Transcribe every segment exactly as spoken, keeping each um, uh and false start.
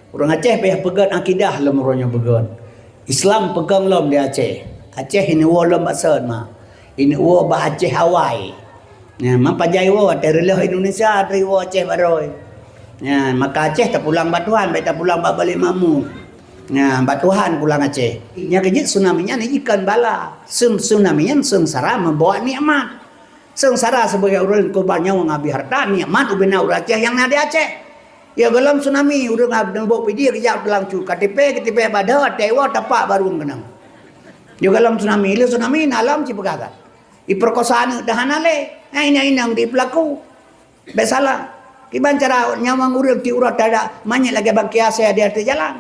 Ureuëng Aceh payah peugét akidah lom uroe nyoe beugét. Islam peukong lom di Aceh. Aceh ini woe lom bak sot ma. Ini woe bak Aceh awai. Nyan, man pajan woe, watée reuloh Indonesia, watée woe Aceh baroe. Nyan, maka Aceh tapulang bak Tuhan, bék tapulang bak Balik Makmu. Nyan, bak Tuhan pulang Aceh. Nyang keujeuet tsunami nyan jikon bala. Seung-, tsunami nyan seungsara membawa nikmat. Seungsara sebagai ureuëng korban nyawöng habéh hareuta, nikmat ubena ureuëng Aceh nyang na di Aceh. Ya, golom tsunami, ureuëng ab-, neubok pidie geujak teulang cu, K T P, K T P bak deuh, watée woe tapak barong keunong. Ya, golom tsunami, lé tsunami, na lom cipeugah that. Iperkosa aneuëk dah hana lé. Nah, inong-inong di pelaku. Bék salah. Kiban cara nyawöng ureuëng ti uroe tada manyét lagée bangke asée di ateueh jalan.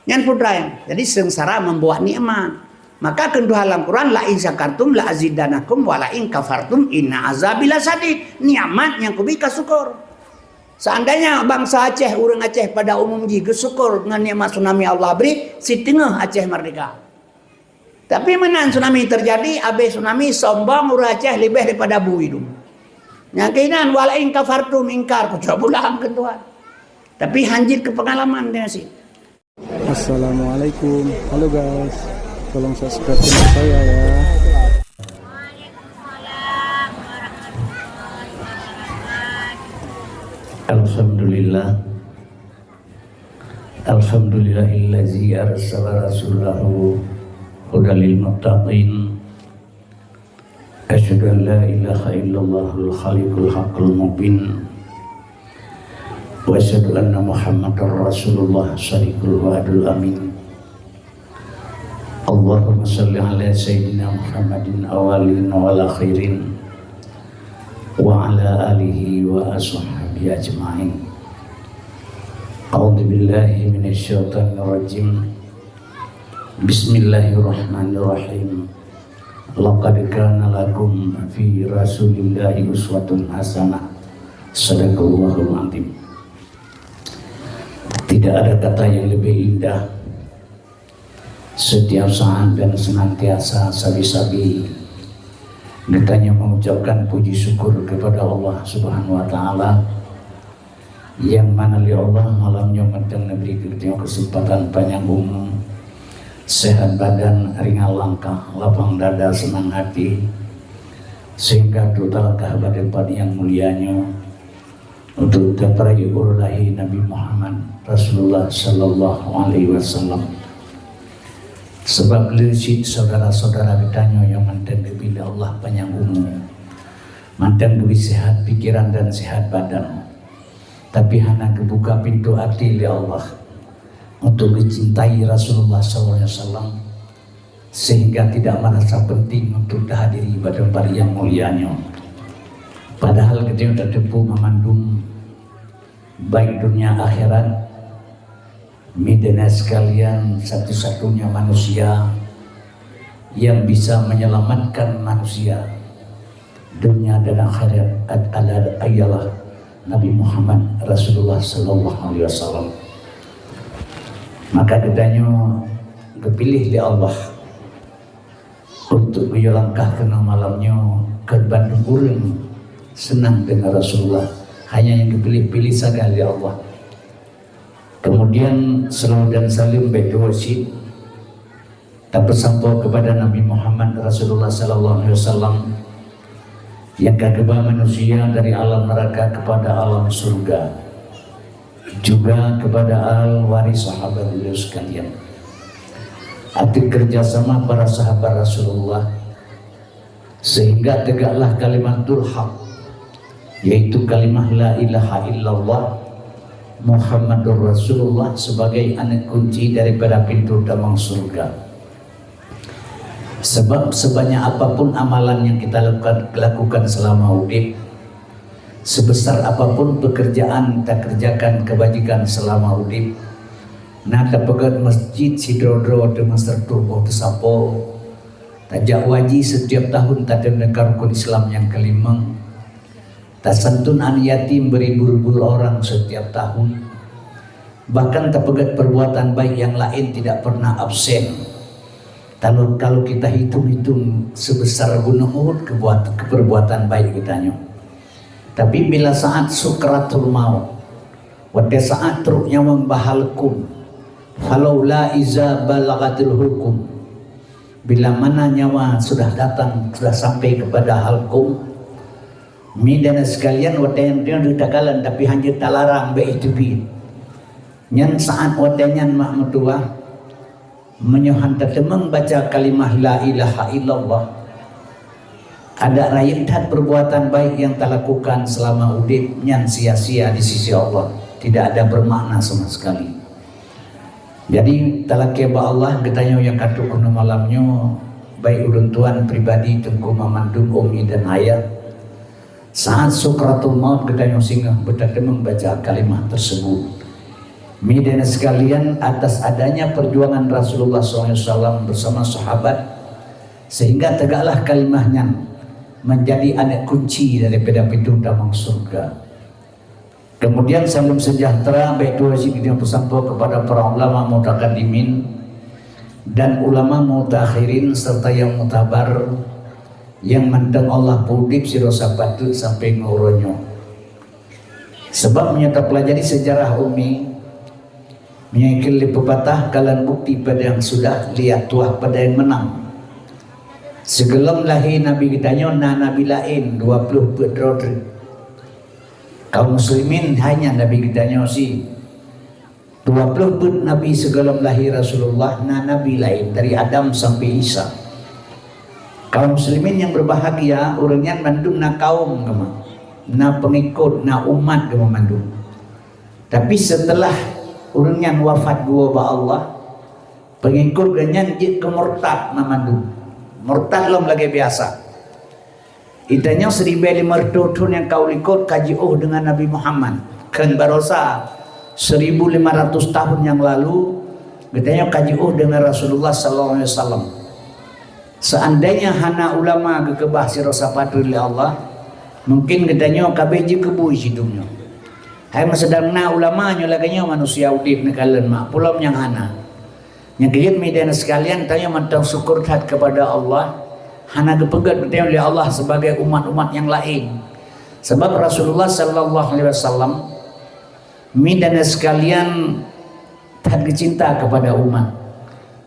Nyan peue treuk. Jadi seungsara membawa nikmat. Maka kheun Tuhan lam Quran, "La in syakartum la azidannakum wa la in kafartum inna azabi lasyadid." Nikmat nyang kubi ka syukur. Seandainya bangsa Aceh, ureuëng Aceh pada umum jih geusyukur ngon nikmat tsunami Allah bri, siteungoh Aceh merdeka. Tapi meunan tsunami teujadi, abéh tsunami sombong ureuëng Aceh leubeh daripada bu idum. Nyang keunan, "Wa la in kafartum," ingkar, kucok pulang keu Tuhan. Tapi hanjeuet keu pengalaman dia sih. Assalamualaikum. Halo guys. Tolong subscribe channel saya ya. Alhamdulillah. Alhamdulillahillazi arsala rasulahu hudal lil muttaqin. Asyhadu an la ilaha illallahul khaliqul haqqul mubin. Wa asyhadu anna Muhammadar Rasulullah sadiqul wa'dul amin. Allahumma shalli ala sayyidina Muhammadin awwalin wal akhirin wa ala alihi wa ashabihi ajma'in. A'udzu billahi minasy syaithanir rajim. Bismillahirrahmanirrahim. Laqad kana lakum fi Rasulillahi uswatun hasanah. Sadaqallahul azim. Tidak ada kata yang lebih indah. Setiap saat dan senantiasa sabi-sabi geutanyoe mengucapkan puji syukur kepada Allah Subhanahu wa Taala, nyang mana lé Allah malam nyoe mantong neubri keu geutanyoe keuseumpatan panyang umu, sehat badan, ringan langkah, lapang dada, seunang hati, sehingga trok talangkah bak teumpat nyang mulia nyoe, untuk tapeurayeuk uroe lahé Nabi Muhammad Rasulullah sallallahu alaihi wasallam. Sabab le cit saudara-saudara geutanyoe nyang mantong geubri lé Allah panyang umu, mantong geubri sehat pikiran dan sehat badan, tapi hana geubuka pintoe até lé Allah untuk geucintai Rasulullah sallallahu alaihi wasallam, sehingga tidak merasa penting untuk tahadiri bak teumpat nyang mulia nyoe. Padahal geutanyoe tateupeue mamandum, baik dunia akhirat, mideuna sekalian satu-satunya manusia yang bisa menyelamatkan manusia dunia dan akhirat ad-, adalah, ialah Nabi Muhammad Rasulullah sallallahu alaihi wasallam. Maka geutanyoe geupiléh lé Allah untuk geuyue langkah keunoe malam nyoe keu bandum ureuëng seunang deungon Rasulullah. Hanya nyang geupiléh-piléh sagai lé Allah. Kemudian, seulaweuet dan saleuem bék tuwoe cit tapeusampoe kepada Nabi Muhammad Rasulullah sallallahu alaihi wasallam, nyang ka geuba manusia dari alam neraka kepada alam surga, juga kepada al waris sahabat beliau sekalian. Ateueh kerjasama para sahabat Rasulullah, sehingga tegaklah kalimatul haq, yaitu kalimah la ilaha illallah Muhammadur Rasulullah sebagai aneuëk kunci daripada pintoe tamong surga. Sebab sebanyak apapun amalan yang kita lakukan, lakukan selama udip, sebesar apapun pekerjaan kita kerjakan kebajikan selama udip, na tapeugét masjid sidroe-droe teuma siratoh boh teusapo, tajak haji setiap tahun, tateun rukon Islam nyang kelimong, tasantun aneuk yatim beribu-ribu orang setiap tahun, bahkan tapeugét perbuatan baik yang lain tidak pernah absen. Kalau, kalau kita hitung-hitung sebesar gunung Uhud kebuat-, keperbuatan baik kita nyoe. Tapi bila saat sukratul maut, Watée saát trok nyawöng bak halkum, falaula iza balagatil hulkum. Bila mana nyawa sudah datang, sudah sampai kepada halkum, mi dan sekalian, watée nyan teuh takalon, tapi hana talarang bak itu pih. Nyan saát watée nyan mak meutuwah, meunyoe han tateumeung baca kalimah la ilaha illallah, ada rayeuk that perbuatan baik yang talakukan selama udeb nyan sia-sia di sisi Allah, tidak ada bermakna sama sekali. Jadi, talakée bak Allah, geutanyoe nyang ka trok keunoe malam nyoe, baik ulôn tuan pribadi, Teungku Mamandum, umi dan ayah, saát sukratul maut geutanyoe singoh beutateumeung baca kalimah tersebut. Mi dan sekalian, atas adanya perjuangan Rasulullah sallallahu alaihi wasallam bersama sahabat, sehingga tegaklah kalimah nyan menjadi aneuk kunci daripada pintu tamong surga. Kemudian salam sejahtera baik tuha jih geutanyoe peusampoe kepada para ulama mutakadimin dan ulama mutakhirin serta yang mutabar yang mantong Allah peudeb sidroe sapat teuk sampai ngon uroe nyoe. Sebab meunyoe tapelajari sejarah umi, meunyoe ikheun lé pepatah, kalon bukti pada yang sudah, lihat tuah pada yang menang. Sigohlom lahé Nabi geutanyoe na nabi laén dua ploh peuet droe treuk. Kaum muslimin hanya nabi geutanyoe si. Dua ploh peuet nabi sigohlom lahé Rasulullah na nabi laén dari Adam sampai Isa. Kaum muslimin yang berbahagia, ureuëng nyan mandum na kaum geuh, na pengikut, na umat geuh mandum. Tapi setelah ureuëng nyan wafat geuwoe bak Allah, pengikut geuh nyan jeuet keu murtad na mandum. Murtad lom lagée biasa. Geutanyoe siribée limong reutôh thon nyang ka u likot ka jiôh deungon Nabi Muhammad. Kheun barosa seribu lima ratus tahun yang lalu, geutanyoe ka jiôh deungon Rasulullah sallallahu alaihi wasallam. Seandainya hana ulama geukeubah sidroe sapat treuk lé Allah, mungkin geutanyoe ka bék jikeubui sidroe nyoe. Hai meusidang na ulama nyoe lagée nyoe manusia udeb neukalon mak, peulom nyang hana. Nyang keujeuet mi dan sekalian, tanyoe mantong syukur that kepada Allah, hana geupeugét geutanyoe lé Allah sebagai umat-umat nyang laén. Sebab Rasulullah sallallahu alaihi wasallam, mi dan sekalian, that geucinta kepada umat.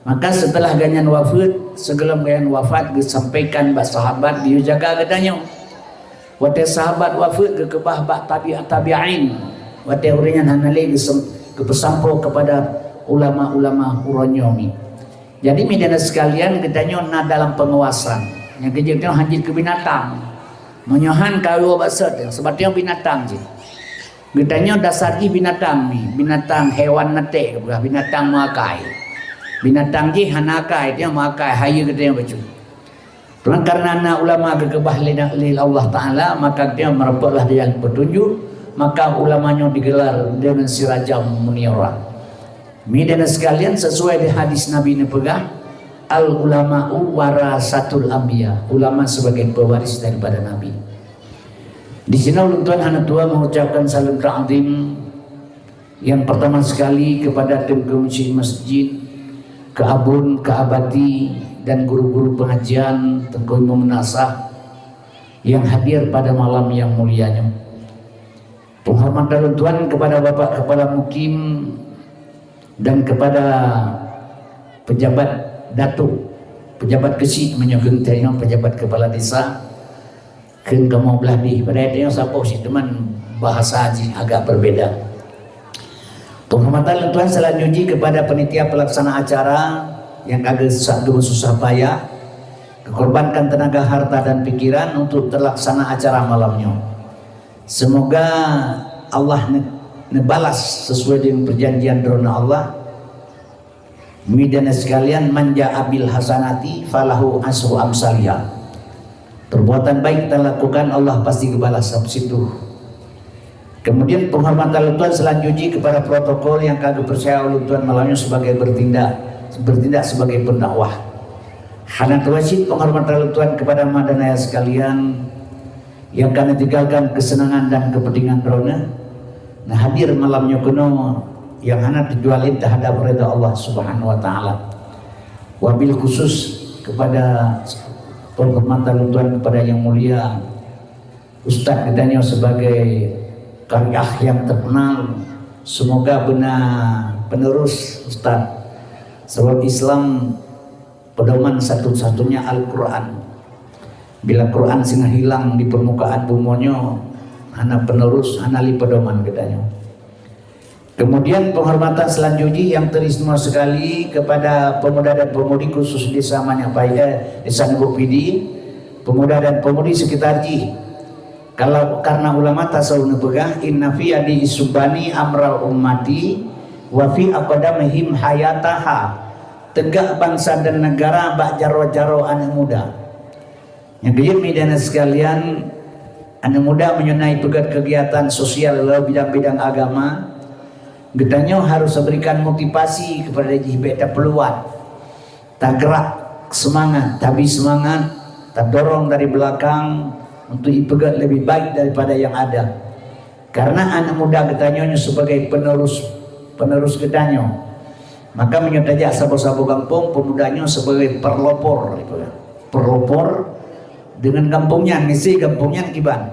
Maka setelah gobnyan wafeuet, sigohlom gobnyan wafat, geusampaikan bak sahabat, "Yue jaga geutanyoe." Watée sahabat wafeuet geukeubah bak tabi-, tabi'in, watée ureuëng nyan hana lé geusem-, geupeusampoe kepada ulama-ulama uroe nyoe mi. Jadi, mi dan sekalian, geutanyoe na dalam pengawasan. Nyang keujeuet nyoe hana jeuet keu binatang. Meunyoe han ka woe bak sot, sebatang binatang jih. Geutanyoe dasar jih binatang mi, binatang hewan natek geupeugah, binatang meuakai. Binatang jih hana akai, dia meuakai, hayeue geutanyoe bacut. Teuma karena na ulama geukeubah lé, lé Allah Taala, maka dia meureumpoklah di jalan petunjuk, maka ulama nyoe digelar dengan sirajan munira. Mi dan sekalian, sesuai di hadis Nabi neupeugah, "Al ulama'u warasatul anbiya." Ulama sebagai pewaris daripada Nabi. Di sini ulôn tuan hana tuha mengucapkan salam takzim yang pertama sekali kepada Teungku Munsyi Masjid, Kak Abon, Kak Abati, dan guru-guru pengajian, Teungku Imum Meunasah yang hadir pada malam yang mulia nyoe. Penghormatan ulôn tuan kepada Bapak Kepala Mukim dan kepada pejabat datuk, pejabat keuchik meunyoe keu tanyoe, pejabat kepala desa, kheun kamoe blah dih. Padahai tanyoe saboh cit, teuma bahasa jih agak berbeda. Penghormatan ulôn tuan selanjutnya kepada panitia pelaksana acara yang ka geusa-, geususah payah, geukorbankan tenaga, harta, dan pikiran untuk terlaksana acara malam nyoe. Semoga Allah ne-, neubalas sesuai dengan perjanjian droeneuh Allah. Mi dan sekalian, "Man jaa bil hasanati falahu asyru amsaliha." Perbuatan baik talakukan, Allah pasti geubalas sab situ. Kemudian penghormatan ulôn tuan selanjutnya kepada protokol yang ka geupercaya ulôn tuan malam nyoe sebagai bertindak, bertindak sebagai pendakwah. Hana tuha cit penghormatan ulôn tuan kepada ma dan ayah sekalian, nyang ka neutinggalkan keuseunangan dan keupeuntengan droeneuh, neuhadir malam nyoe keunoe nyang hana tujuan laén teuhadap ridha Allah Subhanahu wa Taala. Wabil khusus kepada penghormatan ulôn tuan kepada Yang Mulia Ustaz geutanyoe sebagai qariah nyang terkenal, Semoga beuna penerus, Ustaz. Sebab Islam pedoman satu-satunya Al-Quran. Bila Quran singoh hilang di permukaan bumoe nyoe, hana penerus, hana lé pedoman geutanyoe. Kemudian penghormatan selanjutnya yang teristimewa sekali kepada pemuda dan pemudi khusus Desa Manyak Paya, Desa Negok Pidi, pemuda dan pemudi sekitar jih. Kalau karena ulama tasawuf neupeugah, "Inna fi adi isubani amral ummati wa fi aqdamihim hayataha." Tegak bangsa dan negara bak jaroe-jaroe aneuk muda. Nyang keujeuet, media sekalian, aneuk muda meunyoe na ipeugét kegiatan sosial lam bidang-bidang agama, geutanyoe harus berikan motivasi kepada jih, bèk tapeuluat. Tagerak semangat, tabi semangat, tadorong dari belakang untuk ipeugét lebih baik daripada yang ada. Karena aneuk muda geutanyoe nyoe sebagai penerus, penerus geutanyoe. Maka meunyoe tajak saboh-saboh gampông, pemuda nyoe sebagai perlopor, gitu ya. Perlopor dengan gampông nyan, misi gampông nyan kiban.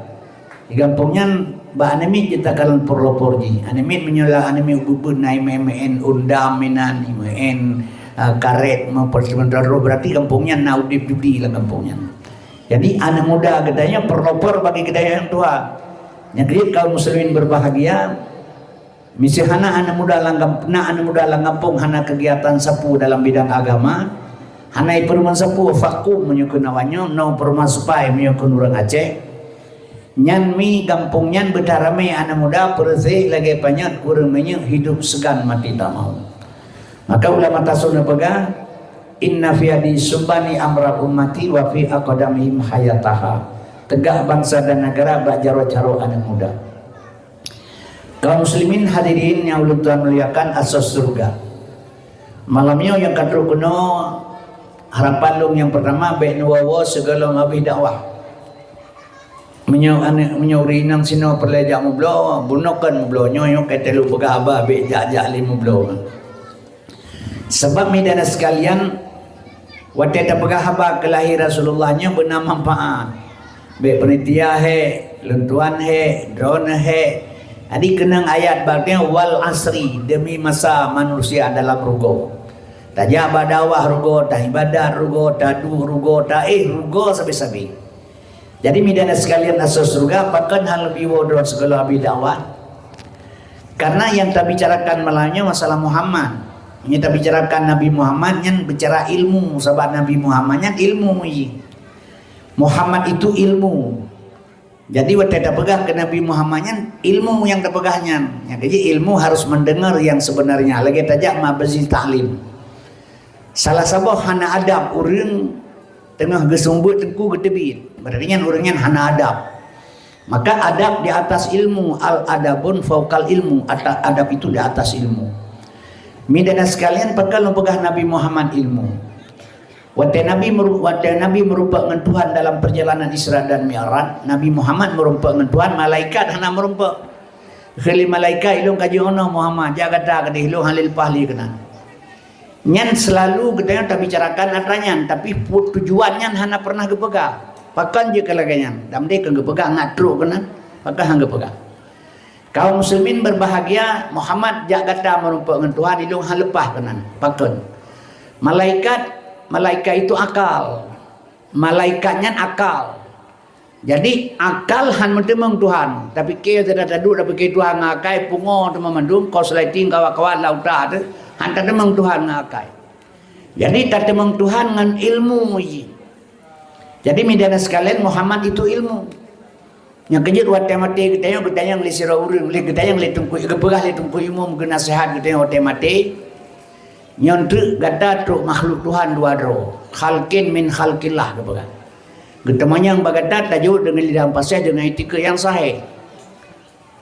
Di gampông nyan, bak aneuk miet jitakalon perlopor jih. Aneuk miet meunyoe lam aneuk miet ubit-ubit na imeu'en undam inan, imeu'en, ah, karet, meupersementara roh, berarti gampông nyan na udép judi lam gampông nyan. Jadi, aneuk muda geutanyoe perlopor bagi geutanyoe nyang tuha. Nyang keujeuet, kaum muslimin berbahagia, miseue hana aneuk muda lam gam-, na aneuk muda lam gampông hana kegiatan sapeue dalam bidang agama, hana ipeurumoh sapeue, vakum meunyoe kheun awak nyoe, na peurumoh sipai meunyoe kheun ureueng Aceh. Nyan mi gampông nyan beuta ramé aneuk muda, peureuséh lagèe panyöt, kureueng minyeuk, hidup segan mati tak mau. Maka ulama tasawuf neupeugah, "Inna fi adi subani amra ummati wa fi aqdamihim hayataha." Tegak bangsa dan negara bak jaroe-jaroe aneuk muda. Kaum muslimin hadirin nyang ulôn tuan muliakan, asoe syeuruga. Malam nyoe nyang ka trok keunoe, harapan lôn nyang peurtama, bèk neuwoe-woe sigohlom habéh dakwah. Meunyoe aneuk, meunyoe ureueng inong sinoe peureulèe jak meubloe, bunoe kon meubloe, nyoe, nyoe ka teuh lôn peugah haba, bèk jak-jak lé meubloe. Sabab, media sekalian, watèe tapeugah haba keulahé Rasulullah nyoe beuna manfaat. Bèk panitia hèk, lôn tuan hèk, droeneuh hèk. Jadi keunong ayat bak nyoe, "Wal asri," demi masa manusia dalam rugoe. Tajak bak dakwah rugoe, taibadat rugoe, taduek rugoe, taéh rugoe sabe-sabe. Jadi, media sekalian, asoe syeuruga, pakon hana lôn woe droe sigohlom habéh dakwah? Karena nyang tabicarakan malam nyoe masalah Muhammad. Nyang tabicarakan Nabi Muhammad nyan bicara ilmu, sabab Nabi Muhammad nyan ilmu jih. Muhammad itu ilmu. Jadi, watèe tapeugah keu Nabi Muhammad nyan, ilmu nyang tapeugah nyan. Nyang keujeuet, ilmu harus mendengar yang sebenarnya. Lagèe tajak majlis taklim. Salah saboh hana adab ureueng teungoh geuseumeubeuet teungku geuteubiet. Berarti nyan ureueng nyan hana adab. Maka adab di atas ilmu, al adabun fauqal ilmu, ata-, adab itu di atas ilmu. Media sekalian, pakon lôn peugah Nabi Muhammad ilmu? Watèe Nabi meuru-, watèe Nabi meurumpok ngon Tuhan dalam perjalanan Isra dan Mi'raj, Nabi Muhammad meurumpok ngon Tuhan, malaikat hana meurumpok. Kheun lé malaikat, "Ilôn ka jiôh unoe Muhammad, jak gata keudéh, ilôn hana lé leupah lé keunan." Nyan seulalu geutanyoe tabicarakan atra nyan, tapi pu-, tujuan nyan hana pernah geupeugah. Pakon jeuet keu lagèe nyan? Dam deh keu geupeugah ngat trok keunan, pakon han geupeugah. Kaum muslimin berbahagia, Muhammad jak gata meurumpok ngon Tuhan, ilôn han leupah keunan. Pakon? Malaikat, malaikat itu akal. Malaikat nyan akal. Jadi, akal han meuteumeung Tuhan. Tapiké, taduek tapiké Tuhan ngon akai, pungo teuma mandum, kosleting, kawat-kawat, lauta teuh, han tateumeung Tuhan ngon akai. Jadi, tateumeung Tuhan ngon ilmu jih. Jadi, media sekalian, Muhammad itu ilmu. Nyang keujeuet, watèe maté geutanyoe, geutanyong lé sidroe ureueng, lé geutanyong lé teungku, geupeugah lé teungku imum, geunaseuhat geutanyoe watèe maté. Nyoe treuk gata trok makhluk Tuhan dua droe, khalqin min khalqillah geupeugah. Geuteumanyong bak gata tajaweueb deungon lidah paséh deungon iktikeut nyang sahih.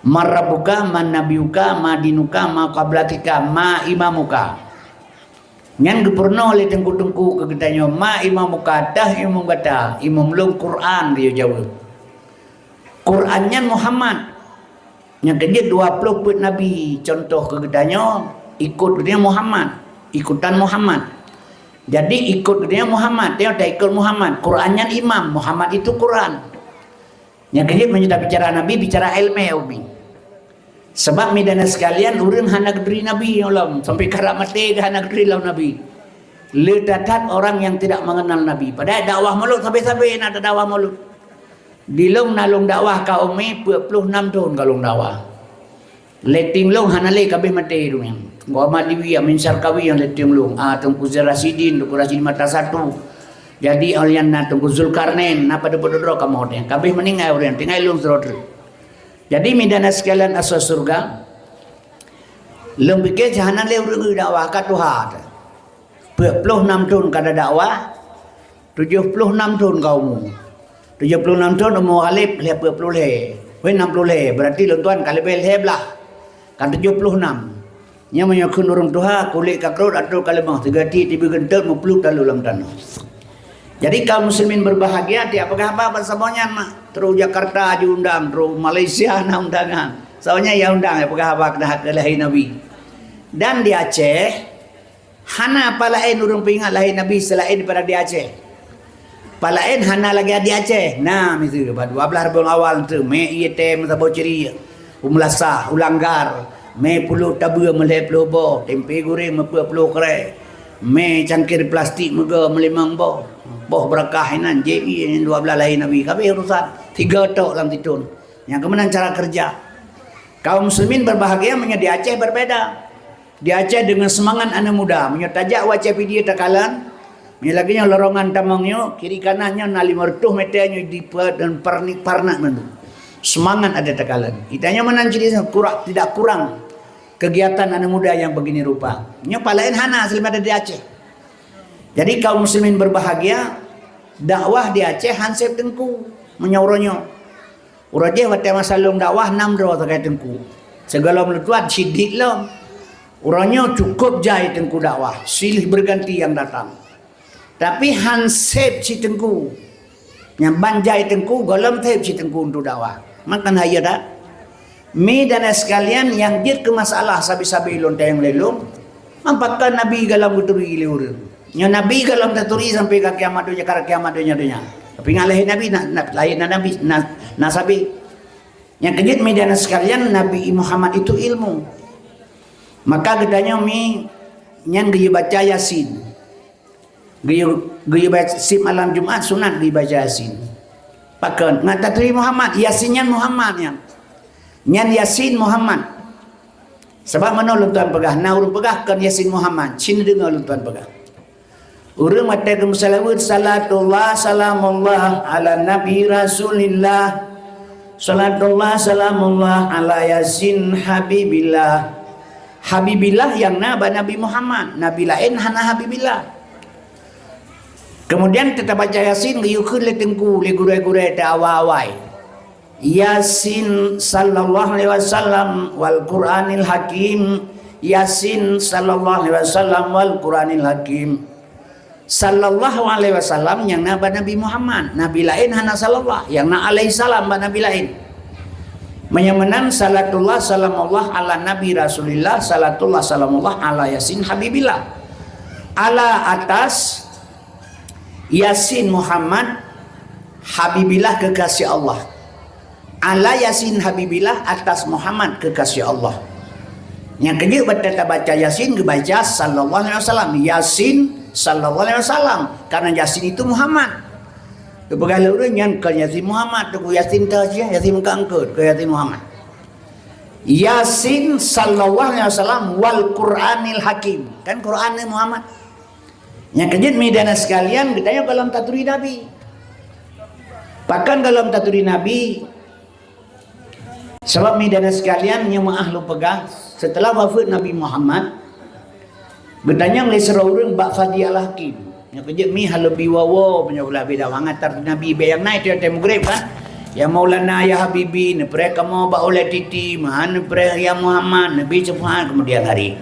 "Man rabbuka, man nabiyuka, ma dinuka, ma qiblatika, ma imamuka." Nyan geupeurunoe lé teungku-teungku keu geutanyoe, "Ma imamuka, tah imum gata?" "Imum lôn Quran," geuyue jaweueb. Quran nyan Muhammad. Nyang keujeuet dua ploh peuet nabi, contoh keu geutanyoe, ikot geutanyoe Muhammad, ikutan Muhammad. Jadi, ikot geutanyoe Muhammad, tanyoe taikot Muhammad. Quran nyan imam, Muhammad itu Quran. Nyang keujeuet meunyoe tabicara nabi, bicara ilmu umi. Sabab, meudana sekalian, ureuëng hana geuturi Nabi nyoe lom, sampai karab maté geuh hana geuturi lom Nabi. Le that-that orang yang tidak mengenal Nabi. Padahai dakwah mulod sabe-sabe na dakwah mulod. Di lôn na lôn dakwah ka umi peuet ploh nam thon ka lôn dakwah. Leteng lôn hana lé ka abéh maté dunia. Teungku Ahmad Diwi, Amin Syarkawi nyang leteng lôn. Ah, Teungku Zain Rasyidin, Teungku Rasyidin Mata Satu. Jadi, awak nyan na Teungku Zulkarnain, na padub-padub droe kamoe teuh. Ka abéh meuninggai ureuëng, tinggai lôn sidroe treuk. Jadi, meudana sekalian asoe syeuruga, lôn pike hana lé ureuëng dakwah ka tuha teuh. Peuet ploh nam thon ka dakwah, tujoh ploh nam thon ka umu. Tujoh ploh nam thon umu Khalid lhèe peuet ploh lhèe. Weh, nam ploh lhèe, berarti lôn tuan ka leubeh lhèe blah. Ka tujoh ploh nam. Nyan meunyoe kheun ureuëng tuha, kulét ka krot, atau ka leumoh, teuga tiek teubiet geunteut, meupluet taloe lam tanoh. Jadi, kaum muslimin berbahagia, tiep peugah haba bak saboh nyan mak. Trok Jakarta jiundang, trok Malaysia na undangan. Saboh nyan ya undang, ya peugah haba keudah keu lahé Nabi. Dan di Aceh, hana apa laén ureuëng peuingat lahé Nabi seulaén daripada di Aceh. Apa laén hana lagée di Aceh. Na, miseue, bak dua belas Rabiul Awal tu, mé ié tém saboh ciri, u meulasah, u langgar, mé puluk tabeue meulhèe ploh boh, tempe goreng meupeuet ploh krée, mé cangkir plastik meugoe meulimong boh, boh beurakah inan, J I dua belas lahé Nabi. Ka abéh urusan, tiga tok lam situ. Nyang keumeunang cara kerja. Kaum muslimin berbahagia, meunyoe di Aceh berbeda. Di Aceh deungon seumangat aneuk muda. Meunyoe tajak u Aceh Pidie takalon, meunyoe lagée nyoe lorongan tamong nyoe, kiri kanan nyoe na lima reutôh meter nyoe dipe-, dan parni-, parnak mandum. Seumangat ada takalon. Itanyoe meunan ciri kurang, tidak kurang kegiatan aneuk muda yang begini rupa. Nyoe palaén hana seuliman di Aceh. Jadi kaum muslimin berbahagia, dakwah di Aceh han sép teungku meunyoe uroe nyoe. Uroe jéh watée masa lôn dakwah nam droe sagai teungku. Sigohlom lôn tuan sidit lom. Uroe nyoe cukup jai teungku dakwah, silih berganti yang datang. Tapi han sép si teungku. Nyang ban jai teungku, gohlom sép si teungku untuk dakwah. Maka na iya dak? Mi dan sekalian nyang jeuet keu masalah sabe-sabe lôn tayong lé lôn, pakon Nabi gohlom geuturi lé ureuëng. Nyoe Nabi gohlom taturi sampai ka kiamat donya, ka kiamat donya-donya. Tapi ngon lahé Nabi na, na, lahé na Nabi na, na sabe. Nyang keujeuet mi dan sekalian, Nabi Muhammad itu ilmu. Maka geutanyoe mi nyan geuyue baca Yasin. Geuyue, geuyue baca sip malam Jumat sunat geuyue baca Yasin. Pakon? Ngat taturi Muhammad, Yasin nyan Muhammad nyan. Nyan Yasin Muhammad. Sabab meunoe lôn tuan peugah, na ureuëng peugah kon Yasin Muhammad, cit neudeungoe lôn tuan peugah. Ureuëng watée geumeuseulaweuet, "Salatullah, salamullah ala Nabi Rasulillah. Salatullah, salamullah ala Yasin Habibillah." Habibillah nyang na bak Nabi Muhammad, nabi laén hana Habibillah. Kemudian teutab baca Yasin geuyue kheun lé teungku, lé gurée-gurée teuawai-awai. Yasin sallallahu alaihi wasallam wal Qur'anil Hakim. Yasin sallallahu alaihi wasallam wal Qur'anil Hakim. Sallallahu alaihi wasallam nyang na bak Nabi Muhammad. Nabi laén hana sallallahu, nyang na alaihi salam bak nabi laén. Meunyoe meunan, salatullah salamullah ala Nabi Rasulillah, salatullah salamullah ala Yasin Habibillah. Ala atas Yasin Muhammad Habibillah kekasih Allah. Ala Yasin Habibillah atas Muhammad kekasih Allah. Nyang keujeuet bak tabaca Yasin geubaca sallallahu alaihi wasallam. Yasin sallallahu alaihi wasallam. Karena Yasin itu Muhammad. Geupeugah lé ureuëng nyan kon Yasin Muhammad, Teungku Yasin teuh jih, Yasin meukeungkeut, kon Yasin Muhammad. Yasin sallallahu alaihi wasallam wal Qur'anil Hakim. Kan Qur'an ni Muhammad. Nyang keujeuet mi dan sekalian, geutanyoe gohlom taturi Nabi. Pakon gohlom taturi Nabi? Sabab mi dan sekalian, nyang meuah lôn peugah, setelah wafeuet Nabi Muhammad, geutanyong lé sidroe ureuëng bak Fadli Al-Hakim. Nyang keujeuet mi hana lôn bi woe-woe, meunyoe ulah beda mangat tar Nabi bèk nyang na itu nyang mugreb kan. Ya Maulana, ya Habibi, neupreh kamoe bak ulée titi, meuhan neupreh ya Muhammad, neubi seufuhan kemudian hari.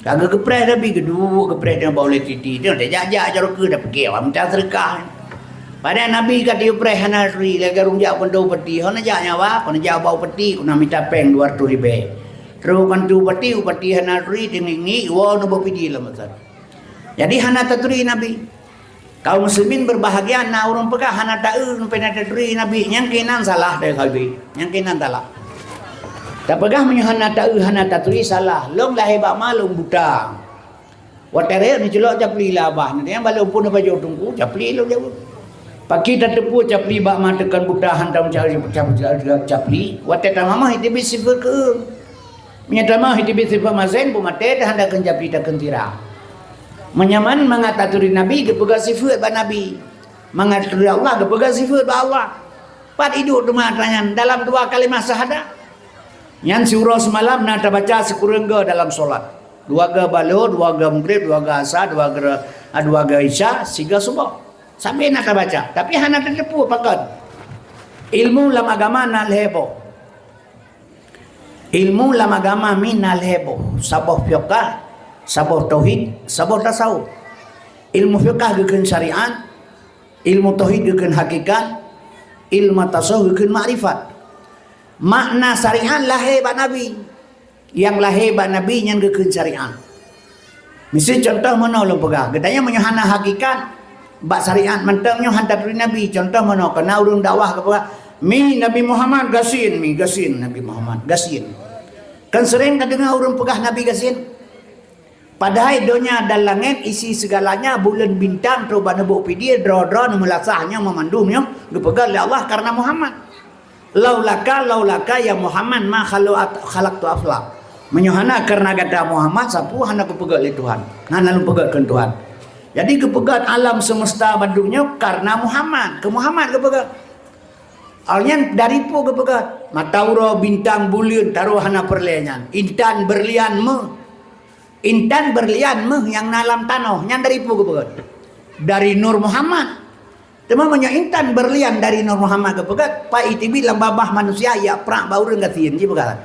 Ka geupreh Nabi, geuduek geupreh dan bak ulée titi. Dia dah jak-jak jaroe keu dah pergi awak minta sedekah. Padahai Nabi ka dipreh hana turi, lagée ureuëng jak keu upeti, hana jak nyawa, kon jak bak upeti, kon minta péng dua ratus ribèe. Terus kon tu upeti, upeti hana turi, teungiek-ngiek, woe neuba pidi lam masa. Jadi hana taturi Nabi. Kaum muslimin berbahagia, na ureuëng peugah hana taeu, hana taturi Nabi, nyang keunan salah dari Nabi, nyang keunan salah. Tapeugah meunyoe hana taeu, hana taturi, salah. Lôn lahé bak ma lôn buta. Watée rayeuk neuculok capli lé abah, neudeungoe balon pun neupajoh teungku, capli lôn jaweueb. Pakri tateupeue capli bak ma teukon buta, hantom ca-, ca-, ca-, capli. Watée tamamah iteubiet sifeuet keu. Meunyoe tamah iteubiet sifeuet masen, peumaté teuh hana kheun capli takheun sira. Meunyoe man mangat taturi Nabi, geupeugah sifeuet bak Nabi. Mangat taturi Allah, geupeugah sifeuet bak Allah. Pat iduek teuma atra nyan dalam dua kalimah syahadah. Nyan siuroe seumalam na tabaca sikureueng goe dalam solat. Dua goe balo, dua goe Maghrib, dua goe Asa, dua goe, ah, dua goe Isya, sigoe Suboh. Sabe na tabaca, tapi hana tateupeue pakon. Ilmu lam agama na lhée boh. Ilmu lam agama mi na lhée boh. Saboh fiqah, saboh tauhid, saboh tasawuf. Ilmu fiqah geukheun syariat, ilmu tauhid geukheun hakikat, ilmu tasawuf geukheun makrifat. Makna syariat lahé bak Nabi. Nyang lahé bak Nabi nyan geukheun syariat. Miseue contoh meunoe lôn peugah, geutanyoe meunyoe hana hakikat bak syariat mantong nyoe han taturi Nabi. Contoh meunoe, keu na ureuëng dakwah geupeugah, "Mi Nabi Muhammad gasien, mi gasien Nabi Muhammad, gasien." Kan sering tadeungoe ureuëng peugah Nabi gasien? Padahai donya dan langét isi segalanya, buleuen bintang trok bak neubok pidie, droe-droe neumeulasah nyoe meumandum nyoe geupeugah lé Allah karena Muhammad. "Laulaka, laulaka ya Muhammad ma khalaqtu aflak." Meunyoe hana karena gata Muhammad, sapeue hana geupeugét lé Tuhan. Hana lôn peugét keu Tuhan. Jadi geupeugét alam semesta bandum nyoe karena Muhammad. Keu Muhammad geupeugét. Awaknyan dari peue geupeugét? Mata uroe, bintang, buleuen, taroe hana peureulée nyan. Intan, berlian, meuh. Intan, berlian, meuh nyang na lam tanoh, nyan dari peue geupeugét? Dari Nur Muhammad. Teuma meunyoe intan, berlian dari Nur Muhammad geupeugét, pai iteubiet lam babah manusia, yak prak bak ureuëng gasien, ji peugah.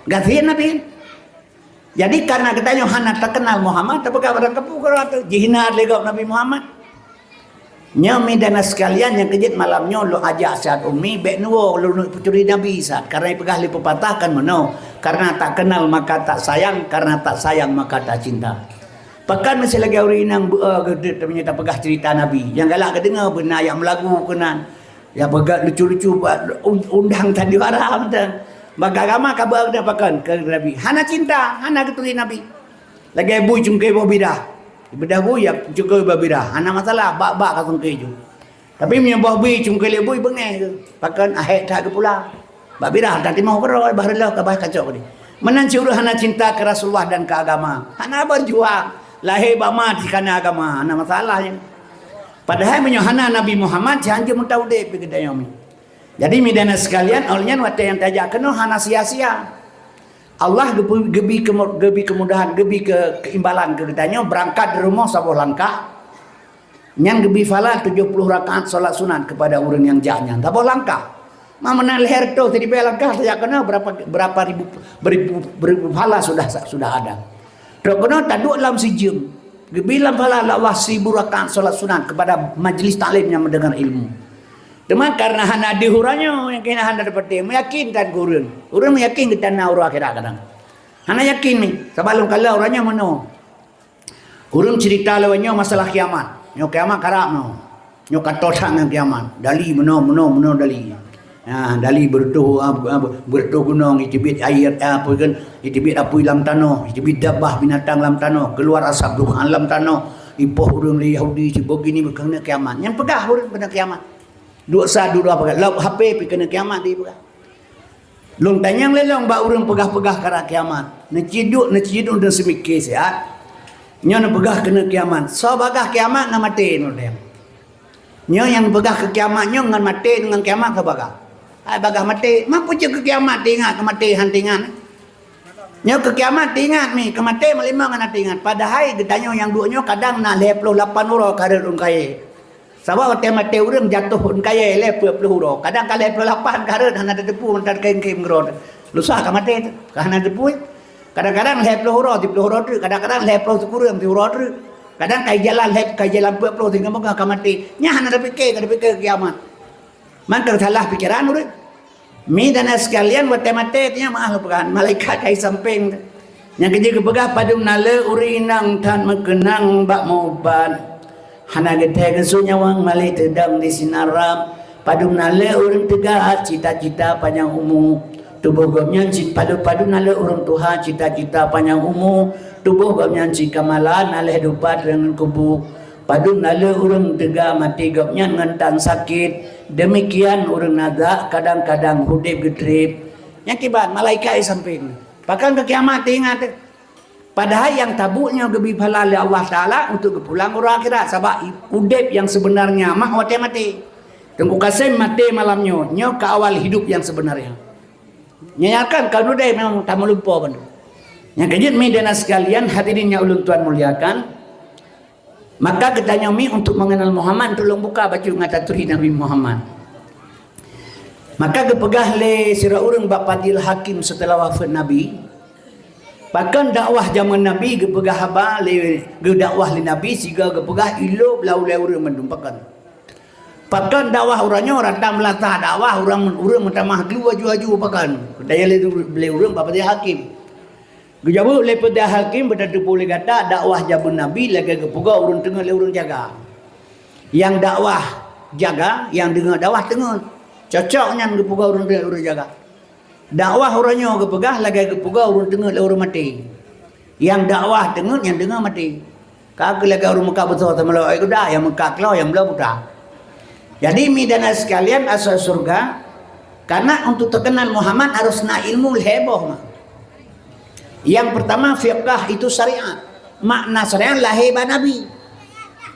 Gasien Nabi. Jadi karena geutanyoe hana takeunal Muhammad, tapeugah barang kapeue keurau teuh, jihina lé gob Nabi Muhammad. Nyoe mi dan sekalian nyang keujeuet malam nyoe lôn ajak siat umi bék neuwoe lôn peucuri Nabi saat karena peugah lé pepatah kan meunoe, karena tak kenal maka tak sayang, karena tak sayang maka tak cinta. Pakon meusé lagée ureuëng inong beu-e geuduek teumanyong tapeugah cerita Nabi, nyang galak geudeungoe beuna nyang meulagu keunan, nyang peugah lucu-lucu bak un-, undang sandiwara mantong. Bak agama ka beu-e pakon keu Nabi, hana cinta, hana geuturi Nabi. Lagée bui cungke boh bidah. Bidah bui ya cungke boh bidah. Hana masalah, bak-bak ka sungke ju. Tapi meunyoe boh bui cungke lé bui beungéh ke. Pakon ahek that geupula. Bak bidah that timoh keudroe, bah reuloh ka bah kacok ni. Meunan siuroe hana cinta keu Rasulullah dan keu agama. Hana berjuang. Lahé bak ma karena agama. Hana masalah nyan. Padahai meunyoe hana Nabi Muhammad, sihan jeuet meuta udeb pih geutanyoe mi. Jadi, mi dan sekalian, awaknyan watée nyang tajak keunoe hana sia-sia. Allah geubi, geubi kemu-, geubi kemudahan, geubi ke, keimbalan keu geutanyoe beurangkat di rumoh saboh langkah. Nyan geubi phala tujoh ploh rakaat salat sunat keupada ureuëng nyang jak nyan. Saboh langkah. Ma meunan lhée reutôh siribée langkah tajak keunoe berapa, berapa ribu, beribu, beribu phala sudah, sudah ada. Trok keunoe taduek lam sijeuem. Geubi lam phala lé Allah siribu rakaat salat sunat keupada majlis taklim nyang meudeungar ilmu. Teuma karena hana deuh uroe nyoe nyang keunan hana dapatéh, meuyakin tan keu ureuëng. Ureuëng meuyakin geutanyoe uroe akhirat kadang. Hana yakin mi, sabab lôn kalon uroe nyoe meunoe. Ureuëng cerita lewat nyoe masalah kiamat. Nyoe kiamat karab nyoe. Nyoe ka toe that ngon kiamat. Dali meunoe, meunoe, meunoe dali. Ha, dali beureutoh, ah, ah, beureutoh gunong, iteubiet air, ah, apa kan, iteubiet apui lam tanoh, iteubiet dabah binatang lam tanoh, keuluar asap dukhan lam tanoh, ipoh ureuëng lé Yahudi, si begini keuneuk kiamat. Nyang peugah ureuëng keuneuk kiamat. Duek sa duek dua peugah, lop H P pih keuneuk kiamat dipeugah. Lôn tanyong lé lôn bak ureuëng peugah-peugah karab kiamat. Neuciduk, neuciduk dan seumike siat. Nyoe neupeugah keuneuk kiamat. Soe bagah kiamat na maté nyoe tanyong. Nyoe nyang peugah keu kiamat nyoe ngon maté ngon kiamat soe bagah. Hai bagah maté, ma peue cit keu kiamat teuingat keu maté han teuingat. Nyoe keu kiamat teuingat mi, keu maté meulimong hana teuingat. Padahai geutanyoe nyang duek nyoe kadang na lhée ploh lapan uroe ka rhot ôn kayée. Sabab watée maté ureuëng jatoh ôn kayée lhée peuet ploh uroe. Kadang ka lhée ploh lapan ka rhot hana tateupeue mantong kayém-kayém keudroe. Lusa ka maté teuh, ka hana tateupeue. Kadang-kadang lhée ploh uroe, siploh uroe treuk, kadang-kadang lhée ploh sikureueng siuroe treuk. Kadang kai jalan lhée, kai jalan peuet ploh sehingga moga ka maté. Nyan hana tapike, ka tapike kiamat. Mantong salah pikeran ureuëng. Mi dan sekalian watée maté teuh nyan meuah lôn peugah, malaikat kai sampéng. Nyang keujeuet geupeugah padum na le ureuëng inong that meukeunong bak meuubat. Hana geuthée geusu nyawöng malée teudong di sinan rab. Padum na le ureuëng teuga cita-cita panyang umu. Tuboh gobnyan cit padub-padub naleuek ureuëng tuha, cita-cita panyang umu. Tuboh gobnyan cit kamala naleh dupat deungon kubu. Padub naleuek ureuëng teuga maté gobnyan ngon tan sakét. Deumikian ureuëng nazak kadang-kadang udeb geutreb. Nyang kiban malaikat di sampéng. Pakon keu kiamat teuingat teuh. Padahai nyang tabeuet nyoe geubri pahala lé Allah Taala untuk geupulang uroe akhirat, sabab udeb nyang seubeunarnya mak watée maté. Teungku Kasem maté malam nyoe, nyoe keu awal hidup nyang seubeunarnya. Nyan kan ka udeb memang tameulumpo bandum. Nyang keujeuet mi dan sekalian hadirin nyang ulôn tuan muliakan, maka geutanyoe mi untuk mengenal Muhammad, tolong buka bacut ngon taturi Nabi Muhammad. Maka geupeugah lé sidroe ureuëng bak Fadil Hakim seuteulah wafeuet Nabi, pakon dakwah jameun Nabi geupeugah haba lé, geudakwah lé Nabi sigoe geupeugah ilop lam ulée ureuëng mandum pakon. Pakon dakwah uroe nyoe rata meulata dakwah ureuëng, ureuëng meutamah glu aju-aju pakon. Geutanyong lé, lé ureuëng bak Fadil Hakim. Geujaweueb lé Fadil Hakim, beutateupeue lé gata dakwah jameun Nabi lagée geupeugah ureuëng teungeut lé ureuëng jaga. Nyang dakwah jaga, nyang deungoe dakwah teungeut. Cocok nyan geupeugah ureuëng teungeut lé ureuëng jaga. Dakwah uroe nyoe geupeugah lagée geupeugah ureuëng teungeut lé ureuëng maté. Nyang dakwah teungeut, nyang deungoe maté. Ka keuh lagée ureuëng Mekah beutôi teumeulo ai kuda, nyang Mekah klo, nyang bloe buta. Jadi mi dan sekalian asoe syeuruga, karena untuk terkenal Muhammad harus na ilmu lhée boh ma. Yang pertama fiqah itu syariat. Makna syariat lahé bak Nabi.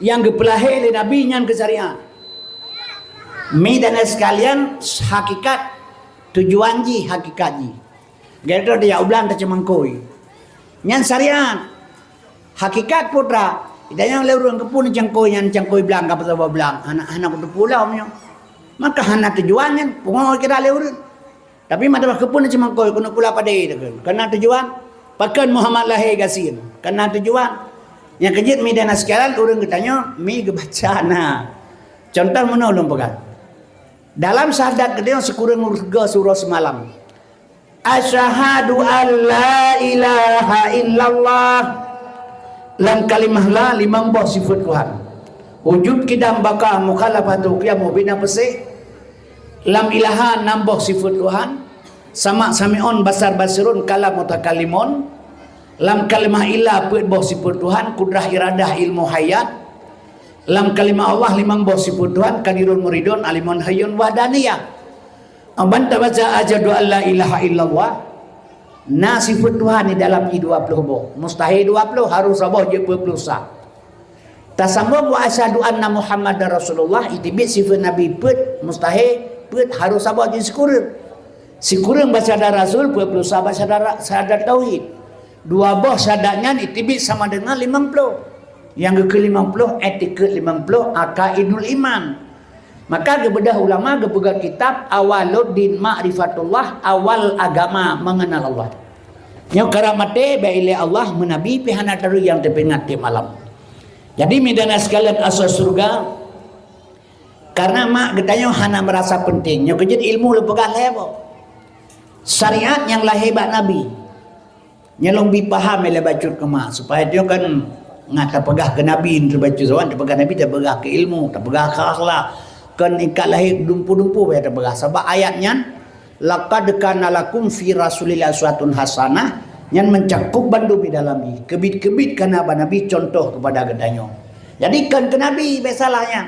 Nyang geupeulahé lé Nabi nyan keu syariat. Mi dan sekalian hakikat tujuan jih, hakikat jih. Gata dia ublang tacamangkoi. Nyan syariat. Hakikat putra. Ditanyong lé ureuëng keupeue cangkoi nyan cangkoi blang ka peusabab blang. Hana, hana kuteupeu lom nyoe. Maka hana tujuan nyan, pungo kira lé ureuëng. Tapi mata bah keupeue cuma koi keuneuk pula padé deukon. Kana tujuan, pakon Muhammad lahé gasien. Kana tujuan. Nyang keujeuet mi dan sekalian ureuëng geutanyoe mi geubaca na. Contoh meunoe ulôn peugah. Dalam syahadat geutanyoe sikureueng reuga siuroe simalam. Asyhadu an la ilaha illallah. Lam kalimah la limong boh sifeuet Tuhan. Wujud, qidam, baqa, mukhalafatu, qiyam, bina, peuseh. Lam ilaha nam boh sifeuet Tuhan. Sama, sami'un, basar, basirun, kalam, mutakallimun. Lam kalimah illa peuet boh sifeuet Tuhan, kudrah, iradah, ilmu, hayat. Lam kalimah Allah limong boh sifeuet Tuhan, qadirun, muridun, alimun, hayyun, wahdaniyah. Ban tabaca asyhadu an la ilaha illallah, na sifeuet Tuhan di dalam jih dua ploh boh. Mustahé dua ploh, harôh saboh jeuet peuet ploh sa. Tasambong wa asyhadu anna Muhammadar Rasulullah, iteubiet sifeuet Nabi peuet, mustahé peuet, harôh saboh jeuet sikureueng. Sikureueng bak syahadat Rasul, peuet ploh sa bak syahadat, syahadat tauhid. Dua boh syahadat nyan iteubiet sama deungon limong ploh. Nyang geukeu limong ploh, i'tiqad limong ploh, aqaidul iman. Maka geubeudôh ulama geupeugah kitab Awaluddin Ma'rifatullah, awal agama mengenal Allah. Nyoe karab maté bak ilée Allah, meunabi pih hana teudeungoe nyang teupeuingat tiep malam. Jadi mi dan sekalian asoe syeuruga, karena mak geutanyoe hana meurasa penting. Nyoe keujeuet ilmu lôn peugah lhée boh. Syariat nyang lahé bak Nabi. Nyan lôn bi paham ilée bacut keu mak, supaya tanyoe kan ngat tapeugah keu Nabi, nyan bacut soe tapeugah Nabi, tapeugah keu ilmu, tapeugah keu akhlak. Kon ikat lahé dumpu-dumpu bak tapeugah. Sabab ayat nyan, "Laqad kana lakum fi Rasulillah uswatun hasanah," nyan meucakup bandum di dalam jih. Keubiet-keubiet kana bak Nabi contoh keupada geutanyoe. Jadi kon keu Nabi bak salah nyan.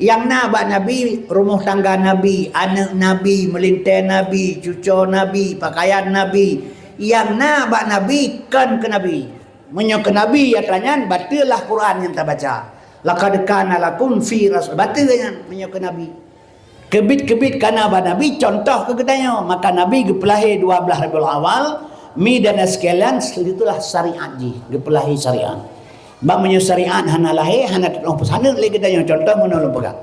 Nyang na bak Nabi, rumoh tangga Nabi, aneuëk Nabi, meulintée Nabi, cucoe Nabi, pakaian Nabi. Nyang na bak Nabi kon keu Nabi. Meunyoe keu Nabi atra nyan, bateue lah Quran nyang tabaca. "Laqad kana lakum fi Rasul," bateue nyan meunyoe keu Nabi. Keubiet-keubiet kana bak Nabi contoh keu geutanyoe. Maka Nabi geupeulahé dua blaih Rabiul Awal, mi dan sekalian, itulah syariat jih, geupeulahé syariat. Bak meunyoe syariat hana lahé, hana teutuoh peusaneut lé geutanyoe. Contoh meunoe lôn peugah.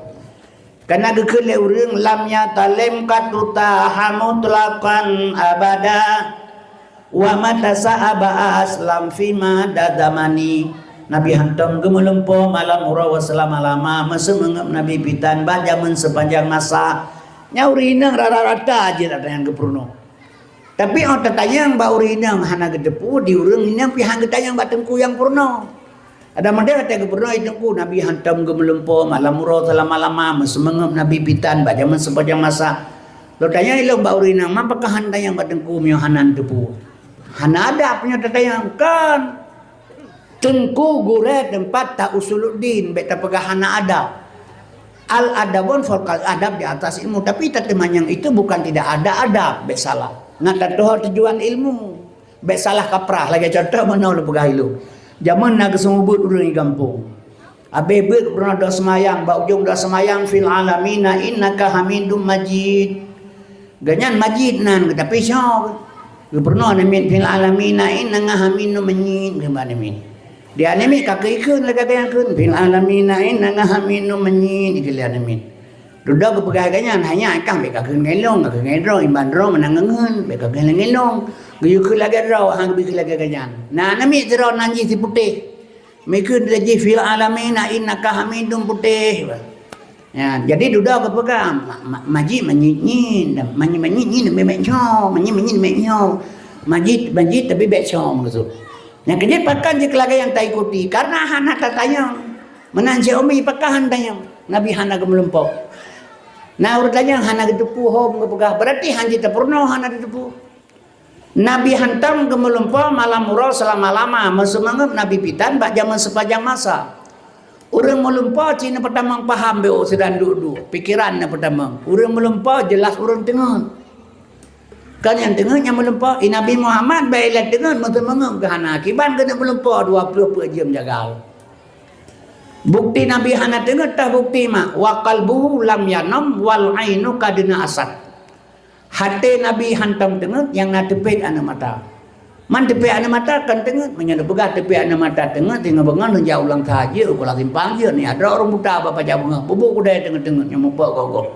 Kana geukheun lé ureuëng, "Lam yatalim katuta hamutlaqan abada, wa mata sa'aba aslam fi mada zamani." Nabi hantom geumeulumpo malam uroe wa seulama-lama, meuseumeungeup Nabi pitan bak jameun seupanjang masa. Nyan ureuëng inong rata-rata jih ada nyang geupeurunoe. Tapi óh tatanyong bak ureuëng inong hana geuteupeue, di ureuëng inong pih han geutanyong bak teungku nyang peurunoe. Ada model watée geupeurunoe teungku, Nabi hantom geumeulumpo malam uroe seulama-lama, meuseumeungeup Nabi pitan bak jameun seupanjang masa. Lôn tanyong ilôn bak ureueng inong, "Man pakon han tanyong bak teungku meunyoe hana teupeu?" Hana adab nyoe tatanyong, kan? Teungku gurée teumpat ta usuluddin, bék tapeugah hana adab. Al-adabun fauqal adab, di atas ilmu, tapi tateumanyong itu bukan tidak ada adab, bék salah. Ngat tatuho tujuan ilmu. Bék salah kaprah, lagée contoh meunoe lôn peugah ilôn. Jameun na geuseumeubeuet ureueng di gampông. Abéh beuet peurunoe doa seumayang, bak ujong doa seumayang, "Fil alamina innaka hamidum majid." Gobnyan majid nan, tapi soe? Geupeurunoe namiet, "Fil alamina innaka hamidum majid," geuba namiet. Di namiet ka keu ikheun lagée gobnyan kheun, "Fil alamina innaka hamidum majid," dikheun lé namiet. Dudoe geupeugah gobnyan, "Hai nyan, kah bék kakheun ngon lôn, kakheun ngon droe, iban droe meunan ngon ngeun, bék kakheun lagée ngon lôn." Geuyue kheun lagée droe, han geubri kheun lagée gobnyan. Na namiet sidroe nan jih si putéh. Mikheun lé jih, "Fil alamina innaka hamidum putéh." Ya, jadi dudoe geupeugah, ma-, ma-, majid, majid nyin, majid, majid nyin, tapi bék nyoe, majid, majid nyin, tapi bék nyoe, maksud. Nyang keujeuet pakon jih keu lagée nyang taikuti, karena hana tatanyong. Meunan cit umi pakon han tanyong, Nabi hana geumeulumpoe. Na ureueng tanyong hana geuteupeue hom geupeugah, berarti han jiteupeureunoe hana geuteupeue. Nabi hantom geumeulumpoe malam uroe seulama-lama, meuseumeungeup Nabi pitan bak jameun sepanjang masa. Ureueng meulumpoe cit neupeutamong paham beu sidang duek-duek, pikeran neupeutamong. Ureueng meulumpoe jeulaih ureueng teungeut. Kan nyang teungeut nyang meulumpoe, i Nabi Muhammad bak ilée teungeut meuseumeungeup geuhana, kiban keuneuk meulumpoe dua ploh peuet jeuem jagal. Bukti Nabi hana teungeut tah bukti mak, "Wa qalbuhu lam yanam wal ainu qad na'asat." Até Nabi hantom teungeut nyang na teupet aneuk mata. Man teupet aneuk mata kan teungeut, meunyoe neupeugah teupet aneuk mata teungeut, singoh beungoh neujak u Langsa jeuet, u Kuala Simpang jeuet, neujak droe ureueng buta bak pajak beungoh, bubu kudai teungeut-teungeut nyang muphom gogoh.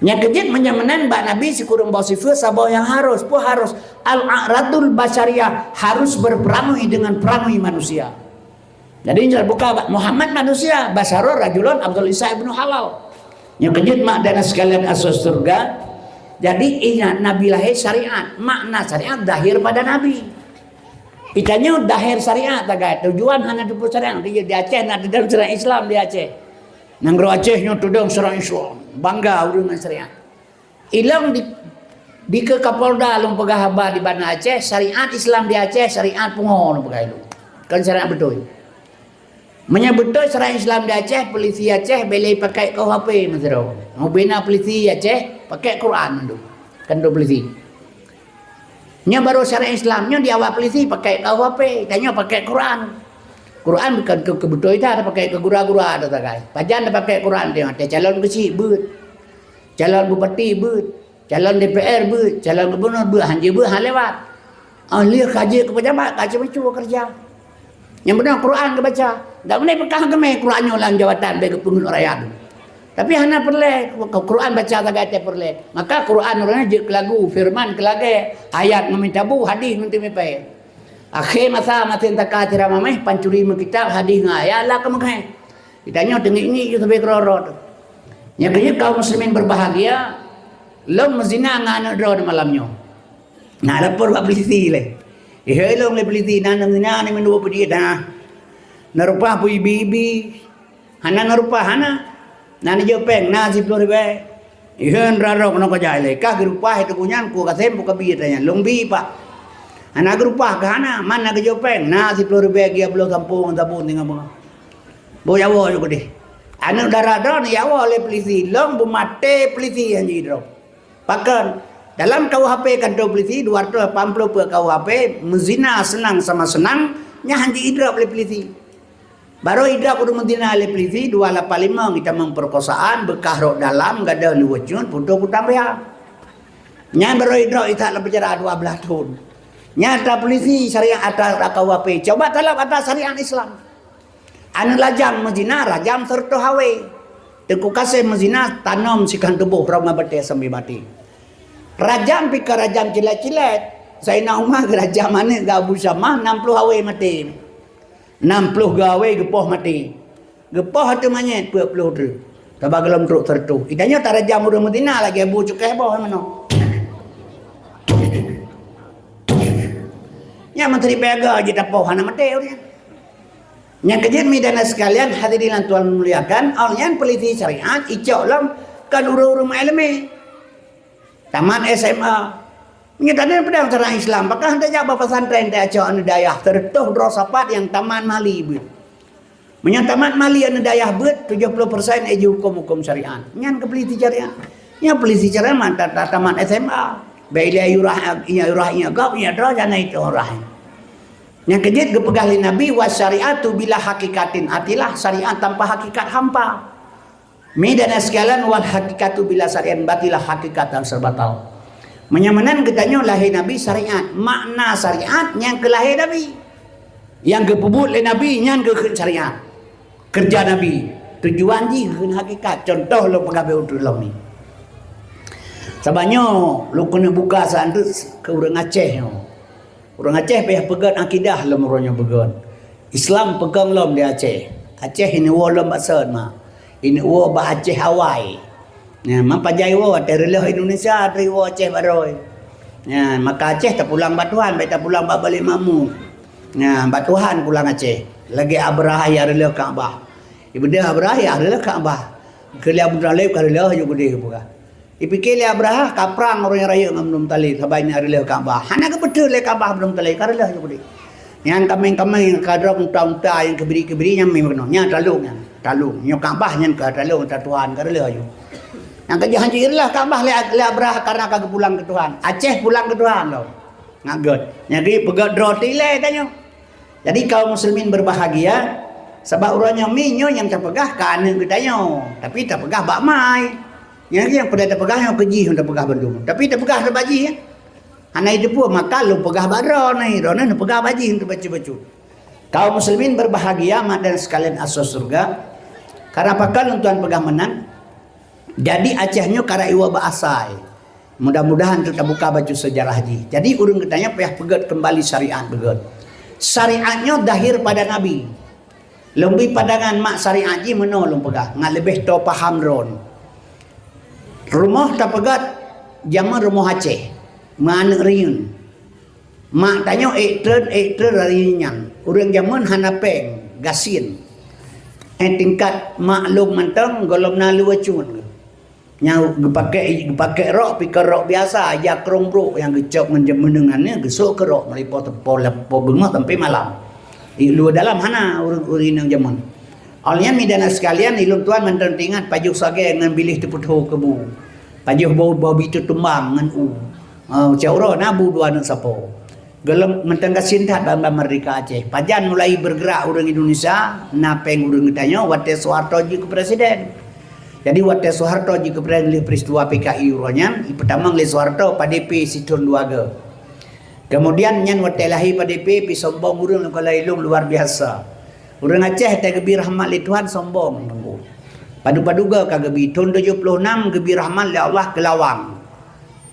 Nyang keujeuet meunyoe meunan bak Nabi sikureueng boh sifeuet saboh nyang harus, peue harus? Al-a'radul basyariyah, harus berperangai dengan perangai manusia. Jadi nyoe buka Muhammad manusia, basyara rajulun Abdul Isa ibnu Halal. Nyang keujeuet mak dan sekalian asos surga. Jadi ingat Nabi lahé syariat, makna syariat zahir pada Nabi. Itanyoe zahir syariat tagai, tujuan hana teupeu syariat, di, di Aceh na tudong syariat Islam di Aceh. Nanggroe Aceh nyoe tudong syariat Islam, bangga ureueng ngon syariat. Ilong di, di ke Kapolda lôn peugah haba di Banda Aceh, syariat Islam di Aceh, syariat pungo lôn peugah ilong. Kon syariat beutôi. Meunyoe beutôi syariat Islam di Aceh, polisi Aceh boleh pakai K U H P meusidroe. Mubina polisi Aceh pakai Quran mandum. Kan tu polisi. Nyoe baru syariat Islam, nyoe di awak polisi pakai K U H P, dan nyoe pakai Quran. Quran bukan ke, ke beutôi dah, pakai ke gura-gura dah tagai. Pajan dah pakai Quran dia, ada calon kecil, beut. Calon bupati beuet, calon D P R beuet, calon gubunur beuet, han jeuet beuet, han lewat. Ah, lheueh ka jeuet keu pejabat, ka ceumeucue keureuja. Nyang beuna Quran geubaca. Dak meunan peukah geumé Quran nyoe lam jabatan bèk geupeungeut rakyat. Tapi hana peureulèe, Quran baca sagai teuh peureulèe. Maka Quran ureueng nyan jeuet keu lagu, firman keu lagèe, ayat ngon mita bu, hadis ngon teumipèe. Akhé masa, masen saka sira mamèh, pancuri meukitab, hadis ngon ayat, la keumeungèh. Geutanyoe teungiek-ngiek ju sabe keudroe-droe teuh. Nyan keuh jeuet kaum muslimin berbahagia, lôn meuzina ngon aneuk droeneuh malam nyoe. Na lapor bak polisi lé. Ihôi lôn lé polisi, na aneuk meuzina, aneuk meunduek peudiet na. Neureupah beu ibi-ibi. Hana neureupah, hana. Na neujok péng, na siploh ribèe. Iheun rarok ngon kajak ilèe. Kah geureupah itu kunyan, ku kasem buka bi tanya. Lôn bi, Pak. Hana geureupah kah hana, man na geujok péng. Na siploh ribèe, gia bloe sampông ngon sabon tinggai beungoh. Boh jawoe ju keudeh. Aneuk dara droe neujawoe lé polisi. Lôn beumaté polisi han jidroe. Pakon? Dalam K U H P kantô polisi, dua ratus lapan puluh peuet K U H P, meuzina seunang sama seunang, nyan han jiidrop lé polisi. Barô idrop ureueng meuzina lé polisi, dua lapan lima geutamong peurkosaan, beukah rhot dalam, gadôh luweue cut, putôh kutang B H. Nyan barô idrop itat lam penjara dua belas thon. Nyan atra polisi syariat, atra K U H P. Coba talab atra syariat Islam. Aneuk lajang meuzina, rajam sireutôh hawé. Teungku Kasem meuzina, tanom sikhan tuboh, rhom ngon batèe sambi maté. Rajam pih ka rajam cilét-cilét. Saidina Umar geurajam aneuk geuh Abu Syamah, nam ploh hawé maté. Nam ploh geuh hawé geupoh maté. Geupoh ateueh manyét peuet ploh treuk. Saba gohlom trok sireutôh. Geutanyoe tarajam ureueng meuzina lagèe bu cukéh boh meunoe. Nyan mantri peuga jitapoh hana maté ureueng nyan. Nyang keujeuet mi dan sekalian hadirin yang Tuhan muliakan, awak nyan polisi syariat icok lom kon ureueng-ureueng meu'éleumé. Tamat S M A. Meunyoe tanyoe peudong cara Islam, pakon hana jak bak pesantren, tajak cok aneuk dayah, seratus droe sapat nyang tamat Mali beuet. Meunyoe tamat Mali aneuk dayah beuet, tujoh ploh persen jih huköm-huköm syariat. Nyan keuh polisi syariat. Nyan polisi syariat man ta-, ta-, tamat S M A. Bèk ilèe ureueng, ureueng ingat gob, ingat droe, jangan itu ureueng. Nyang keujeuet geupeugah lé Nabi, "Wa syariatu bila hakikatin atilah," syariat tanpa hakikat hampa. Mi dan sekalian, "Wal hakikatu bila syariat batilah," hakikat dan serba batal. Meunyoe meunan geutanyoe lahé Nabi syariat, makna syariat nyang keu lahé Nabi. Nyang geupeubuet lé Nabi nyan geukheun syariat. Keureuja Nabi, tujuan jih geukheun hakikat. Contoh lôn peugah bak droeneuh lom nyoe. Saban nyoe lôn keuneuk buka seundeuek keu ureueng Aceh nyoe. Ureueng Aceh payah peugöt akidah lom uroe nyoe beugöt. Islam peugöt lom di Aceh. Aceh ineuk woe lom bak sot mak. Ineuk woe bak Aceh awai. Nyan, man pajan iwoe, watèe reuloh Indonesia, watèe iwoe Aceh baroe. Nyan, maka Aceh tapulang bak Tuhan, bèk tapulang bak Baitul Makmur. Nyan, bak Tuhan pulang Aceh. Lagèe Abrahah nyang reuloh Ka'bah. Ibeudôh Abrahah nyang reuloh Ka'bah. Keu lé Abdul Muthalib ka reuloh ju keudéh peugah. Ipike lé Abrahah ka prang ureueng nyang rayeuk ngon Abdul Muthalib, sabab ineuk reuloh Ka'bah. Hana geupeutreun lé Ka'bah Abdul Muthalib, ka reuloh ju keudéh. Nyan kaméng-kaméng ka droe unta-unta nyang keubiri-keubiri nyan meunoe. Nyan talong nyan. Talong. Nyoe Ka'bah nyan ka talong, ta Tuhan ka reuloh ju. Nyang keujeuet hanjeuet reuloh Ka'bah lé, lé Abrahah karena ka geupulang keu Tuhan. Aceh pulang keu Tuhan lom. Ngat gèt. Jadi peugöt droe tilèe tanyoe. Jadi kaum muslimin berbahagia, sabab uroe nyoe mi nyoe nyang tapeugah ka aneuk geutanyoe, tapi tapeugah bak mai. Nyang, nyang peudeh tapeugah nyoe keu jih nyang tapeugah bandum. Tapi tapeugah bak jih, ya. Hana jiteupeue, maka lôn peugah bak droeneuh, droeneuh neupeugah bak jih untuk bacut-bacut. Kaum muslimin berbahagia, mak dan sekalian ahli syurga. Karena pakon lôn tuan peugah meunan, jadi Aceh nyoe karap iwoe bak asai. Mudah-mudahan teuk tabuka bacut sejarah jih. Jadi ureueng geutanyoe payah peugöt keumbali syariat beugöt. Syariat nyoe dahir pada Nabi. Lôn bri pandangan mak syariat jih meunoe lôn peugah, ngat leubeh toe paham droen. Rumoh tapeugöt jameun rumoh Aceh, meuaneuk reuen. Mak tanyoe ék treun, ék treun lagèe nyan. Ureueng jameun hana péng, gasien. Eh, tingkat mak lôn mantong gohlom na luweue cun. Nyang geupakèk, geupakèk rok, pih kon rok biasa, ija krông brok nyang geucok ngon jameun nyan, geusok keu rok, meulipot teupol, leupot beungoh sampai malam. Di luwa dalam hana ureueng, ureueng inong jameun. Awaknyan, mi dan sekalian, ilôn tuan mantong teuingat pajoh sagèe ngon biléh teupeutho keu bu. Pajoh boh, boh bi teutumbang ngon u. Ah, cak uroe na bu dua aneuk sapo. Gohlom mantong gasien that ban, ban meurdeka Aceh. Pajan mulai bergerak ureueng Indonesia, na péng ureueng geutanyoe watèe Soeharto jeuet keu presiden. Jadi watèe Soeharto jeuet keu presiden lheueh peristiwa P K I uroe nyan, ipeutamong lé Soeharto P D P sithôn dua go. Kemudian nyan watèe lahé P D P, pih sombong ureueng lôn, kalau ilôn luar biasa. Ureueng Aceh watèe geubri rahmat lé Tuhan sombong teungku. Padub-padub go ka geubri, thôn tujoh ploh nam geubri rahmat lé Allah keu lawang.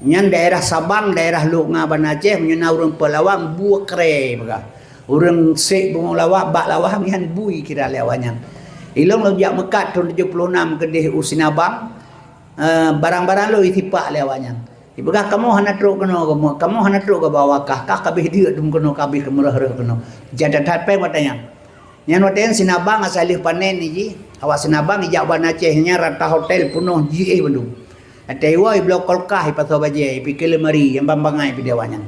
Nyan daerah Sabang, daerah Lhokseumawe, Banda Aceh, meunyoe na ureueng peulawang, bue krèe peugah. Ureueng sép beungoh lawang, bak lawang nyan bui kira lé awaknyan. Ilôn lôn jak meukat thôn tujoh ploh nam keudéh u Sinabang, eh, barang-barang lôn isipak lé awaknyan. Ipeugah, "Kamoe hana trok keunoe, kamoe, kamoe hana trok keu bawah kah, kah ka abéh deuk dum keunoe, ka abéh keumeurah-rah keunoe." Jak that-that péng watèe nyan. Nyan watèe nyan Sinabang asai lheueh panen jih, awak Sinabang ijak Banda Aceh nyan rata hotel peunoh jiéh bandum. Watèe iwoe ibloe kulkas, ipasoe bajèe, ipike lemari, nyang ban bangai pih di awaknyan.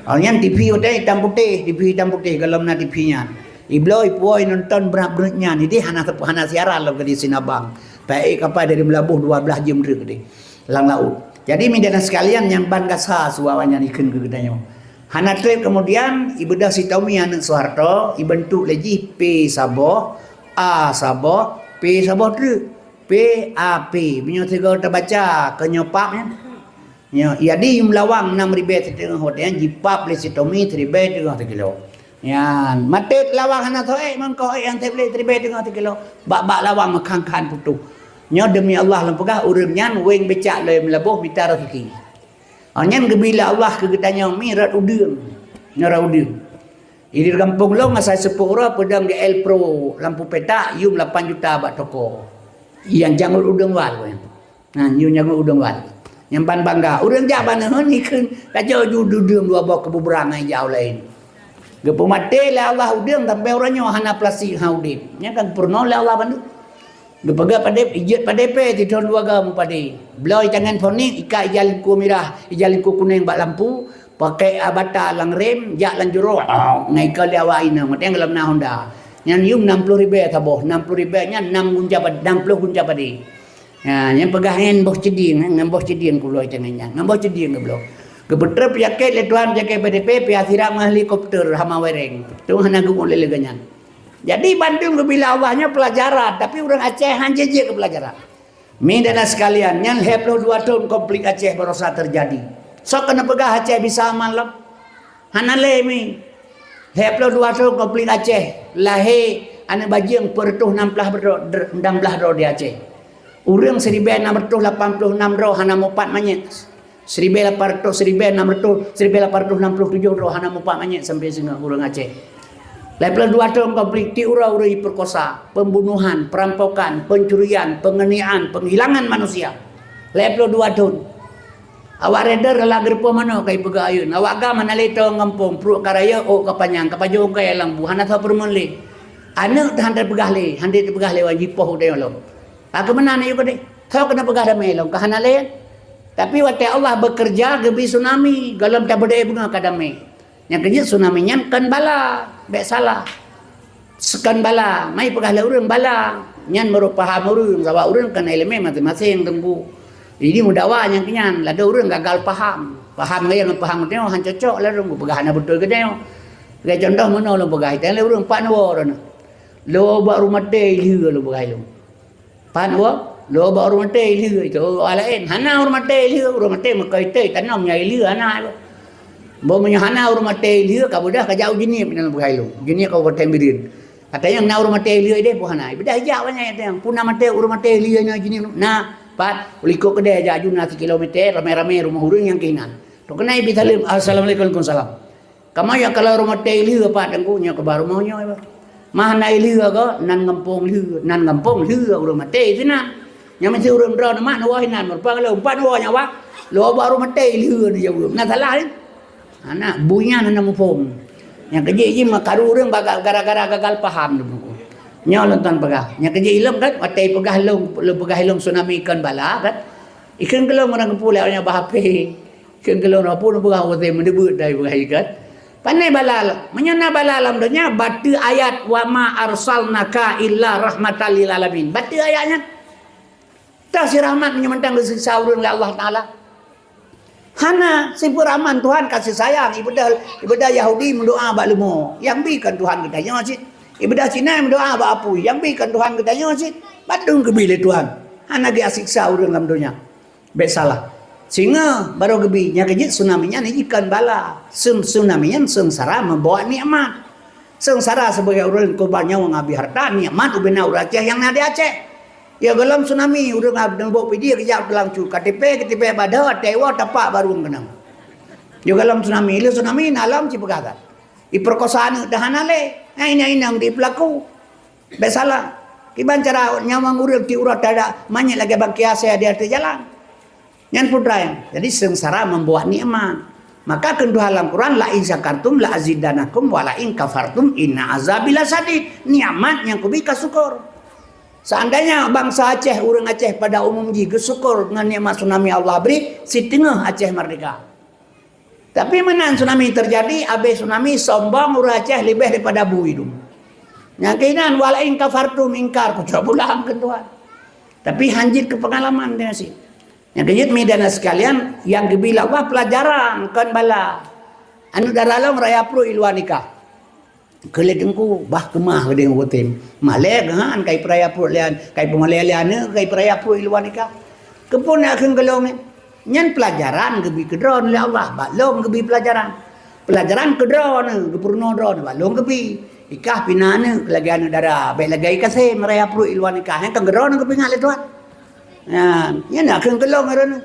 Awaknyan T V watèe nyan itam putéh, T V itam putéh gohlom na T V nyan. Ibloe ipuwoe inonton brat-brat nyan, idéh hana, hana siaran lom keudéh Sinabang. Paék kapai dari Meulaboh dua blah jeuem treuk keudéh lam laôt. Jadi, mi dan sekalian nyang ban gasa su awaknyan ikheun keu geutanyoe. Hana trép kemudian, ibeudôh si Tommy aneuk Soeharto, ibeuntuk lé jih P saboh, A saboh, P saboh treuk. P A P. Meunyoe sigoe tabaca keu nyoe pap nyan. Nyoe, jadi yum lawang nam ribèe siteungoh watèe nyan jipap lé si Tommy siribèe teungoh sikilo. Nyan, maté lawang hana soe, mangko nyang sép lé siribèe teungoh sikilo. Bak-bak lawang meukan-kan putôh. Nyoe demi Allah lôn peugah, ureueng nyan weng becak lom Meulaboh mita raseuki. Oh, nyan geubri lé Allah keu geutanyoe mi rot udeueng. Nyoe rot udeueng. Di gampông lôn asai seupôt uroe peudong di L Pro lampu petak yum lapan juta bak toko. Nyang jangot udeueng wal nyan. Nah, yum jangot udeueng wal. Nyang ban bangga. Ureueng jak bak neuheun ikheun, ka jauh ju udeueng dua boh keu bubrang ngon ijau laén. Geupeumaté lé Allah udeueng sampai uroe nyoe hana plastik ha udép. Nyan ka geupeurunoe lé Allah bandum. Geupeugah padé, ijeuet padé pé di thôn dua ga meupadé. Bloe tangan fonik, ikat ija lingku mirah, ija lingku kunéng bak lampu, pakai bata lam rem, jak lam jurong. Au, ngai ka lé awak inong, meuteung lam na honda. Nyan yum nam ploh ribèe saboh, nam ploh ribèe nyan nam gunca pad-, nam ploh gunca padé. Ha, nyan peugah ngon boh ceudieng, ngon boh ceudieng ku bloe tangan nyan, ngon boh ceudieng geubloe. Geupeutrép peunyakét lé Tuhan, peunyakét P D P, pih sirah ngon helikopter hama wereng. Tuhan hana geuuet lé lagèe nyan. Jadi, bandum geubila Allah nyoe peulajaran, tapi ureueng Aceh han jeuet keu peulajaran. Mi dan sekalian, nyan lhèe ploh dua thôn konflik Aceh barosa teujadi. Soe keuneuk peugah Aceh bisa aman lom? Hana lé mi. Lhèe ploh dua thôn konflik Aceh, lahé aneuk bajeueng peuet reutôh nam ploh droe, dr-, nam ploh droe di Aceh. Ureueng siribèe nam reutôh lapan ploh nam droe hana mupat manyét. Siribèe lapan reutôh, siribèe nam reutôh, siribèe lapan reutôh nam ploh tujoh droe hana mupat manyét sampoe singoh ureueng Aceh. Lhèe ploh dua thôn konflik, tiep uroe ureueng jipeukosa, pembunuhan, perampokan, pencurian, penganiayaan, penghilangan manusia. Lhèe ploh dua thôn. Awak raider lam geureupoh manok ka jipeugah ayeuen. Awak GAM hana lé toe gampông, pruet ka rayeuk, ôk ka panyang, ka pajoh ungkai lam bu, hana soe peurumeuen lé. Aneuk teuh han teupeugah lé, han teupeugah lé wan jipoh u dayah lom. Ka keu meunan ayeue keudeh. Soe keuneuk peugah damé lom, ka hana lé. Tapi watèe Allah beukeureuja, geubri tsunami, gohlom tabeudôh beungoh ka damé. Nyang keujeuet tsunami nyan kon bala, bèk salah. Kon bala, mai peugah lé ureueng bala. Nyan meurok paham ureueng, sabab ureueng kon ileumèe maséng-maséng teungku. Jadi meudawa nyang keu nyan, ladôm ureueng gagal paham. Paham gaya ngon paham geutanyoe han cocok lé ureueng, geupeugah hana beutôi geutanyoe. Lagèe contoh meunoe lôn peugah, itang lé ureueng pat neuwoe droeneuh. Lôn bak rumoh teh ilheueh lôn peugah lôn. Pat neuwoe, lôn bak ureueng maté ilheueh itu, ureueng laén. Hana ureueng maté ilheueh, ureueng maté meukai teh, tanom nyang ilheueh hana. Boh meunyoe hana ureueng maté ilheueh, ka beudôh ka jak u Jeunieb nyan peugah lôn. Jeunieb Kabupaten Bireuen. Ata nyang na ureueng maté ilheueh ideh pun hana. Beudôh jak banyak ata nyang. Pun na maté ureueng maté ilheueh nyoe Jeunieb. Na, pat, u likot keudè jak aju na sikilomèter, ramé-ramé rumoh ureueng nyang keunan. Toh keunan ibi saleuem, "Assalamualaikum." "Waalaikumsalam." Kamoe nyang kalau ureueng maté ilheueh pat teungku nyoe keuba rumoh nyoe, bah. Mah na ilheueh go, nan gampông lheueh, nan gampông lheueh ureueng maté sinan. Nyang meusti ureueng droeneuh mat neuwoe inan, meureumpang lôn pat neuwoe nyan, bah. Lôn bak ureueng maté ilheueh neujaweueb. Na salah, eh? Hana, bui nyan hana muphom. Nyang keujeuet jih meukaru ureueng baga-, gara-gara gagal paham teungku. Nyoe lôn tan peugah. Nyang keujeuet ilôn kan, watèe peugah lôn, lôn peugah ilôn tsunami kon bala kan. Ikheun keu lôn ureueng geupeu lé awak nyan bah H P. Keu geulôn pun peugah watèe meuneubeut dai peugah ikat. Pane bala lom. Meunyoe na bala lam donya, bateue ayat, "Wa ma arsalnaka illa rahmatan lil alamin." Bateue ayat nyan. Toh si rahmat meunyoe mantong geusiksa ureueng lé Allah Taala. Hana, sipeue rahmat Tuhan kasih sayang, ibadah, ibadah Yahudi meudoa bak leumo. Nyang bi kon Tuhan geutanyoe cit. Ibadah Cina meudoa bak apui. Nyang bi kon Tuhan geutanyoe cit. Bandum geubi lé Tuhan. Hana geusiksa ureueng lam donya. Bèk salah. Singoh barô geubi, nyang keujeuet tsunami nyan jikheun bala. Seung-, tsunami nyan seungsara membawa nikmat. Seungsara sibagoe ureueng korban nyawöng abéh hareuta, nikmat ubena ureueng Aceh nyang na di Aceh. Ya, gohlom tsunami, ureueng ab-, neubok Pidie geujak u Teulangcu, ka tipèe, ka tipèe badoe, teuwoe tapak barô keunong. Ya, gohlom tsunami, ilheueh tsunami, na lom cit peugah that. Iperkosa aneuk dah hana lé, nyan inong-inong di peulaku. Bèk salah. Kiban cara nyawöng ureueng tiep uroe tada manyét lagèe bangké asèe di ateueh jalan. Nyan peue treuk. Jadi, seungsara membawa nikmat. Maka kheun Tuhan lam Quran, "La in syakartum la azidannakum wa la in kafartum inna azabi lasyadid." Nikmat nyang kubi ka syukur. Seandainya bansa Aceh, ureueng Aceh pada umum jih geusyukur ngon nikmat tsunami Allah bri, siteungoh Aceh merdeka. Tapi meunan tsunami teujadi, abéh tsunami sombong ureueng Aceh leubeh daripada bui dum. Nyang keunan, "Wa la in kafartum," ingkar, kucok pulang keu Tuhan. Tapi hanjeuet keu peungalaman dia sih. Nyang keujeuet mi dan sekalian, nyang geubi lé Allah peulajaran, kon bala. Aneuk dara lôn raya pruet i luwa nikah. Keu lé teungku, bah keumah geudeh ngon tem. Malèe geuhan kai peuraya pruet lé an-, kai peumalèe lé aneuk, kai peuraya pruet i luwa nikah. Keupeue na kheun keu lôn nyan? Nyan peulajaran geubi keu droeneuh lé Allah, bak lôn geubi peulajaran. Peulajaran keu droeneuh, geupeurunoe droeneuh, bak lôn geubi. Ikah pih na aneuk lagèe aneuk dara, bèk lagèe ikasém raya pruet i luwa nikah. Nyan kan keu droeneuh geupeuingat lé Tuhan. Nyan, nyan na kheun keu lôn droeneuh.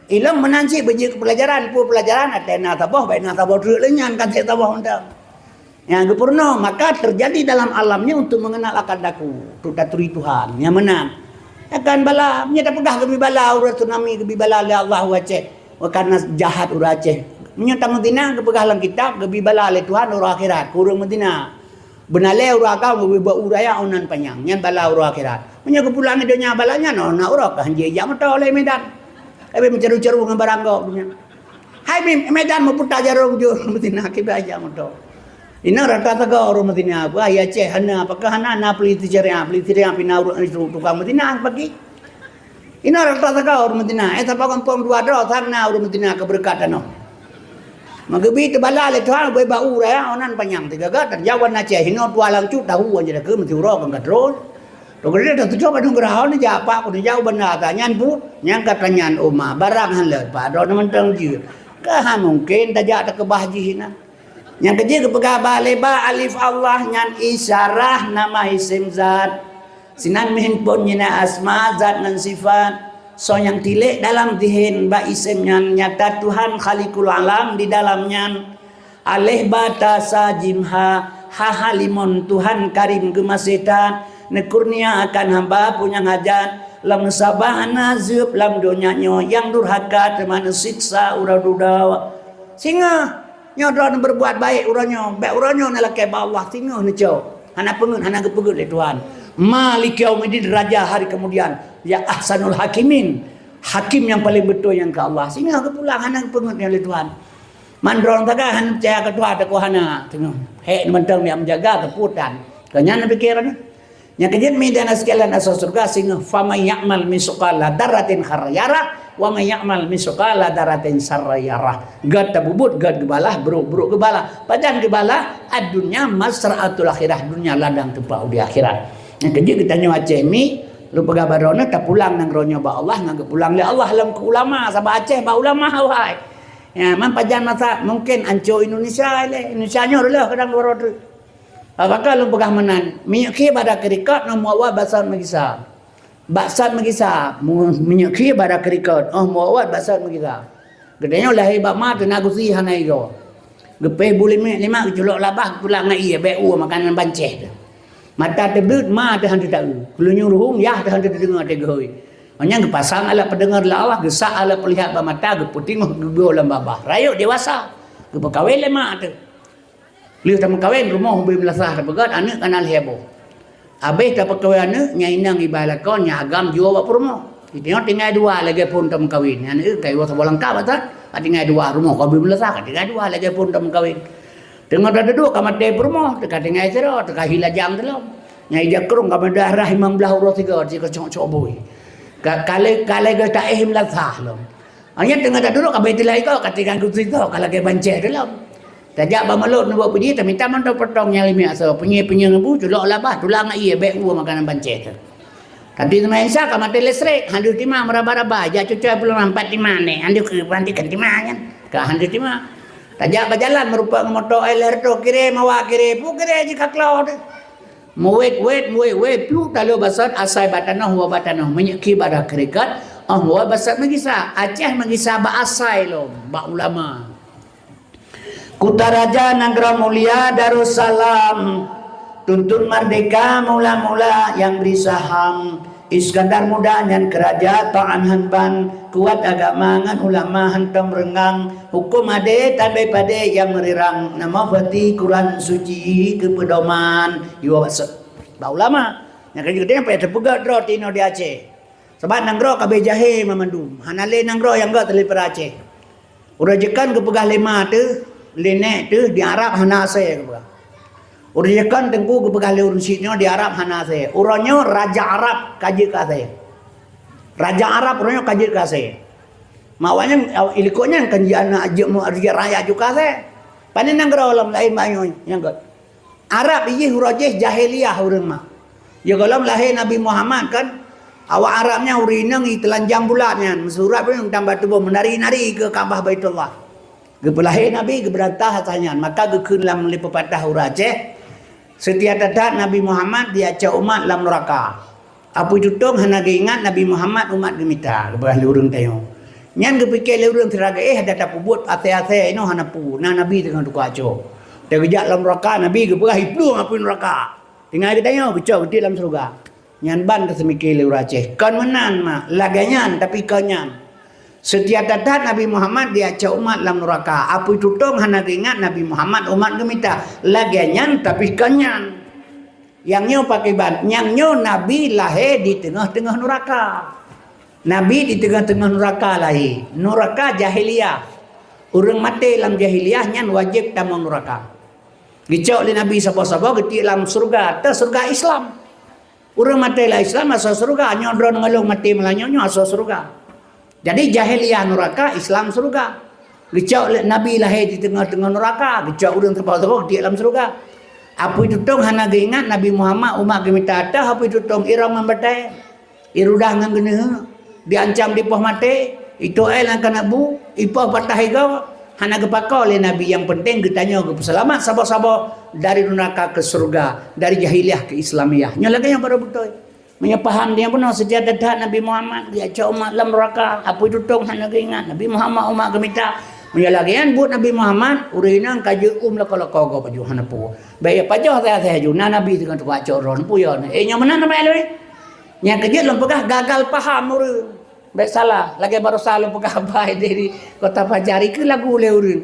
Ilôn meunan cit beujeuet keu peulajaran, peue peulajaran, até na saboh, bèk na saboh treuk lé nyan, kan saboh mantong. Nyang geupeurunoe, maka teujadi dalam alam nyoe untuk mengenal akan daku, untuk taturi Tuhan. Nyang meunan. Akan bala, meunyoe tapeugah geubi bala, ureueng tsunami geubi bala lé Allah u Aceh. Karena jahat ureueng Aceh. Meunyoe tameuzina, geupeugah lam kitab, geubi bala lé Tuhan ureueng akhirat, keu ureueng meuzina. Beunalèe ureueng agam geubi bak u raya unan panyang. Nyan bala ureueng akhirat. Nyoe geupulang i donya bala nyan, oh, na uroe ka hanjeuet jak moto lé Medan. Tapi meucaru-caru ngon barang gob donya. Hai Mi-, Medan meuputa jarong jeuet meutina kiban jak moto. Inoe rata sagoe ureueng meutina, bah ya Aceh hana, apakah hana na polisi syariah, polisi syariah pina ureueng itu tukang meutina pagi. Inoe rata sagoe ureueng meutina, eh, sapa gampông dua droe, sang na ureueng meutina keu beureukat tanoh. Meugeubi teubala lé Tuhan ubé bak u raya, oh nan panyang tiga gata, jawan Aceh, hinoe tuha lam cut tahu wan jadaka meuti uroe kon ka troh. Toh geude teututoe padum geurahon jak pak keuneuk jak u banda ta nyan bu, nyang ka tanyan uma, barang han leuet pak droeneuh mantong jeuet. Ka han mungken tajak takeubah jih na. Nyang keujeuet geupeugah ba lé ba alif Allah nyan isyarah nama isim zat. Sinan meuhimpon nyina asma zat ngon sifat. Soe nyang tilék dalam zihin bak isim nyan nyata Tuhan Khaliqul Alam di dalam nyan. Aleh ba ta sa jim ha, ha ha limon Tuhan Karim geumaséh that, neukurnia akan hamba peue nyang hajat, lam saban na zeueb lam donya nyoe nyang durhaka teuma neusiksa uroe dudoe. Singoh nyoe droeneuh beureubuat baék uroe nyoe, bék uroe nyoe neulakée bak Allah, singoh neucok. Hana peungeut, hana geupeugét lé Tuhan. Maliki yaumiddin, raja hari kemudian, ya ahsanul hakimin, hakim nyang paleng beutôi nyang keu Allah. Singoh geupulang hana geupeungeut nyan lé Tuhan. Man droeneuh taga hana peucaya keu Tuhan, teungku hana. Teungoh hék mantong nyang meujaga keuputan. Keu nyan neupiké droeneuh. Nyang keujeuet mi dan sekalian asoe syeuruga singoh, "Faman ya'mal misqala dzarratin khairan yarah, wa man ya'mal misqala dzarratin syarran yarah." Gét tapubuet, gét geubalah, brok, brok geubalah. Pajan geubalah? Ad-dunya mazra'atul akhirah, dunia ladang teumpat udi akhirat. Nyang keujeuet geutanyoe Aceh mi, lôn peugah bak droeneuh tapulang nanggroe nyoe bak Allah, ngon geupulang lé Allah lom keu ulama, sabab Aceh bak ulama awai. Ya, man pajan masa mungkin anco Indonesia lé. Indonesia nyoe reuloh kadang dua ratus. Apakah lôn peugah meunan? Minyeuk khie bada keurikot ngon muawat basat meugisa. Basat meugisa, mu-, minyeuk khie bada keurikot, oh muawat basat meugisa. Geutanyoe lahé bak ma teuh na gusi hana igoe. Geupéh bu lima, lima geuculok labah, geupulak ngon ie, bék u makanan bancéh teuh. Mata teubleuet, ma teuh han teuta-eu. Keuleunyoe ruhueng, yah teuh han teudeungoe teuh geuhôi. Nyan geupasang alat peudeungoe lé Allah, geusak alat peulihat bak mata, geupeutingoh geugoe lam babah. Rayeuk dewasa, geupeukawen lé ma teuh. Lheueh tameukawen, rumoh ubé meulasah tapeugét, aneuk ka na lhèe boh. Abéh tapeukawen aneuk, nyang inong iba lakon, nyang agam jiwoe bak peurumoh. Geutanyoe tinggai dua lagèe phon tameukawen. Aneuk ka jiwoe saboh langkah bak that, ka tinggai dua rumoh, ka ubé meulasah, ka tinggai dua lagèe phon tameukawen. Teungoh taduduek ka maté peurumoh, teuka tinggai sidroe, teuka hi lajang teuh lom. Nyang ija krong ka meudarah limong blaih uroe sigoe, jikeucok-cok bui. Ka, ka lheueh, ka lheueh geuh taéh meulasah lom. Nyan teungoh taduduek ka beutilai goe, ka tinggai gusi goe, ka lagèe bancéh teuh lom. Tajak bak mulod neubuet puji, tamita mantong potong nyang limong asoe. Punyueng-punyueng bu, culok labah, tulak ngon ie, bèk u makanan bancéh teuh. Tapi teuma Isa ka maté listrik, han deuh tima meuraba-raba, jak cucoe pulang empat lima nèk, han deuh keu, han deuh keu tima nyan. Ka han deuh tima. Tajak bak jalan meurumpok ngon moto, eh, lhèe reutôh kiré, mawa kiré, peue kiré jih ka klo teuh. Meuwét-wét, meuwét-wét, pluek taloe basot asai bak tanoh, woe bak tanoh. Minyeuk khie bada keurikot, oh woe basot meugisa. Aceh meugisa bak asai lom, bak ulama. Kuta Raja nanggroe mulia Darussalam, tuntun merdeka mula-mula nyang bri saham. Iskandar Muda nyan keu raja toan han ban, kuat agama ngon ulama hantom reungang, huköm adé tabé padé nyang meurirang, nama peuti Quran Suci keu peudoman. Yue bak se-, bak ulama. Nyang keujeuet geutanyoe payah teupeugét droe tinoe di Aceh. Sabab nanggroe ka beh jahé mamandum. Hana lé nanggroe nyang göt teulipeue Aceh. Uroe jeukon geupeugah lé ma teuh, lé nèk teuh di Arab hana asèe geupeugah. Uroe jeukon teungku geupeugah lé ureueng syiek nyoe di Arab hana asèe. Uroe nyoe raja Arab ka jeuet keu asèe. Raja Arab uroe nyoe ka jeuet keu asèe. Mak awak nyan, ilikot nyan kan jeuet aneuk jeuet mu-, jeuet rakyat jeuet keu asèe. Pane nanggroe lom laén bak nyoe nyang göt. Arab jih uroe jih jahiliyah ureueng ma. Ya gohlom lahé Nabi Muhammad kan, awak Arab nyan ureueng inong i teulanjang bulat nyan, meusurat pun tambah tuboh meunari-nari keu Ka'bah Baitullah. Geupeulahé Nabi geubeurantah atas nyan, maka geukheun lam lé peupatah ureueng Aceh, seutia that-that Nabi Muhammad diacok umat lam nuraka. Apui tutong hana geuingat Nabi Muhammad umat geumita, geupeugah lé ureueng tanyoe. Nyan geupike lé ureueng sira geuéh, ada tapeubuet asèe-asèe inoe hana peue, na Nabi teungoh teuka cok. Teugeujak lam nuraka, Nabi geupeugah iplueng apui nuraka. Tinggai geutanyoe geucok geutiek lam syeuruga. Nyan ban teuseumike lé ureueng Aceh. Kon meunan mak, lagèe nyan tapi kon nyan. Seutia that-that Nabi Muhammad diacok umat lam nuraka. Apui tutong hana geuingat Nabi Muhammad umat geumita. Lagèe nyan tapi kon nyan. Nyang nyoe pakriban? Nyang nyoe Nabi lahé di teungoh-teungoh nuraka. Nabi di teungoh-teungoh nuraka lahé. Nuraka jahiliyah. Ureuëng maté lam jahiliyah nyan wajéb tamong nuraka. Geucok lé Nabi saboh-saboh geutiek lam syeuruga, teuh syeuruga Islam. Ureuëng maté lam Islam asoe syeuruga, nyoe droeneuh ngon lôn maté meulanyoe nyoe asoe syeuruga. Jadi jahiliyah nuraka, Islam syeuruga. Geucok lé Nabi lahé di teungoh-teungoh nuraka, geucok ureuëng saboh-saboh geutiek lam syeuruga. Apui tutong hana geuingat Nabi Muhammad, umat geumita teuh apui tutong irong ngon batée. Irudah ngon geuneuheuek, diancam dipoh maté, itoe lam keuneuk bu, ipoh patah igoe, hana geupakoe lé Nabi. Nyang penting geutanyoe geupeuseulamat saboh-saboh dari nuraka keu syeuruga, dari jahiliyah keu Islamiyah. Nyoe lagée nyang barô beutôi. Meunyoe paham dia bunoe seutia that-that Nabi Muhammad, geujak cok umat lam nuraka, apui tutong hana geuingat, Nabi Muhammad umat geumita. Meunyoe lagée nyan buet Nabi Muhammad, ureuëng inong ka jeuet um lako-lako gob aju hana peue. Bék ya pajoh sagai-sagai aju, na Nabi teungoh teuka cok droe, peue ya? Eh, nyoe meunan nama lé? Nyang keujeuet lôn peugah gagal paham ureuëng. Bék salah, lagée barosa lôn peugah bai dari Kota Fajar, ikeu lagu lé ureuëng.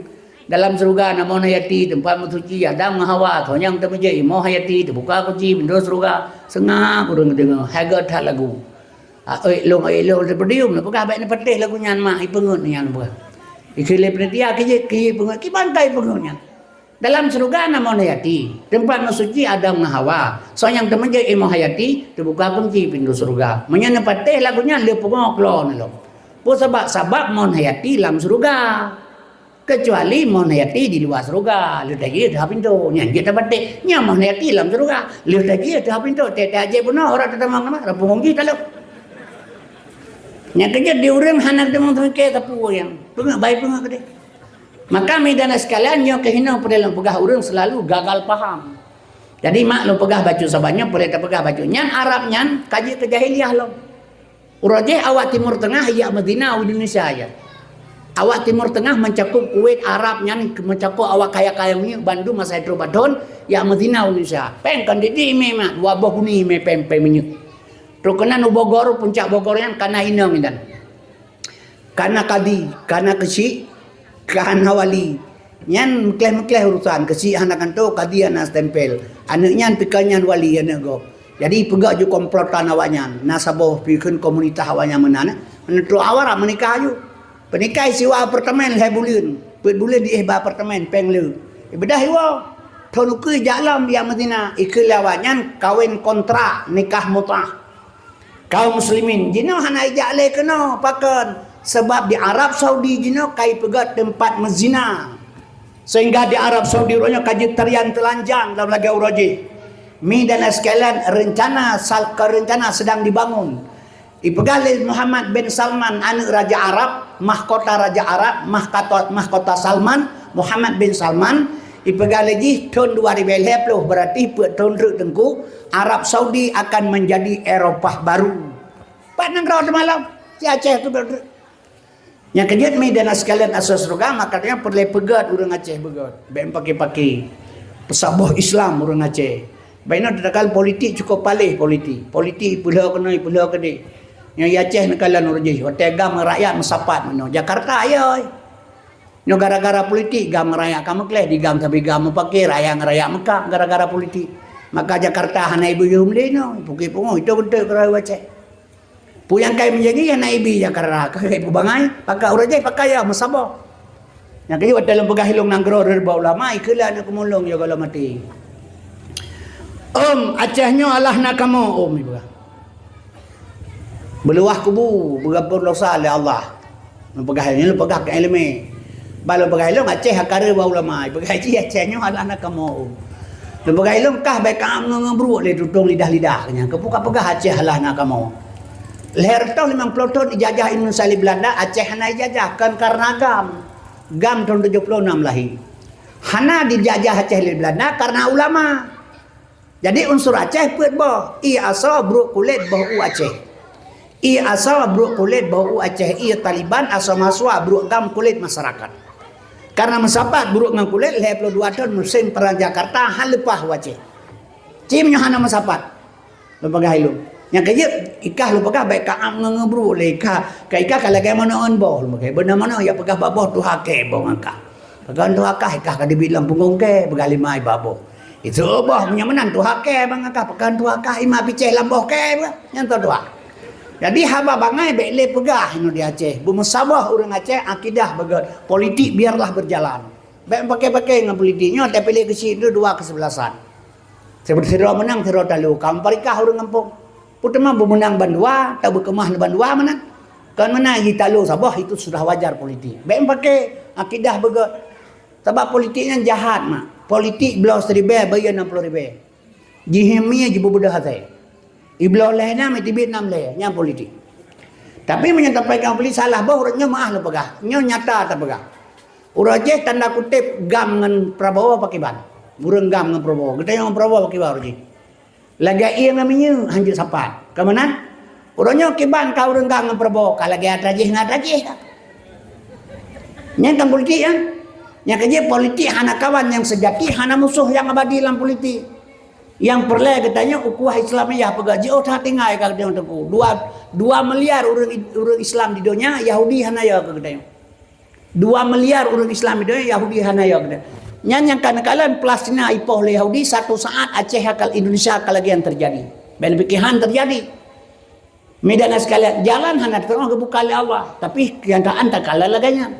Dalam syeuruga na Mon Hayati, teumpat meusuci Adam ngon Hawa, soe nyang teumeujeuet imoh Hayati, teubuka kunci pintoe syeuruga. Seungab ureuëng geudeungoe, hai gét that lagu. Aék lôn, aék lôn, teupeudiyum, neupeugah bék neupatéh lagu nyan mak, ipeungeut nyan peugah. Ikeu lé panitia, keu jeuet, keu jeuet peungeut, kiban ka ipeungeut nyan. Dalam syeuruga na Mon Hayati, teumpat meusuci Adam ngon Hawa. Soe nyang teumeujeuet imoh Hayati, teubuka kunci pintoe syeuruga. Meunyoe neupatéh lagu nyan, lheueh pungo klo neulom. Peue sabab? Sabab Mon Hayati lam syeuruga. Keucuali Mon Hayati di luwa syeuruga, lheueh tajih teuhah pintoe. Nyan jeuet tapatéh. Nyan Mon Hayati lam syeuruga, lheueh tajih teuhah pintoe. Teuh-teuh jih bunoe, uroe tatamong ngon mak, rapung kunci talok. Nyang keujeuet di ureuëng hana teumeung teumike sapeue nyang peungeut bai peungeut keudeh. Maka, mi dan sekalian, nyoe keuh hinoe peudeh lôn peugah ureuëng seulalu gagal paham. Jadi, mak lôn peugah bacut saban nyoe, peureulee tapeugah bacut. Nyan Arab nyan ka jeuet keu jahiliyah lom. Uroe jih awak Timur Tengah jak meuzina u Indonesia ya. Awak Timur Tengah meucakup Kuwait, Arab nyan meucakup awak kaya-kaya minyeuk bandum masa troh bathon jak meuzina u Indonesia. Péng kon di di mé mak, dua boh guni mé péng, péng minyeuk. Trok keunan u Bogor, puncak Bogor nyan kana inong inan. Kana kadi, kana keuchik, kana wali. Nyan meukleh-meukleh urusan, keuchik hana kantô, kadi hana stempel. Aneuëk nyan pikon nyan wali aneuëk gob. Jadi peugah ju komplotan awaknyan, na saboh pikon komunitas awaknyan meunan, eh. Meunan trok awak meunikah ju. Peunikah siwa apartemen lhée buleuen, peuet buleuen diéh bak apartemen, péng le. Ibeudôh iwoe. Thon ukeue jak lom jak meuzina, ikeu lé awaknyan kawén kontrak, nikah mut'ah. Kaum muslimin, jinoe hana ijak lé keunoe, pakon? Sabab di Arab Saudi jinoe ka ipeugét teumpat meuzina. Sehingga di Arab Saudi uroe nyoe ka jeuet tarian teulanjang lam lagée uroe jih. Mi dan sekalian, rencana sal-, ke rencana sedang dibangun. Ipeugah lé Muhammad bin Salman, aneuëk raja Arab, mahkota raja Arab, mahkota, mahkota Salman, Muhammad bin Salman, ipeugah lé jih thon dua ribée lhée ploh, berarti peuet thon treuk teungku, Arab Saudi akan menjadi Eropah baru. Pat nanggroe teuma lom, si Aceh tu. Nyang keujeuet mi dan sekalian asoe syeuruga, maka nyan peureulée peugét ureuëng Aceh beugét. Bék paki-paki. Peusaboh Islam ureuëng Aceh. Bék nyoe teuka politik cukup paléh politik. Politik peulhö keunoe, peulhö keudeh. Nyang Aceh neukalon ureuëng jih. Watée GAM rakyat meusapat meunoe. Jakarta ayo. Nyoe gara-gara politik GAM rakyat ka meukleh, di GAM sabe GAM meupaké, rakyat ngon rakyat meukab gara-gara politik. Maka Jakarta hana ibu yum lé nyoe, pukui pungo itu bentuk keurau Aceh. Peue nyang kai meunjanji hana ibi Jakarta, ka kai peubangai, pakat ureuëng jih pakai ya meusaboh. Nyang keujeuet watée lôn peugah ilong nanggroe reubah ulama, ikeu lé aneuk keumulong ya gala maté. Om, Aceh nyoe alah na kamoe, om, ipeugah. Beuluwah kubu, beugampôn dosa lé Allah. Lôn peugah ilong, lôn peugah keu ileumé. Bah lôn peugah ilong, Aceh aka reuba ulama. Peugah jih Aceh nyoe alah na kamoe. Lôn peugah ilong kah bék ka am ngon bruek lé tutong lidah-lidah nyan. Keupeue ka peugah Aceh alah na kamoe. Lhée reutôh limong ploh thon ijajah Indonesia lé Belanda, Aceh hana ijajah, kon kareuna GAM. GAM thon tujoh ploh nam lahé. Hana dijajah Aceh lé Belanda kareuna ulama. Jadi unsur Aceh peuet boh, ie asoe bruek kulét boh u Aceh. Ie asoe bruek kulét boh u Aceh, ie Taliban asoe mahasiswa bruek GAM kulét masyarakat. Karena meusapat bruek ngon kulét lhée ploh dua thon musém Perang Jakarta han leupah u Aceh. Cit meunyoe hana meusapat. Lôn peugah ilong. Nyang keujeuet, ikah lôn peugah bék ka am ngon ngeubruek lé ikah. Ka ikah ka lagée meunoe ngon boh lôn peugah. Beuna meunoe ya peugah bak boh tuha kée boh ngon kah. Pakon tuha kah ikah ka dibilang punggong kée, peugah lima iba boh. Itu boh meunyoe meunan tuha kèe bang akah, pekan tuha kah ima picéh lam boh kèe bah. Nyan tu tuha. Jadi haba bangai bèk lé peugah inoe di Aceh. Beumeusaboh ureuëng Aceh akidah beugét. Politik biarlah berjalan. Bèk pakai-pakai ngon politik nyoe tapi lé keuchik tu dua kesebelasan. Sidroe meunang sidroe talo. Kaum parikah ureuëng gampông. Peue teuma beumeunang bandua atau beukeumah bandua meunan. Kon meunan jitalo saboh itu sudah wajar politik. Bèk pakai akidah beugét. Sabab politik nyan jahat mak. Politik bloe siribèe bayeue nam ploh ribèe. Jihimie jibeubeudoh asai. Ibloe lhèe nam iteubiet nam lhèe, nyan politik. Tapi meunyoe tapeugah politik salah boh ureuëng nyoe meuah lôn peugah. Nyoe nyata tapeugah. Uroe jih tanda kutip GAM ngon Prabowo pakriban. Ureuëng GAM ngon Prabowo. Geutanyoe ngon Prabowo pakriban uroe jih. Lagèe ié ngon minyeuk hanjeuet sapat. Ka meunan? Uroe nyoe kiban ka ureuëng GAM ngon Prabowo ka lagèe atra jih ngon atra jih ka. Nyan kan politik kan? Nyang keujeuet politik hana kawan nyang seujati, hana musoh nyang abadi lam politik. Nyang peureulèe geutanyoe ukhuwah Islamiyah peugah jiôh that tinggai ka geutanyoe teungku. Dua, dua miliar ureuëng, ureuëng Islam di donya, Yahudi hana yo keu geutanyoe. Dua miliar ureuëng Islam di donya, Yahudi hana yo keu geutanyoe. Nyan nyang ka neukalon Palestina ipoh lé Yahudi, satu saat Aceh akan Indonesia akan lagèe nyan teujadi. Bèk neupiké han teujadi. Medan sekalian, jalan hana teuroh geubuka lé Allah, tapi kenyataan takalon lagèe nyan.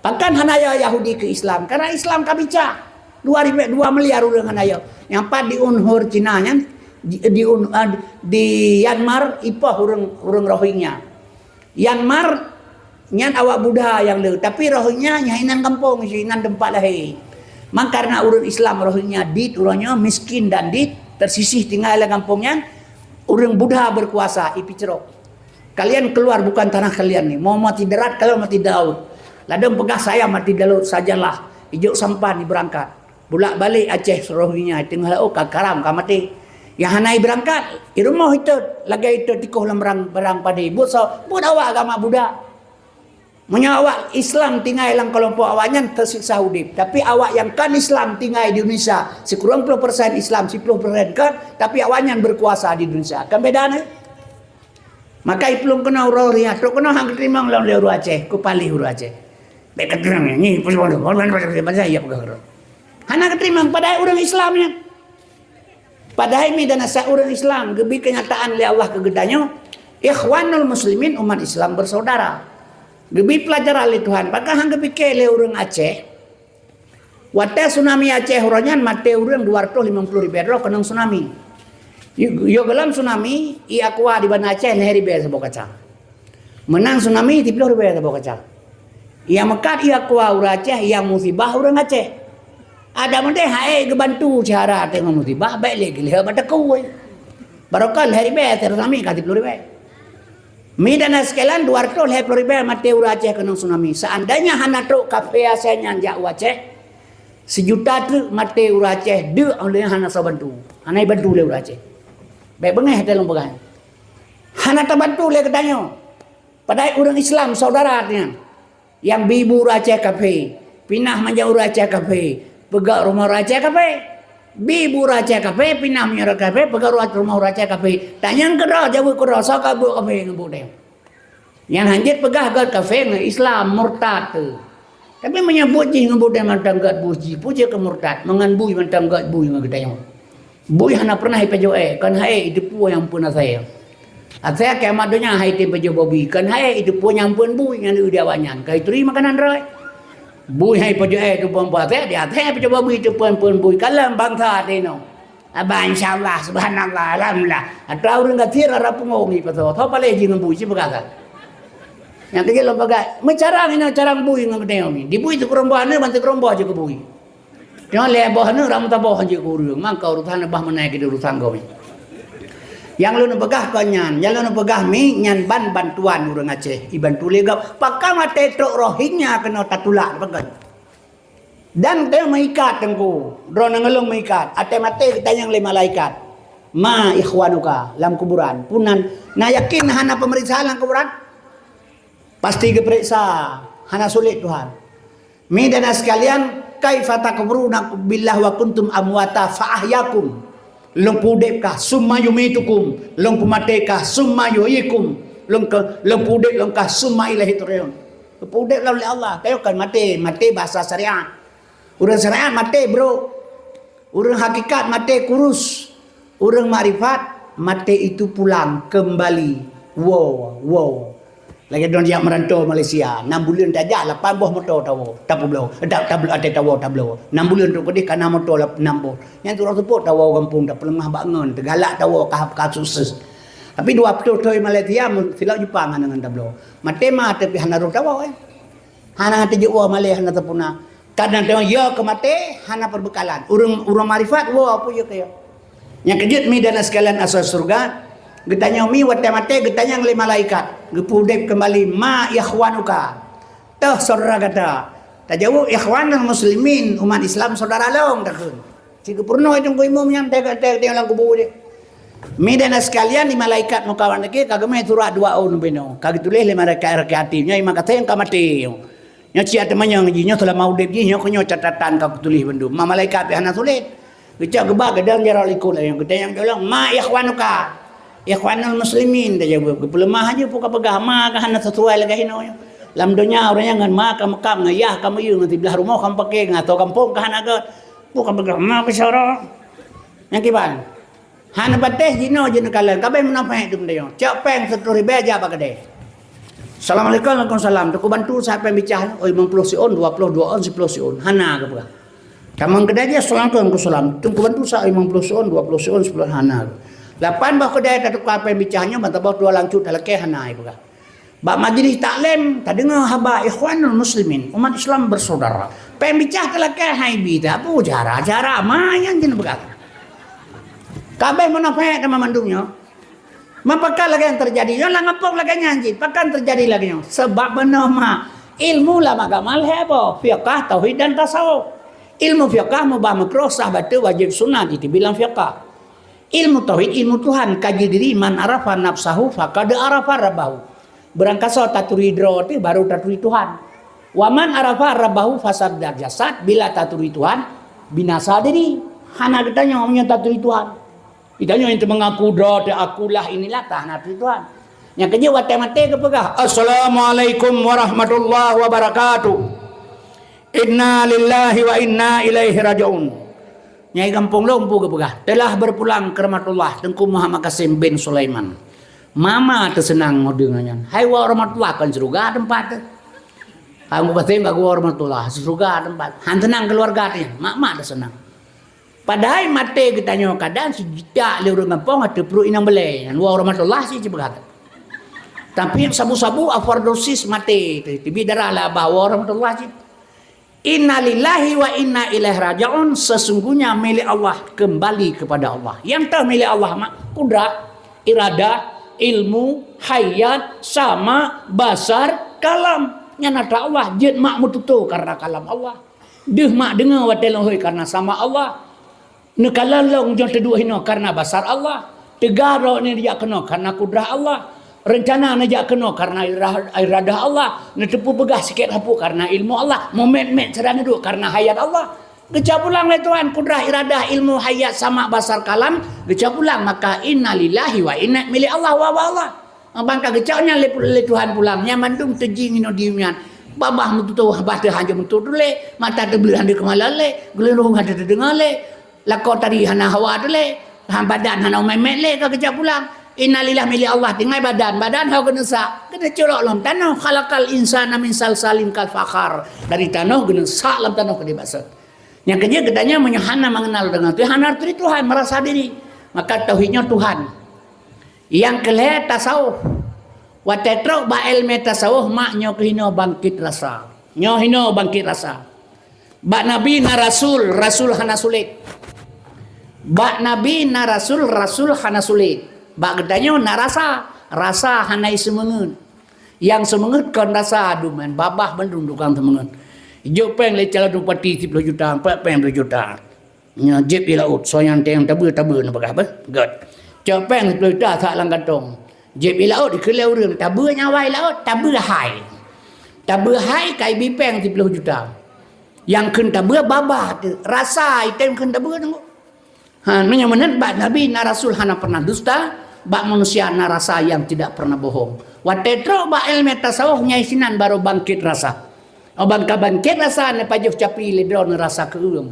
Pakon hana yo Yahudi keu Islam? Karena Islam ka bicah. Dua ribèe, dua miliar ureuëng hana yo. Nyang pat di Uyghur Cina nyan, di, di, Un- eh, di Myanmar ipoh ureuëng, ureuëng Rohingya. Myanmar nyan awak Buddha nyang le, tapi Rohingya nyan inan gampông, inan teumpat lahé. Mang karena ureuëng Islam Rohingya dit uroe nyoe miskin dan dit tersisih tinggai lam gampông nyan, ureuëng Buddha berkuasa, ipicrok. Kalian keluar bukan tanah kalian ni. Mau mati darat, kalau mati di laut. Ladôm peugah saya mati di laut sajalah. Ijok sampan ibeurangkat. Bulak balik Aceh Rohingya teungoh laôt ka karam ka maté. Nyang hana ibeurangkat, i rumoh itot, lagèe itot tikoh lam barang, barang padé. Buet soe, buet awak agama Buddha. Meunyoe awak Islam tinggai lam keulompok awaknyan teusiksa udép. Tapi awak nyang kon Islam tinggai di Indonesia, sikureueng ploh persen Islam, siploh persen kon, tapi awaknyan berkuasa di Indonesia. Kan beda nyan? Maka iplueng keunoe uroe riat, trok keunoe han geuteurimong lom lé ureuëng Aceh, kupalih ureuëng Aceh. Bèk kateurimong nyan, nyi peue bansa ya peugah droe. Hana geuteurimong padahai ureuëng Islam nyan. Padahai mi dan asa ureuëng Islam geubi kenyataan lé Allah keu geutanyoe, ikhwanul muslimin, umat Islam bersaudara. Geubi pelajaran lé Tuhan, pakon han geupiké lé ureuëng Aceh. Watèe tsunami Aceh uroe nyan maté ureuëng dua ratus limong puluh ribèe droe keunong tsunami. Yo, yo geulom tsunami, i aqua di Banda Aceh lhèe ribèe saboh kaca. Meunang tsunami siploh ribèe saboh kaca. Nyang meukat i aqua ureuëng Aceh, nyang musibah ureuëng Aceh. Ada meuntèe hai geubantu cara teungoh musibah, bèk lé geulheueh bak teukui. Barokon lhèe ribèe, tsunami ka siploh ribèe. Mi dan sekalian dua ratus lhèe ploh ribèe maté ureuëng Aceh keunong tsunami. Seandainya hana trok kafé asai nyan jak u Aceh, sijuta treuk maté ureuëng Aceh deuk oleh hana soe bantu. Hana ibantu lé ureuëng Aceh. Bèk beungèh teuh lôn peugah. Hana tabantu lé geutanyoe. Padahai ureuëng Islam saudara nyan. Nyang bi bu ureuëng Aceh kafé, pinah manjak ureuëng Aceh kafé, peugöt rumoh ureuëng Aceh kafé. Bi bu ureuëng Aceh kafé, pinah manjak ureuëng kafé, peugöt rumoh ureuëng Aceh kafé. Tanyong keudroe, jaweueb keudroe, soe ka buet kafé ngon buet deh. Nyang hanjeuet peugah göt kafé ngon Islam, murtad tu. Tapi meunyoe buet jih ngon buet deh mantong göt buet jih, peue jeuet keu murtad, meungon bui mantong göt bui ngon geutanyoe. Bui hana pernah ipajoh èk, kon hai iteupeue nyang peunaséh. Asai kiamat donya hai teupeue pajoh babi, kon hai iteupeue nyang peuet bui nyang di awaknyan. Ka ituri makanan droe. Bui hai pajoh èk teupeue peunaséh, di asai pajoh babi teupeue peuet bui. Kalon bangsa teunoe. Aba, insya Allah, subhanallah, alhamdulillah. Atra ureuëng gasir ara pungo ngi pasoe. Tho paleh jih ngon bui, si peugah that. Nyang keujeuet lom peugah, meucarang inoe carang bui ngon geutanyoe ngi. Di bui teukeureumbah nyoe ban teukeureumbah jih keu bui. Nyoe lhèe boh aneuk ram taboh hanjeuet keu ureueng, mangka urusan bah meunai keu urusan gob. Nyang lôn peugah kon nyan, nyang lôn peugah mi nyan ban bantuan ureueng Aceh, ibantu lé gob. Pakon watèe trok Rohingya keunoe tatulak pakon. Dan teu meuikat teungku, droeneuh ngon lôn meuikat, até maté geutanyong lé malaikat, "Ma ikhwanuka?" Lam kuburan. Punan na yakin hana peumeriksaan lam kuburan? Pasti geupeuriksa, hana sulet Tuhan. Mi dan sekalian, "Kaifa takfuruna billah wa kuntum amwata fa ahyakum?" Lôn peuudeb kah, summa yumitukum. Lôn peumaté kah, summa yuhyikum. Lôn ke, lôn peuudeb lôn kah, summa ilaihi turja'un. Peuudeb lôn lé Allah. Kayo kan maté, maté bahasa syariat. Ureueng syariat maté, bro. Ureuëng hakikat maté kurus, ureuëng makrifat maté itu pulang kembali. Wow, wow. Lagée droe jak meurantau Malaysia, enam buleuen tajak lapan boh moto tawoe, tapubloe, eh, ta-, tabloe, até tawoe tabloe. Enam buleuen trok keudeh ka na moto lap-, enam boh. Nyang tu ureuëng seupôt tawoe gampông, tapeuleumah bak ngon, teugalak tawoe ka, ka sukses. Tapi dua ploh thôn Malaysia, silap Jepang hana ngon tabloe. Maté ma tapi hana roh tawoe, eh. Hana teujeuet woe malée, hana teupuna. Kadang-kadang ya keu maté hana peubeukalan. Ureuëng, ureuëng makrifat woe peue ya keu ya. Nyang keujeuet mi dan sekalian asai syeuruga, geutanyoe mi watée maté geutanyong lé malaikat, geupeu udeb keumbali, "Ma ikhwanuka?" Toh syedara gata? Tajaweueb, "Ikhwanul muslimin, umat Islam syedara lôn," takheun. Si geupeurunoe teungku imum nyan teuka-teuka lam kubu jih. Mi dan sekalian di malaikat meukawan lagi ka geumé surat dua ôn binoe. Ka geutuléh lé malaikat rakyat hati. Nyoe iman kaséng ka maté. Nyoe ciat teumanyong jih, nyoe seulama udeb jih, nyoe keunoe catatan ka kutuléh bandum. Ma malaikat pih hana sulet. Geucok geuba geudong jaroe likot ayong. Geutanyong tolong, "Ma ikhwanuka?" "Ikhwanul muslimin," tajaweueb. Geupeuleumah aja peue ka peugah, ma ka hana sesuai lagée hinoe. Lam donya ureuëng nyan ngon ma ka meukam, ngon yah ka meuyue, ngon siblah rumoh ka meupaké, ngon asoe gampông ka hana gét. Peue ka peugah, ma bicara. Nyang kiban. Hana patéh jinoe jeuet neukalon, ka abéh munafék dum dayong. Cok péng sireutoh ribée jak bak keudè. "Assalamualaikum." "Waalaikumsalam." "Teungku bantu sa péng bicah?" "Oh, limong ploh siôn, dua ploh dua ôn, siploh siôn." Hana geupeugah. Tamong keudè jih, "Assalamualaikum." "Waalaikumsalam." "Teungku bantu sa limong ploh siôn, dua ploh siôn, siploh." Hana. Lapan boh keudè tatuka péng bicah nyoe, ban saboh dua langsot talakée hana geupeugah. Bak majlis taklim, tadeungoe haba ikhwanul muslimin, umat Islam bersaudara. Péng bicah talakée hai bi ta, peue cara-cara ma nyang jeuet peugah. Ka abéh munafék teuma mandum nyoe. Ma pakon lagée nyang teujadi nyoe, lam gampông lagée nyan cit, pakon teujadi lagée nyoe? Sebab beuneuh ma, ilmu lam agama lhée boh, fiqah, tauhid dan tasawuf. Ilmu fiqah meubah meukruh, sah bateue, wajéb sunat, itu bilang fiqah. Ilmu tauhid, ilmu Tuhan, kaji diri, "Man arafa nafsahu faqad arafa rabbahu." Beurangkasoe taturi droe teuh baru taturi Tuhan. "Wa man arafa rabbahu fasadal jasad," bila taturi Tuhan, binasa diri. Hana geutanyoe meunyoe taturi Tuhan. Geutanyoe nyang teumeungaku droe teuh, "Akulah inilah," ta hana taturi Tuhan. Nyang keujeuet watée maté geupeugah, "Assalamualaikum warahmatullahi wabarakatuh. Inna lillahi wa inna ilaihi raji'un." Nyai gampông lôn peue geupeugah, "Telah berpulang ke rahmatullah Teungku Muhammad Kasim bin Sulaiman." Ma-ma teuseunang ngon deungon nyan. Hai wa rahmatullah, kon syeuruga teumpat teuh. Hai Teungku Kasim ka wa rahmatullah, syeuruga teumpat. Han seunang keuluwarga teuh nyan. Ma-ma teuseunang. Padahai maté geutanyoe kadang sijijak lé ureuëng gampông ateueh pruet inong beulée. Nyan wa rahmatullah cit jipeugah. Tapi sabu-sabu overdosis maté teuh, teubiet darah lam babah, wa rahmatullah cit. Innalillahi wa inna ilaihi raji'un, sesungguhnya milik Allah, kembali kepada Allah. Nyang toh milik Allah mak kudrat, iradah, ilmu, hayat, sama, basar, kalam. Nyan atra Allah, jeuet mak meututoe karena kalam Allah. Deuh mak deungoe watée lôn hôi karena sama Allah. Neukalon lôn nyoe teuduek hinoe karena basar Allah. Teuga droeneuh jak keunoe karena kudrah Allah. Reuncana neujak keunoe karena irah-, iradah Allah. Neuteupeue peugah sikét hapuk karena ilmu Allah. Meumet-met sira neuduek karena hayat Allah. Geucok pulang lé Tuhan kudrah, iradah, ilmu, hayat, sama, basar, kalam. Geucok pulang, maka innalillahi wa inna milik Allah, wa, wa Allah. Ban ka geucok nyan lé, lé Tuhan pulang. Nyan mandum teuji ngon diem nyan. Babah meututoe, babah teuh hanjeuet meututoe lé. Mata teubleuh han teukeumala lé. Geulirueng han teudeungoe lé. Lakoe tadi hana hawa teuh lé, ha, badan hana umet-met lé ka geucok pulang. Innalillah milik Allah, tinggai badan. Badan ho geuneusak, geuneuculok lom tanoh. Khalaqal insana min salsalin kal fakhar. Dari tanoh geuneusak lom tanoh keudeh bak sot. Nyang keujeuet geutanyoe meunyoe hana mengenal dengan Tuhan, hana turi Tuhan, merasa diri. Maka tauhid nyoe Tuhan. Nyang keulhée tasawuf. Watée trok bak ilmu tasawuf mak nyoe keuhinoe bangkit rasa. Nyoe hinoe bangkit rasa. Bak Nabi na rasul, rasul hana sulet. Bak Nabi na rasul, rasul hana sulet. Bak geutanyoe na rasa, rasa hana seumeungeut. Nyang seumeungeut kon rasa, aduh men babah bandum tukang seumeungeut. Jok péng lé calon bupati siploh juta, empat péng dua juta. Nyoe jieb i laôt, soe nyang teueng tabeue, tabeue neupeugah beh. Gét. Cok péng siploh juta sak lam kantong. Jieb i laôt, dikheun lé ureuëng, tabeue nyang awai laôt, tabeue hai. Tabeue hai ka ibi péng siploh juta. Nyang kheun tabeue babah teuh, rasa item kheun tabeue teungku. Ha, meunyoe meunan bak Nabi na rasul hana pernah dusta, bak manusia na rasa yang tidak pernah bohong. Watée trok bak ilmu tasawuf nyai sinan baru bangkit rasa. Oh, ban ka bangkit rasa neupajoh capi lé droeneuh rasa keueum.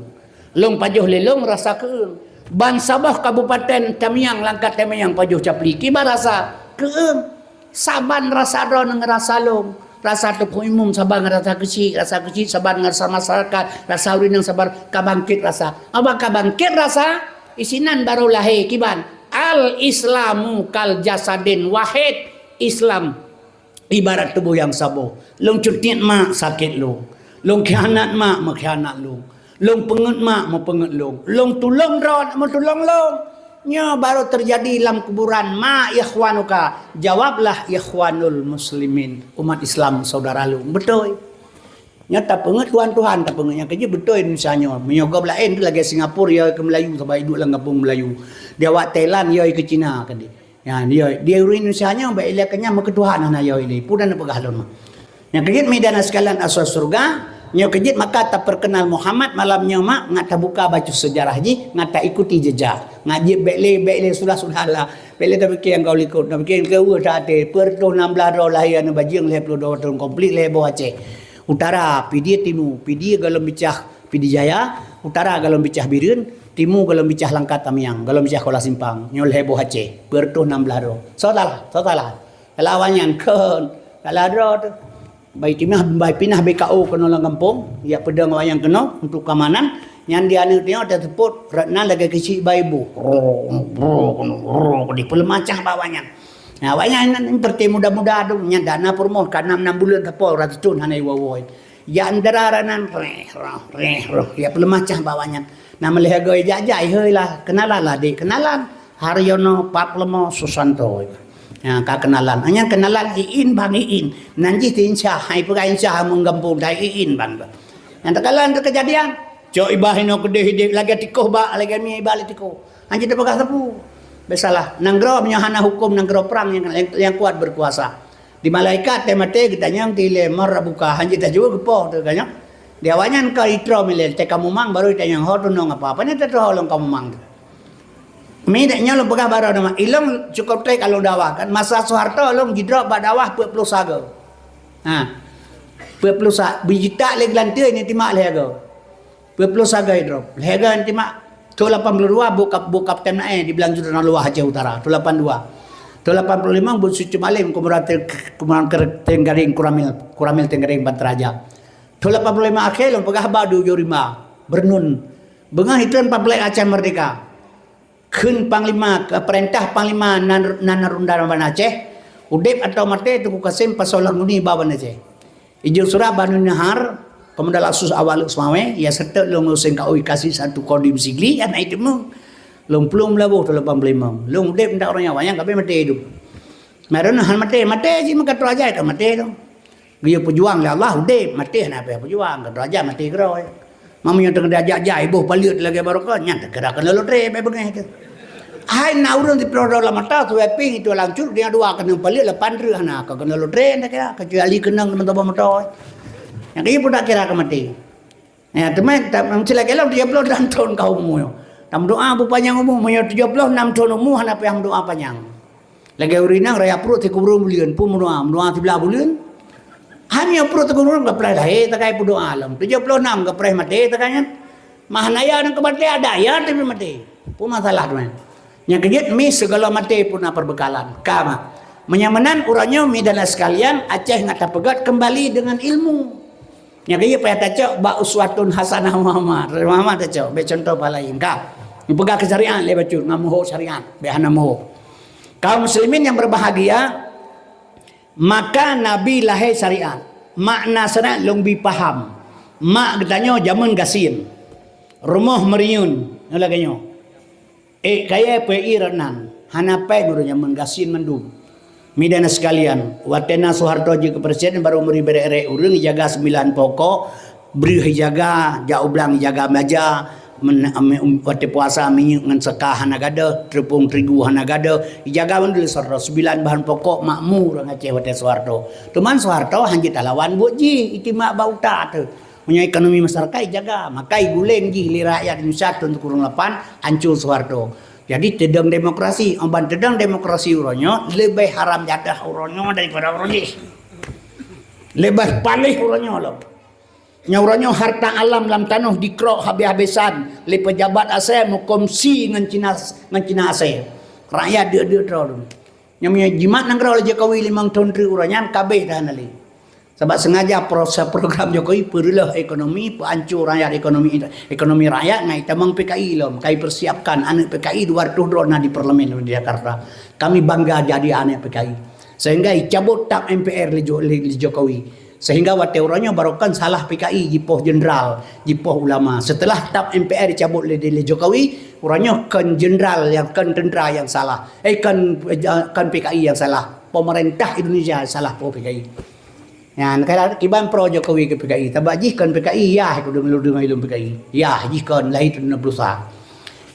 Lôn pajoh lé lôn rasa keueung. Ban saboh kabupaten Tamiang, Langkat Tamiang pajoh capli, kiban rasa keueung. Saban rasa droeneuh ngon rasa lôn. Rasa Teungku Imum saban ngon rasa keuchik, rasa keuchik saban ngon rasa masyarakat, rasa ureueng inong saban, ka bangkét rasa. Abang ka bangkét rasa, isinan barô lahé kiban. Al-Islamu kal jasadin wahid. Islam ibarat tuboh nyang saboh. Lôn cuntiet mak, sakét lôn. Lôn khianat mak, meukhianat lôn. Lôn peungeut mak, meupeungeut lôn. Lôn tulông droe, meutulông lôn. Nyoe barô teujadi lam kuburan, ma ikhwanuka? Jawablah, ikhwanul muslimin, umat Islam saudara lôn. Beutôi. Nyoe tapeungeut tuhan-tuhan, tapeungeut nyang keujeuet beutôi Indonesia nyoe. Meunyoe gob laén tu lagèe Singapura, yo keu Melayu, sabab iduek lam gampông Melayu. Di awak Thailand, yo keu Cina keudéh. Nyan, yo, di ureueng Indonesia nyoe bèk ilèe keunyan meukeutuhan hana yo ilèe. Peue dan peugah lôn mah. Nyang keujeuet, mi dan sekalian asai syeuruga, nyoe keujeuet maka tapeurkeunal Muhammad malam nyoe mak, ngat tabuka bacut seujarah jih, ngat taikuti jejak. Ngat jeuet bèk lé, bèk lé, sudah-sudah lah. Bèk lé tapikir nyang ka likot, tapikir nyang ka weueh that até. Peuet reutôh nam blah droe lahé aneuk bajeueng, lhèe plôh dua thôn konflik, lhèe boh Aceh. Utara, Pidie Timu, Pidie gohlom bicah Pidie Jaya, utara gohlom bicah Bireuen, timu gohlom bicah Langkat Tamiang, gohlom bicah Kuala Simpang, nyoe lhèe boh Aceh, peuet reutôh nam blah droe. Soe salah, soe salah. Kalau awak nyan kon, salah droe teuh. Bai pinah, bai pinah B K O keunoe lam gampông, jak peudong awak nyan keunoe untuk keamanan. Nyan di aneuk nyoe taseupôt, rot nan lagèe keuchik bai boh. Ro, ro, ro, ro, dipeuleumacah bak awak nyan. Nah, awak nyan, nyan, nyan, peureuté muda-muda tu, nyan dana peurumoh, ka nam, nam buleuen sapo, ratuih thôn hana iwoe-woe. Jak dara nan, reh, roh, reh, roh, ya peuleumacah bak awak nyan. Nah, meulhèe goe jak-jak, hei lah, keunalan lah, Dek, keunalan. Haryono, pat peuleumah, Susanto. Nah, ka keunalan. Nyan keunalan, Iin, Bang Iin. Nan jih ti insya, hai peugah insya, hai meugampông, dai Iin, Bang. Nyan teukalan teukeujadian. Cok ibah inoe keudeh ideh lagèe tikoh bak, lagèe mie ibah lé tikoh. Hanjeuet teupeugah sapeue. Biasalah, nanggroe meunyoe hana huköm, nanggroe prang nyang, nyang, nyang kuat beukuasa. Di malaikat teumaté geutanyong ti lé, "Man rabbuka?" Hanjeuet tajaweueb geupoh teuh ka nyoe. Di awaknyan ka itroe milé, teuka mumang baru itanyong, "Ho tunong apa?" Apa nyan teutroe lôn ka mumang teuh. Mi dak nyoe lôn peugah baroe nama, ilong cukôp trép ka lôn dakwah kan. Masa Soeharto lôn jidrop bak dakwah peuet ploh sagoe. Ha. Peuet ploh sa, beujitak lé geulanteue nyan timak lhèe goe. Peuet ploh sagai droe. Lhèe goe timak. Thôn lapan puluh dua buet kap-, buet kapten Nae di Blang Juta Luwah Aceh Utara. Thôn lapan dua. Thôn lapan puluh lima buet Sucu Malem, Komandan Te-, Komandan Ker-, Tenggaring Koramil, Koramil Tenggaring Bantaraja. Thôn lapan puluh lima akhé lôn peugah ba dujoh rimba. Beurnun. Beungoh itreun Pablek Aceh Merdeka. Kheun panglima, keu peurintah panglima nan, nan runda Banda Aceh, udeb atawa maté Teungku Kasem pasoe lôn uni ba Banda Aceh. Ijok surat Banu Nahar, Komandan Laksus Awak Leuek Seumawé, ya seutôt lôn Hussein Kaui kasih satu Kodim Sigli, aneuk itu meuh. Lôn plueng meulaboh thôn lapan puluh lima. Lôn udeb ndak ureueng nyan, awak nyan ka abéh maté tu. Meureunoe han maté, maté cit meukatroe ajai ka maté tu. Geuyue peujuang lé Allah, udeb, maté hana payah peujuang, ka derajat maté keudroe. Meunyoe teungoh diajak jai, boh paleuet lagèe barokon, nyan teuh kira keuneuk lotre, bèk beungèh teuh. Hai na ureueng siplôh droe lam mata, suwèping itu lam cut, dia dua keuneuk paleuet, lapan treuk hana, ka keuneuk lotre, nyan kira, keucuali keunong teuma toba moto. Nyang keu peue tak kira keu maté. Ya, teuma ta-, meusti lagèe lom tujoh ploh nam thôn ka umu nyoe. Tameudoa beupanyang umu, meunyoe tujoh ploh nam thôn umu hana payah meudoa panyang. Lagèe ureueng inong raya pruet sikureueng buleuen, peue meudoa, meudoa siblaih buleuen. Hana pruet sikureueng ka preh lahé, takai peudoa lom. Tujoh ploh nam ka preh maté, takai nyan. Mah hana ya nang keumaté, ada ya tapi maté. Peue masalah tu kan? Nyang keujeuet mi sigohlom maté pun na peubekalan. Ka mah. Meunyoe meunan uroe nyoe mi dan sekalian, Aceh ngat tapeugöt keumbali deungon ilmu. Nyang keujeuet payah tacok bak uswatun hasanah Muhammad. Muhammad tacok, bèk contoh bah laén. Ka. Neupeugah keu syariat lé bacut, ngon meuhok syariat, bèk hana meuhok. Kaum muslimin yang berbahagia, maka Nabi lahé syariat. Makna syariat lôn bi paham. Mak geutanyoe jameun gasien. Rumoh meuriyeuen, nyoe lagèe nyoe. Ék kayèe peuék ié rot nan, hana pèng ureueng nyan meugasien mandum. Mi dan sekalian, watèe na Soeharto jeuet keu presiden, barô meuri bèrèk-rèk ureueng, ijaga sembilan pokok, breueh ijaga, jak u blang ijaga meja, men-, me-, watèe puasa minyeuk ngon seuka hana gadôh, teupông terigu hana gadôh, ijaga mandum lé Soeharto, sembilan bahan pokok makmu ureueng Aceh watèe Soeharto. Teuma Soeharto hanjeuet talawan buet jih, itimak bak utak teuh. Meunyoe ekonomi masyarakat ijaga, maka iguleng jih lé rakyat Indonesia thôn sikureueng lapan, ancô Soeharto. Jadi, teudong demokrasi. Ban teudong demokrasi uroe nyoe leubeh haram jadah uroe nyoe daripada uroe jih. Leubeh paléh uroe nyoe lom. Nyoe uroe nyoe harta alam lam tanoh jikrok habéh-habésan lé peujabat asai meukomsi ngon Cina, ngon Cina asai. Rakyat deuk-deuk droe lom. Nyoe meunyoe jimat nanggroe lé Jokowi limong thon treuk uroe nyan kabéh dah hana lé. Sabab sengaja proses program Jokowi peureuloh ekonomi, peuancô rakyat ekonomi, ekonomi rakyat ngai tamong P K I lom, kai persiapkan aneuk P K I dua ratus droe na di parlemen di Jakarta. Kami bangga jadi aneuk P K I. Sehingga icabot tap M P R lé Jo-, lé, lé Jokowi. Sehingga watée uroe nyoe barokon salah P K I jipoh jenderal, jipoh ulama. Setelah tap M P R dicabot lé, lé Jokowi, uroe nyoe kon jenderal nyang, kon tentara nyang salah. Eh, kon, eh, kon P K I nyang salah. Pemerintah Indonesia salah poh P K I. Nyan, kiban pro Jokowi keu P K I. Sabab jih kon P K I, yah, keu deungoe, deungoe ilôn P K I. Yah, jih kon lahé teungoh berusaha.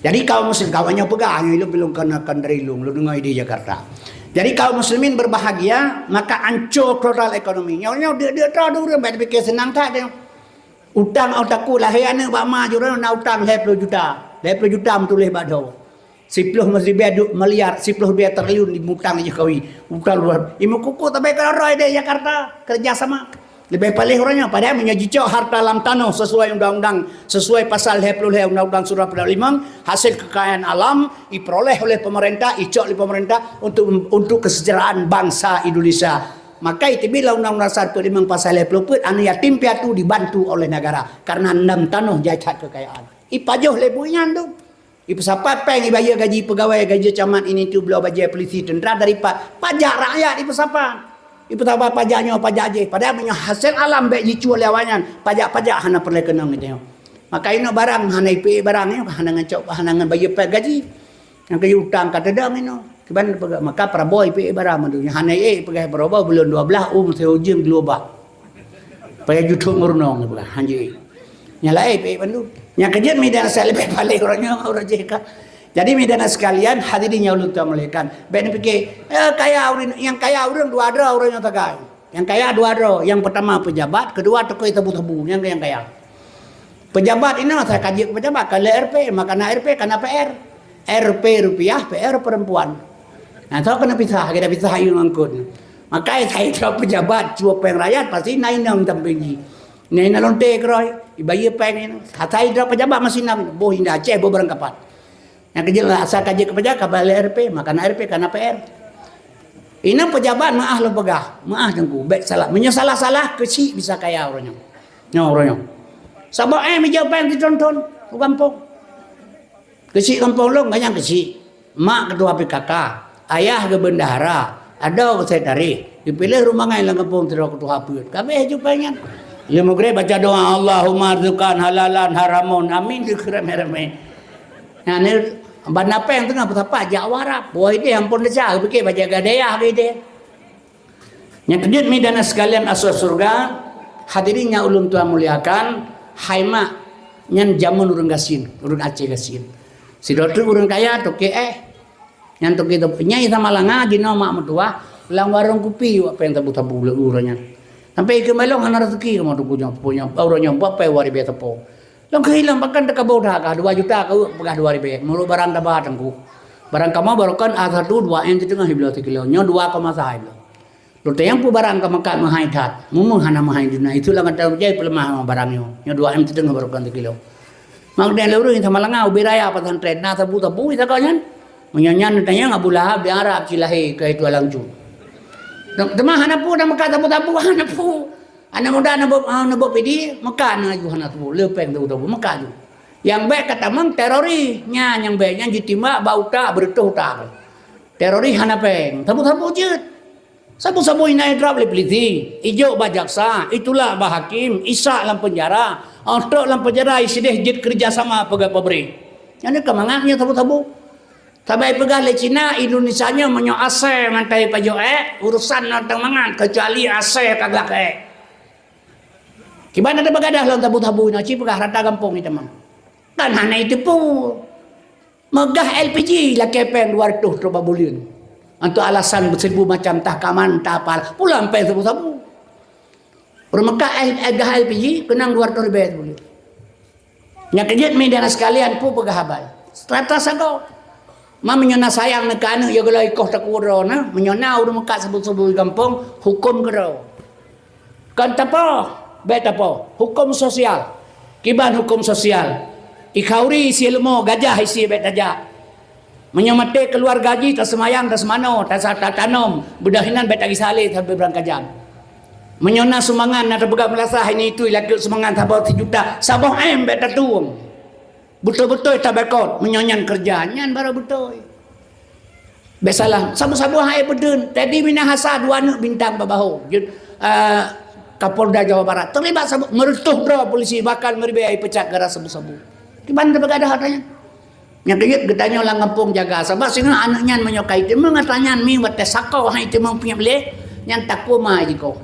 Jadi kaum muslim, kawan nyoe peugah, nyoe ilôn bilong kon, kon dari ilôn, lôn deungoe di Jakarta. Jadi kaum muslimin berbahagia, maka ancô total ekonomi. Nyoe, nyoe deuk-deuk droe ureuëng, bèk dipikir seunang that nyoe. Utang, oh, takue lahé aneuk bak ma jih uroe nyoe na utang lhèe plôh juta. Lhèe plôh juta meutuléh bak dhoe. Siploh ribèe du-, miliar, siploh ribèe triliun dimutang lé Jokowi. Utang luar. Imeukuku tabé keudroe di Jakarta, kerja sama. Leubeh paléh uroe nyoe, padahai meunyoe jicok harta lam tanoh sesuai undang-undang, sesuai pasal lhèe plôh lhèe Undang-Undang Surah Peudak Limong, hasil kekayaan alam diperoleh oleh pemerintah, dicok lé pemerintah untuk, untuk kesejahteraan bangsa Indonesia. Maka iteubiet lam Undang-Undang Dasar peuet limong pasal lhèe plôh peuet, aneuk yatim piatu dibantu oleh negara karena lam tanoh jai that kekayaan. Ipajoh lé buet nyan tu. Ipeusapat péng ibayeue gaji peugawée, gaji camat, ini tu, bloe bajée polisi, tentara, dari pa-, pajak rakyat ipeusapat. Ipeusapat pajak nyoe, pajak jih. Padahai meunyoe hasé alam bèk jicuwa lé awaknyan, pajak-pajak hana peureulèe keunong geutanyoe. Maka inoe barang hana ipiek barang nyoe, hana ngon cok, hana ngon bayeue péng gaji. Nyang keu utang ka teudong inoe. Kiban peugah, maka Prabowo ipiek barang mandum. Nyang hana iék peugah Prabowo buleuen dua blah, um, seujeung geulubah. Payah juthok meurunong, dia peugah, hanjeuet. Nyang laén pih bandum. Nyang keujeuet mida nasihat leubeh paléh uroe nyoe, uroe jih ka. Jadi, mida nasihat sekalian, hadirin nyang ulôn tuan muliakan. Bèk neupiké, eh, kaya ureueng, nyang kaya ureueng dua droe uroe nyoe tagai. Nyang kaya dua droe. Nyang pertama pejabat, kedua tokoh sabu-sabu. Nyang, nyang kaya. Pejabat inoe, asai ka jeuet keu pejabat, ka lé R P, maka na R P, ka na P R. R P rupiah, P R perempuan. Nah, soe keuneuk pisah, kita pisah ayeueng angkot. Maka asai droe pejabat, cuba péng rakyat, pasti na inong sampéng jih. Na inong lonte keudroe, ibayeue péng nyan. Asai droe pejabat masih na, boh indah Aceh, boh barang kapat. Nyang keujeuet asai ka jeuet keu pejabat, ka ba lé R P, maka na R P, ka na P R. Inoe pejabat meu'ah lôn peugah, meu'ah teungku, bèk salah. Meunyoe salah-salah, keuchik bisa kaya uroe nyoe. Nyoe uroe nyoe. Saboh, eh, meujaweueb péng siton-ton, u gampông. Keuchik gampông lôn, ganyang keuchik. Mak keutua P K K, ayah geuh bendahara, adoe geuh sekretaris, geupiléh rumangai lam gampông sidroe keutua peuet. Ka abéh jeuet péng nyan. Lheuh mugreb baca doa, "Allahumma arzuqan halalan haramun." Amin, geukheun ramé-ramé. Nyan, ban na péng teungoh peusapat jak u Arab. Wah, idéh ampôn desya, geupiké bak jak gadayah geuh idéh. Nyang keujeuet, mida nasihat sekalian, asoe syeuruga, hadirin nyang ulôn tuan muliakan, hai mak, nyan jameun ureueng gasien, ureueng Aceh gasien. Sidroe teuk ureueng kaya, toke éh. Nyan toke teupeu. Nyai Samalanga jinoe mak meutuwah lam warong kupi wak péng tabu-tabu lé uroe nyan. Sampai keu malong hana raseuki kamoe teungku nyoe, nyoe, uroe nyoe, buat péng dua ribèe teupeu. Lôn keuhilong pakan teuka boh that kah dua juta ka peugah dua ribèe. Meunurot barang taba teungku. Barang kamoe barokon A satu dua M siteungoh ibloe sikilo. Nyoe dua koma sa ibloe. Lôn tanyong peue barang ka meukat meuhai that. Meumeuh hana meuhai duna. Itu lam ata jai peuleumah barang nyoe. Nyoe dua M siteungoh barokon sikilo. Mak dan lurus Samalanga ubé raya pesantren na sabu-sabu ita kau nyan. Meunyoe nyan tanyong Abu Lahab di Arab cilahé keu itu alang cu. Teuma hana peue dah meukat sabu-sabu hana peue. Aneuk muda neubok, ah, neubok pidi, meukat na aju hana tuboh, le péng tu tuboh, meukat aju. Nyang bèk ka tamong teroris, nyan nyang bèk, nyan jitimbak bak utak, beureutôh utak. Teroris hana péng, sabu-sabu jeuet. Sabu-sabu inan idrop lé polisi, ijok bak jaksa, itulak bak hakim, isak lam penjara, oh, trok lam penjara, isideh jeuet kerja sama peugah pabrik. Nyan ka mangat nyan sabu-sabu. Sabai peugah lé Cina, Indonesia nyoe meunyoe asèe ngon tai pajoh ék, urusan nyoe teuh mangat, keucuali asèe ka gleh ék. Kiban ada bagadah lom tabu-tabu nyoe, ci peugah rata gampông itamong. Kan hana iteupeue. Meugah L P G lakèe péng dua ratus trok bak buleuen. Untuk alasan beuseribu macam, tah kaman, tah apal. Pulang péng sabu-sabu. Ureueng Mekah, eh, eh, gah L P G, keunong dua ratus ribèe sabuleuen. Nyang keujeuet, mi dan sekalian, peue peugah haba. Serata sagoe. Ma meunyoe na sayang neuh keu aneuk, ya geulah ikoh takue droe na. Meunyoe na ureueng meukat sabu-sabu gampông, huköm keudroe. Kon tapoh. Bék tapo, huköm sosial. Kiban huköm sosial. Ikhauri isi leumo, gajah isi bék tajak. Meunyoe maté keuluwarga jih, taseumayang, taseumanoe, tasa-, tatanom, beudoh inan bék tagisa lé sabe beurangkajan. Meunyoe na sumbangan, na tapeugah meulasah ini itu, ilakeuet sumbangan saboh sijuta, saboh M bék tatueng. Beutôi-beutôi tabekot, meunyoe nyan keureuja, nyan barô beutôi. Bék salah, saboh-saboh hai peudeun. Tadi Minahasa dua aneuk bintang bak bahô. Jeuet, eh, Kapolda Jawa Barat. Terlibat saboh, meureutoh droe polisi, bahkan meuribèe ipecat gara sabu-sabu. Kiban teupeugah dah katanya. Nyang keujeuet geutanyoe lam gampông jaga. Sabab singoh aneuk nyan meunyoe ka iteumeung atra nyan mi watèe sakoe hai iteumeung piep lé, nyan takue ma jikoh.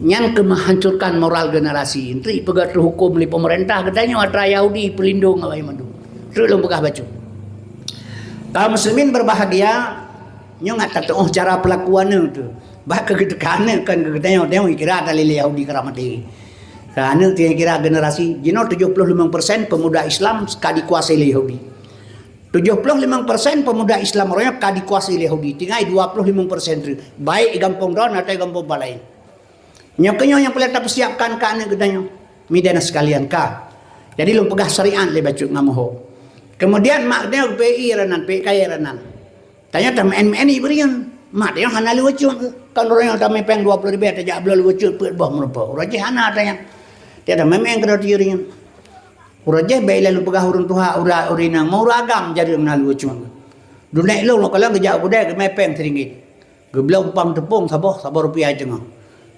Nyan keu meuhancurkan moral generasi. Enteuk ipeugah teuhuköm lé peumeurintah geutanyoe atra Yahudi peulindong awai mandum. Treuk lôn peugah bacut. Kaum muslimin berbahagia, nyoe ngat tatuoh cara peulakuan tu. Bah keu geutekan kan geutanyoe tengok kira atra lé Yahudi keu atra maté. Ka aneuk tiang kira generasi jinoe tujuh puluh lima persen pemuda Islam ka dikuasai lé Yahudi. Tujuh puluh lima persen pemuda Islam uroe nyoe ka dikuasai lé Yahudi. Tinggai dua puluh lima persen tu. Baik di gampông droe atau di gampông laén. Nyoe keuh nyoe nyang peureulèe tapeusiapkan keu aneuk geutanyoe. Mideuna sekalian ka. Jadi lôn peugah syariat lé bacut ngon meuho. Kemudian mak geutanyoe geupeu ie ranan, peu kayèe ranan. Tanyoe tameu'en-meu'en ié beureuyeuen. Mak tanyoe hana lé weucut. Kan uroe nyoe tamé péng dua puluh ribèe tajak bloe lé weucut peuet boh meureumpok. Uroe jih hana tanyoe. Tiep tameu'en-meu'en keudroe ié beureuyeuen. Uroe jih bèk ilèe lôn peugah ureueng tuha, ureueng, ureueng inong, meu ureueng agam jareueng na lé weucut. Dunek lôn lôn kalon geujak u keudè geumè péng siringgit. Geubloe umpang teupông saboh, saboh rupiah teungoh.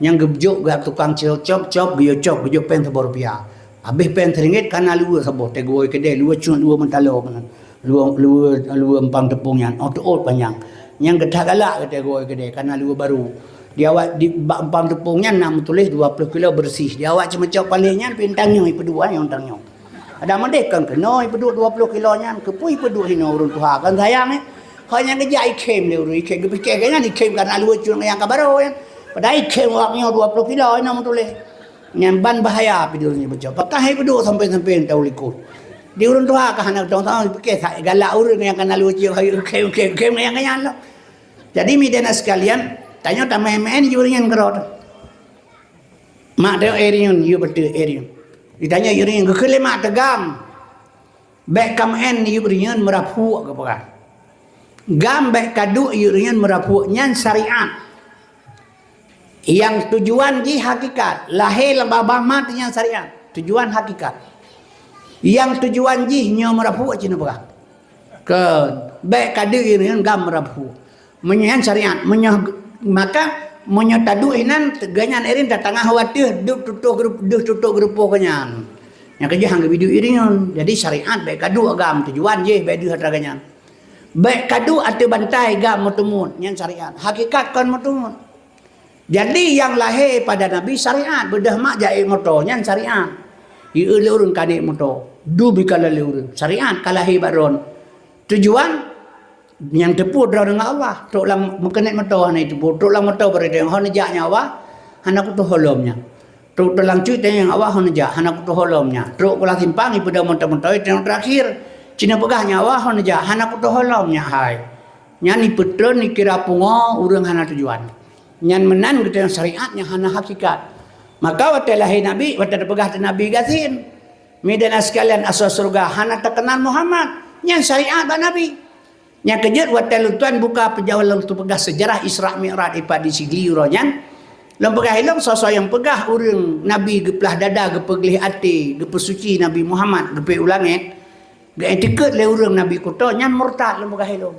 Nyang geujok geuh tukang cop, cop, cop, geuyue cop, geujok péng saboh rupiah. Habéh péng siringgit ka na luweue saboh, teuh geuwoe keudè, luweue cut, luweue meutaloe keunan. Luweue, luweue, luweue umpang teupông nyan, oh teuôt panyang. Nyang geuthat galak geuh teuh geuwoe keudè, ka na luweue barô. Di awak, di bak umpang teupông nyan na meutuléh dua ploh kilo beureuséh. Di awak ceumeucok paléh nyan, pih tang nyoe ipeuduek, nyoe tang nyoe. Adak meudeh kon keunoe ipeuduek dua ploh kilo nyan, keupeue ipeuduek hinoe ureueng tuha, kon sayang, eh? Hana nyang geujak ikhém lé ureueng, ikhém geupike geuh nyan ikhém ka na luweue cut nyang ka barô nyan. Padahai ikhém awak nyoe dua ploh kilo hinoe meutuléh. Nyan ban bahaya pih di ureueng nyoe bacut. Pakon hai peuduek sampoe-sampoe tahu likot. Di ureueng tuha ka hana tong-tong pike sa galak ureueng nyang ka na luweue cut ikhém, ikhém, ikhém nyang nyan lom. Jadi mideuna sekalian, tanyoe tameu'en-meu'en ié beureuyeuen keudroe. Mak teuh ié beureuyeuen, ié beutôi ié beureuyeuen. Ditanya ié beureuyeuen, geukheun lé mak teuh gam. Bèk kameu'en ié beureuyeuen meuraphuek geupeugah. Gam bèk kaduek ié beureuyeuen meuraphuek nyan syariat. Nyang tujuan jih hakikat, lahé lam babah mak nyan syariat. Tujuan hakikat. Nyang tujuan jih nyoe meuraphuek cit neupeugah. Kon, bèk kaduek ié beureuyeuen gam meuraphuek. Meunyoe nyan syariat, meunyoe, maka meunyoe taduek inan, geuh nyan irin tatangah u ateueh, deuh tutoe geurup-, deuh tutoe geurupoh geuh nyan. Nyang keujeuet han geubi duek ié beureuyeuen. Jadi syariat bèk kaduek gam, tujuan jih bèk deuh atra geuh nyan. Bèk kaduek ateueh bantai gam meuteumut, nyan syariat. Hakikat kon meuteumut. Jadi nyang lahé pada Nabi syariat, beudôh mak jak ék moto, nyan syariat. Ié lé ureueng ka ék moto, dum ikalon lé ureueng. Syariat ka lahé bak droen. Tujuan Nyang teupeu droe deungon Allah, trok lam meukeunét moto hana teupeu, trok lam moto beureudeueng, hana jak nyan Allah, hana kutoh holom nyan. Trok lam cut nyan Allah hana jak, hana kutoh holom nyan. Trok kulah simpang ipeudong moto-moto, teungoh terakhir, cina peugah nyan Allah hana jak, hana kutoh holom nyan hai. Nyan ipeutreun ikira pungo ureuëng hana tujuan. Nyan meunan geutanyoe syariat nyang hana hakikat. Maka watée lahé Nabi, watée teupeugah teuh Nabi gasien, "Mideuna sekalian asoe syeuruga hana takeunal Muhammad." Nyan syariat bak Nabi. Nyang keujeuet watée lôn tuan buka peujaweueb lôn teupeugah seujarah Isra Mi'raj ipat di Sigli uroe nyan, lôn peugah ilôn soe-soe nyang peugah ureuëng Nabi geuplah dada, geupeugleh até, geupeusuci Nabi Muhammad, geupeuék u langét, geuiktikeuet lé ureuëng Nabi kuto, nyan murtad lôn peugah ilôn.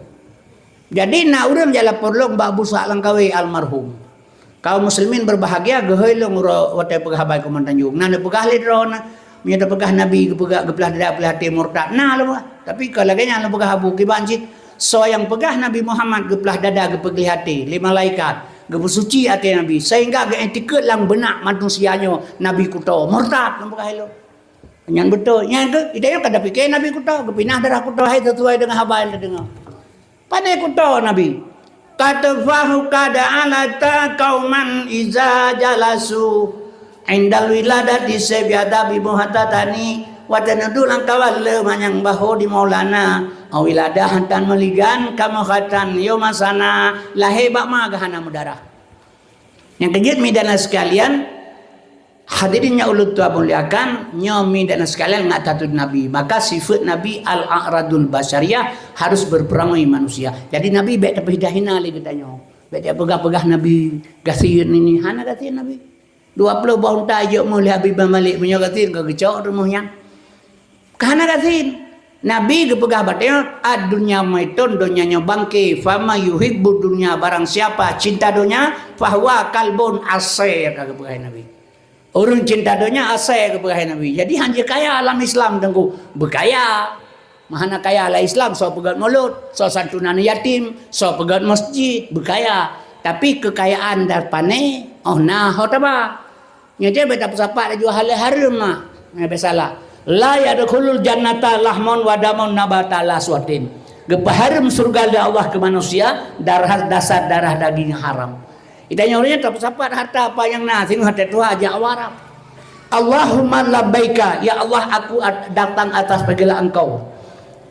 Jadi na ureuëng jak lapor lôn bak Abu Ishaq Langkawi almarhum. Kaum muslimin berbahagia, geuhôi lôn uroe watée peugah haba i Kumantanjong. Na neupeugah lé droe na, meunyoe teupeugah Nabi geupeugah geuplah dada peulah até murtad. Na lôn peugah. Tapi kon lagée nyan lôn peugah Abu, kiban cit soe nyang peugah Nabi Muhammad geuplah dada geupeugleh até lé malaikat, geupeusuci até Nabi sehingga geuiktikeuet lam beunak manusia nyoe Nabi kuto, murtad lôn peugah ilôn. Nyan beutôi. Nyan keuh, geutanyoe ka tapike Nabi kuto, geupinah darah kuto hai sesuai deungon haba nyang tadeungoe. Pane kuto Nabi? Kateufahu kada alata kauman iza jalasu indal wiladati sebiada bimuhatatani, watée neuduek lam kawan le manyang baho di Maulana, awilada hantan meuligan kamohatan yomasana, lahé bak ma geuhana meudarah. Nyang keujeuet mideuna sekalian, Hadirin nyang ulôn tuan muliakan, nyoe mi dan sekalian ngat tatun Nabi. Maka sifat Nabi al-a'radul basyariyah, harus berperangai manusia. Jadi Nabi bèk tapeuhina-hina lé geutanyoe. Bèk tapeugah-peugah Nabi gasien ini, hana gasien Nabi. Dua ploh boh unta jok meuh lé Habib Malik, meunyoe gasien ka geucok rumoh nyan. Ka hana gasien. Nabi geupeugah batée, "Ad-dunya maitun, donya nyoe bangke, fama yuhibbu dunya, barang siapa cinta donya, fahuwa kalbun asé," ka geupeugah Nabi. Ureuëng cinta donya asé geupeugah Nabi. Jadi hana kaya lam Islam teungku, beukaya. Mahana kaya lam Islam, soe peugét mulod, soe santunan yatim, soe peugét masjid, beukaya. Tapi keukayaan dan pané, oh na ho taba. Nyoe jeuet bèk tapeusapat laju hal hareuem mah. Nyoe bèk salah. La yadkhulul jannata lahmun wa damun nabata ala suhtin. Geupeuhareuem syurga lé Allah keu manusia, darah dasar darah daging haram. Geutanyoe ureuëng tapeusapat harta apa nyang na, singoh até tuha jak warak. Allahumma labbaika, ya Allah, aku at-, datang atas panggilan Engkau.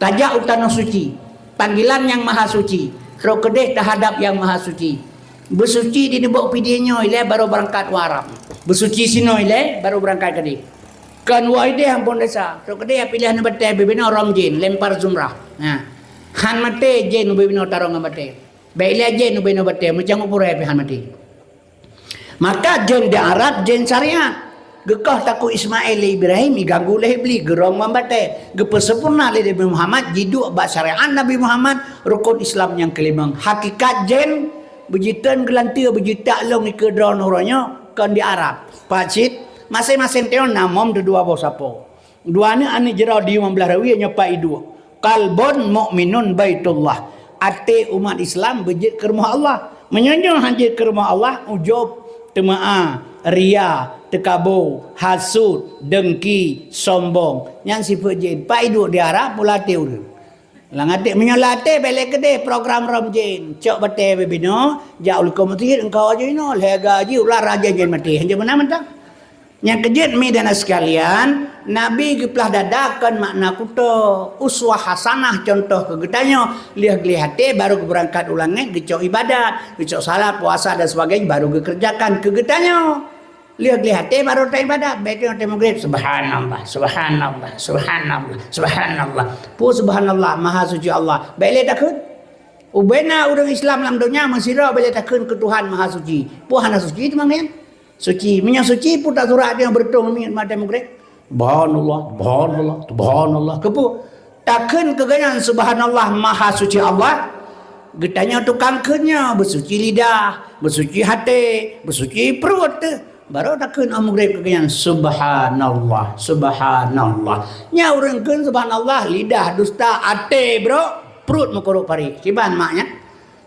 Tajak u tanoh suci, panggilan Nyang Maha Suci, trok keudeh tahadap Nyang Maha Suci. Beusuci di neubok pidie nyoe ilée baru beurangkat u Arab. Beusuci sinoe ilée baru beurangkat keudeh. Kon woe ideh ampôn desya, trok keudeh piléh neubatée bibinoe rom jén, lempar jumrah. Nah, han maté jén bibinoe tarông ngon batée. Bèk ilée jén ubé nyoe batée, meucang upurée pih han maté. Maka jén di Arab, jén syariat. Geukoh takue Ismail lé Ibrahim, iganggu lé Iblis, geurông ngon batée. Geupeusampoereuna lé Nabi Muhammad, jiduek bak syariat Nabi Muhammad, rukon Islam nyang keulimong. Hakikat jén, beujiteun geulanteue, beujeutak lông ikeue droeneuh uroe nyoe, kon di Arab. Pat cit, maséng-maséng teungoh na mom dua boh sapo. Dua aneuk, aneuk jroh di limong blaih rawi nyoe pat iduek. Qalbun mukminun baitullah. Até umat Islam beujeuet keu rumoh Allah. Meunyoe nyoe han jeuet keu rumoh Allah, ujub, teumeu'ah, ria, teukabo, hasut, dengki, sombong. Nyan sifeuet jén. Pat iduek di Arab, pula até ureuëng. Lam até, meunyoe lam até, bèk lé keudeh program rom jén. Cok batée bibinoe, jak u likot meuseujid, engkau aju inoe, lhée gaji, ulah raja jén maté. Hanjeuet meunan mantong. Nyang keujeuet mi dan sekalian, Nabi geuplah dada kon makna kuto. Uswah hasanah, contoh keu geutanyoe. Lheueh gleh até baru geubeurangkat u langét, geucok ibadat, geucok salat, puasa dan sebagainya baru geukeureujakan keu geutanyoe. Lheueh gleh até baru taibadat, bèk teuh até meugreb, subhanallah, subhanallah, subhanallah, subhanallah. Peue subhanallah, maha suci Allah. Bèk lé takheun. Ubena ureuëng Islam lam donya meusidroe bèk lé takheun keu Tuhan maha suci. Peue hana suci teuma ngieng? Suci. Meunyoe suci, peue tasurat nyang beureutoh miet maté meugreb? Subhanallah, subhanallah, subhanallah. Keupeue? Takheun keu geuhnyan subhanallah maha suci Allah. Geutanyoe tukang kheun nyoe beusuci lidah, beusuci até, beusuci pruet teuh. Baru takheun ôh meugreb keu geuhnyan subhanallah, subhanallah. Nyan ureuëng kheun subhanallah, lidah dusta, até brok, pruet meukurok parit. Kiban makna?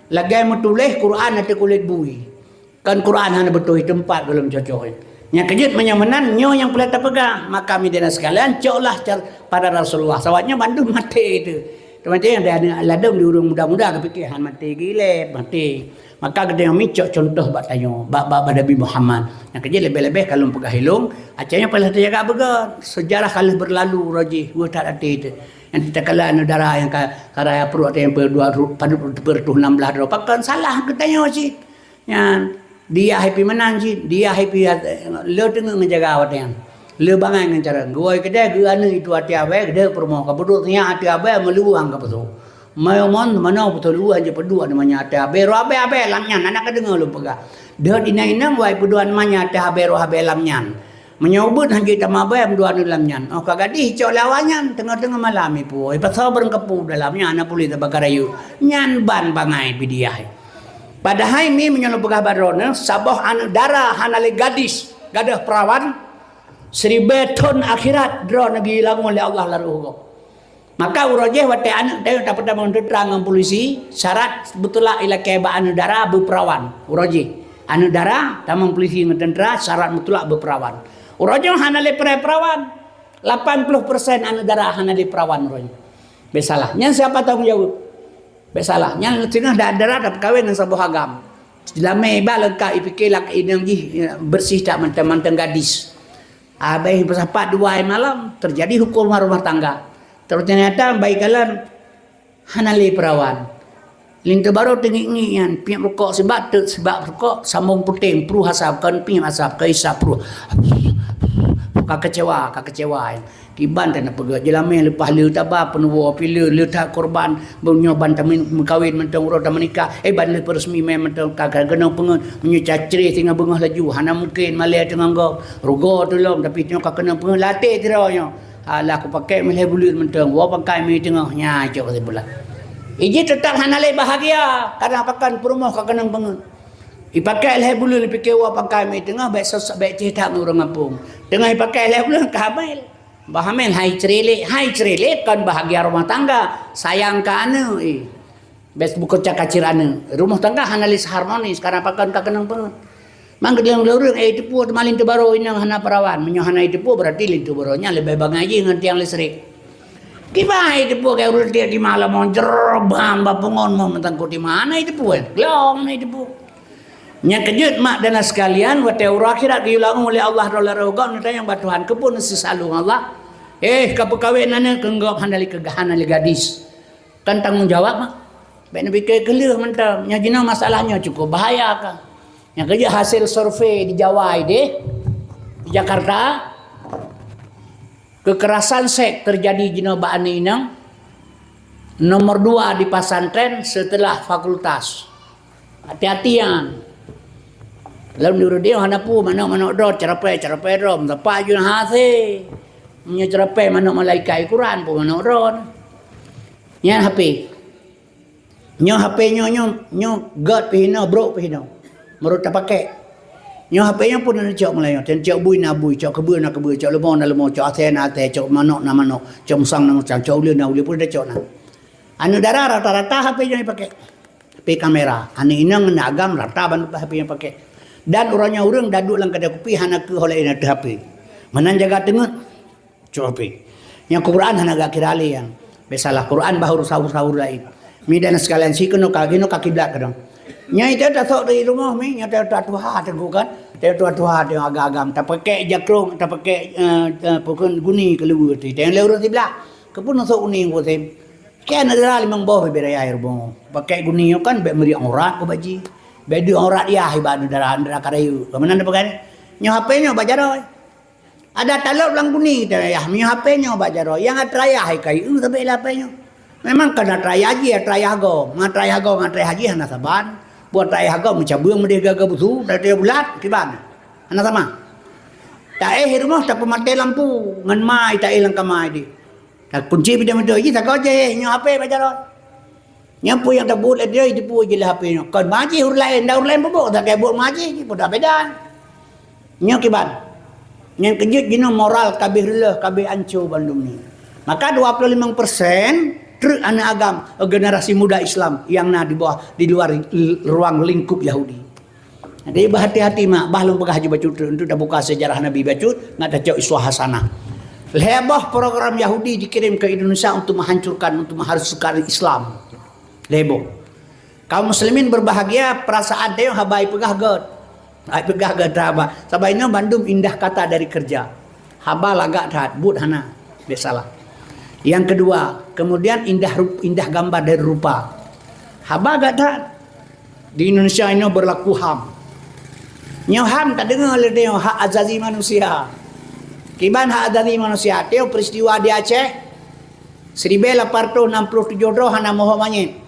Lagée meutuléh Quran ateueh kulét bui. Kan Quran hana beutôi teumpat gohlom cocok. Nyang keujeuet meunyoe meunan, nyoe nyang peureulée tapeugah. Maka mi dan sekalian, coklah car-, pada Rasulullah. Sabab nyoe bandum maté teuh. Teuma nyang di aneuk ladom di ureuëng muda-muda geupiké, han maté gilée, maté. Maka geutanyoe mi cok contoh bak tanyoe, bak, bak, bak Nabi Muhammad. Nyang keujeuet leubeh-leubeh ka lôn peugah ilong, aca nyoe payah tajaga beugét. Sejarah ka lheueh beurlalu uroe jih, weueh that até teuh. Nyang takalon aneuk dara nyang ka, ka raya pruet nyang per dua ru-, padub per reutôh nam blaih droe. Pakon salah geutanyoe cit. Nyan, diah ipi meunan cit, diah ipi at-, le teungeut ngeujaga watée nyan. Le bangai ngon cara. Geuwoe keudeh geu aneuk itu até abée, geude peurumoh ka peuduek sinyak até abée meuluwang ka peusoe. Mayo mon manoe peusoe luwah jipeuduek namanya até abée, roh abée-abée lam nyan, hana kadeungoe lôn peugah. Deuh inong-inong wai peuduek namanya até abée, roh abée lam nyan. Meunyoe ubit han jeuet tamabée meudua aneuk lam nyan. Oh ka gadih cok lé awak nyan, teungoh-teungoh malam ipuwoe, ipasoe barang kapu dalam nyan, hana puléh tabaka rayeuk. Nyan ban bangai pidiah. Padahai mi meunyoe lôn peugah bak droeneuh, saboh aneuk dara hana lé gadis, gadôh peurawan, siribée thon akhirat droeneuh geulangue lé Allah lam ruh gob. Maka uroe jih watée aneuk tayue tapeutamong teuntra ngon pulisi, syarat beutulak ilakée bak aneuk dara beupeurawan. Uroe jih, aneuk dara tamong pulisi ngon teuntra, syarat beutulak beupeurawan. Uroe nyoe hana lé peurawan. Lapan ploh persen aneuk dara hana lé peurawan uroe nyoe. Bèk salah. Nyan siapa tanggung jaweueb? Bèk salah. Nyan singoh da-, dara tapeukawen ngon saboh agam. Lamé iba leungkap, ipiké lak inong jih, beureuséh that mantong-mantong gadis. Abéh beusapat dua malam, teujadi hukôm rumah tangga. Teunyata bak ikalon hana lé peurawan. Linto barô teungiek-ngiek nyan, piep rukok sibak, teuk sibak rukok, sambông puténg, pruh asap, kon piep asap, kon isap pruh. Ka keucewa, ka keucewa. Kiban tan peugah jeulamé leupah le taba peunuwoe pih le, le that korban, beunyoe ban tameukawen mantong uroe tameunikah, eh, ban le peureusmi mé mantong ka, ka keunong peungeut. Meunyoe cacré singoh beungoh laju, hana mungken malée teungoh gob. Rugoe tulông, tapi nyoe ka keunong peungeut latée sidroe nyoe. Alah, kupakék meuh lhée buleuen mantong, woe pangkai mé teungoh, nyan cok kesimpulan. Iji teutap hana lé bahagia, kadang pakan peurumoh ka keunong peungeut. Ipakék lhée buleuen, ipike woe pangkai mé teungoh, bék sos-, bék cit that ngon ureuëng apong. Teungoh ipakék lhée buleuen ka hamil. Bah hamil hai ceurilek, hai ceurilek kon bahagia rumah tangga, sayang keu aneuëk, eh. Bes buku cakacir aneuëk. Rumah tangga hana lé harmonis, karena pakon ka keunong peungeut. Mang geudong lé ureuëng, eh, teupeu teuma linto barô inong hana perawan. Meunyoe hana teupeu, berarti linto barô nyan leubeh bangai jih ngon tiang listrik. Kiban ai teupeu keu ureuëng tiek di malam, mon jerbang bapungon mon meutangkot di mana ai teupeu, eh? Glong ai teupeu. Nyang keujeuet mak dan sekalian, watée uroe akhirat geuyue langue lé Allah droe lé roh gob, neutanyong bak Tuhan, keupeue neuseusa lôn Allah? Eh, ka peukawen aneuëk keu gob hana lé keugah, hana lé gadis. Kan tanggong jawab mah. Bék neupike keu lheueh mantong. Nyoe jinoe masalah nyoe cukup bahaya ka. Nyang keujeuet hasil survei di Jawa ideh, di Jakarta, kekerasan seks terjadi jinoe bak aneuëk inong, nomor dua di pesantren setelah fakultas. Hati-hati nyan. Lom di ureuëng hana peue manok-manok droe, ceurapée-ceurapée droe, meuteupah jeuet hase. Meunyoe ceurapée manok malaikat Quran, peue manok droe. Nyan H P. Nyoe H P nyoe, nyoe, nyoe gét pih hinoe, brok pih hinoe. Meurot tapakék. Nyoe H P nyoe pun na cok meulayeue, dan cok bui na bui, cok keubeue na keubeue, cok leumo na leumo, cok asée na asée, cok manok na manok, cok musang na musang, cok uleue na uleue, pun na cok na. Aneuëk dara rata-rata H P nyoe ipakék. H P kamera. Aneuëk inong ngon agam rata bandum H P nyoe pakék. Dan uroe nyoe ureuëng daduek lam kadai kupi hana keu holée na teuh H P. Meunan jaga teungeut. Cok H P. Nyang Quran hana geukira lé nyan. Biasalah Quran bahur sahur-sahur laén. Mi dan sekalian si keunoe ka, keunoe ka kiblat keudong. Nyang itu tasok dari rumoh mi, nyang tuha-tuha teungku kan. Tuha-tuha teuh agam-agam. Tapakék jakrong, tapakék, eh, eh, pukon guni keuluwa tu. Teuh lé ureuëng siblah. Keupeue neusok uning pusem. Keu aneuk dara limong boh bibit raya rumoh. Pakék guni nyoe kan bék meuriek aurat ko baji. Bék deuek aurat yah iba aneuk dara, aneuk dara karayu. Keumeunang tapakék nyoe H P nyoe bak jaroe. Ada talop lam guni teuh yah, meunyoe H P nyoe bak jaroe, nyang atra yah hai kai eu sabe lam H P nyoe. Memang kana atra yah jih, atra yah gob. Ngon atra yah gob, ngon atra yah jih hana saban. Buet atra yah gob meucabeueng meudeh gaga busu, atra yah bulat, kiban. Hana sama. Taéh rumoh tapeumaté lampu, ngon mai taéh lam kama deh. Takunci pintoe-pintoe jih, tagoe jih, nyoe H P bak jaroe. Nyan peue nyang tabuet lé dia, jipeu jih lé H P nyoe. Kon maji ureuëng laén, dan ureuëng laén peubuet, tak keu buet maji, jih pun tak beda. Nyoe kiban. Nyang keujeuet jinoe moral kabeh reuloh, kabeh anco bandum ni. Maka dua puluh lima persen treuk aneuk agam, generasi muda Islam yang na di bawah, di luar ruang lingkup Yahudi. Jadi, berhati-hati mak, bah lôn peugah ju bacut treuk, untuk tabuka sejarah Nabi bacut, ngat tacok uswah hasanah. Lhée boh program Yahudi dikirim ke Indonesia untuk menghancurkan, untuk menghancurkan Islam. Lhée boh. Kaum muslimin berbahagia, perasaan teuh haba ipeugah gét. Ipeugah gét haba. Sabab inoe bandum indah kata dari kerja. Haba lagak that, buet hana. Biasalah. Yang kedua, kemudian indah rup-, indah gambar dari rupa. Haba gét that. Di Indonesia inoe berlaku HAM. Nyoe HAM tadeungoe lé nyoe hak azazi manusia. Kiban hak azazi manusia, teuh peristiwa di Aceh, seribu lapan ratus enam puluh tujuh droe hana mohom manyét.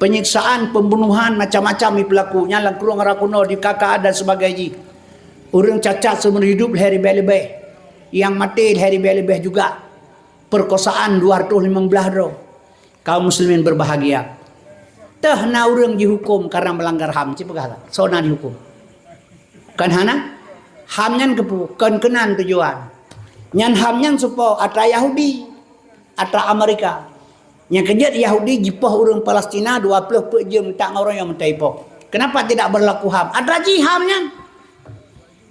Penyiksaan, pembunuhan, macam-macam ipeulaku. Nyan lam krueng Rakuno di K K A dan sebagai jih. Ureuëng cacat seumur hidup lhée ribée leubeh. Nyang maté lhée ribée leubeh juga. Perkosaan dua ratus lima belas droe. Kaum muslimin berbahagia. Teuh na ureuëng jihuköm karena melanggar HAM, ci peugah that. Soe na jihuköm? Kan hana? HAM nyan keupeue? Kon keunan tujuan. Nyan HAM nyan supaya atra Yahudi, atra Amerika. Nyang keujeuet Yahudi jipoh ureuëng Palestina dua puluh peuet jeuem tak ngon ureuëng nyang meutai poh. Kenapa tidak berlaku HAM? Atra jih HAM nyan.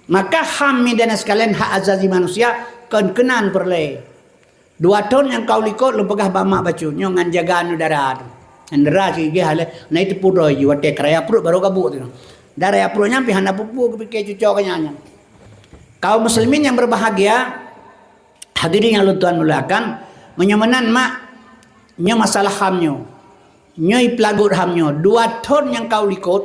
Maka HAM mi dan sekalian hak azazi manusia kon keunan peureulée. Dua thon nyang ka u likot lôn peugah bak mak bacut nyoe ngon jaga aneuk dara tu. Aneuk dara sigeh lé, na itu pudoi ji watée keuraya pruet barô gabuk tu. Dara ya pruet nyan pih hana peue-peue geupike cuco keu nyan. Kaum muslimin yang berbahagia, hadirin yang lôn tuan muliakan, meunyoe meunan mak, nyoe masalah HAM nyoe. Nyoe peulagot HAM nyoe, dua thon nyang ka u likot,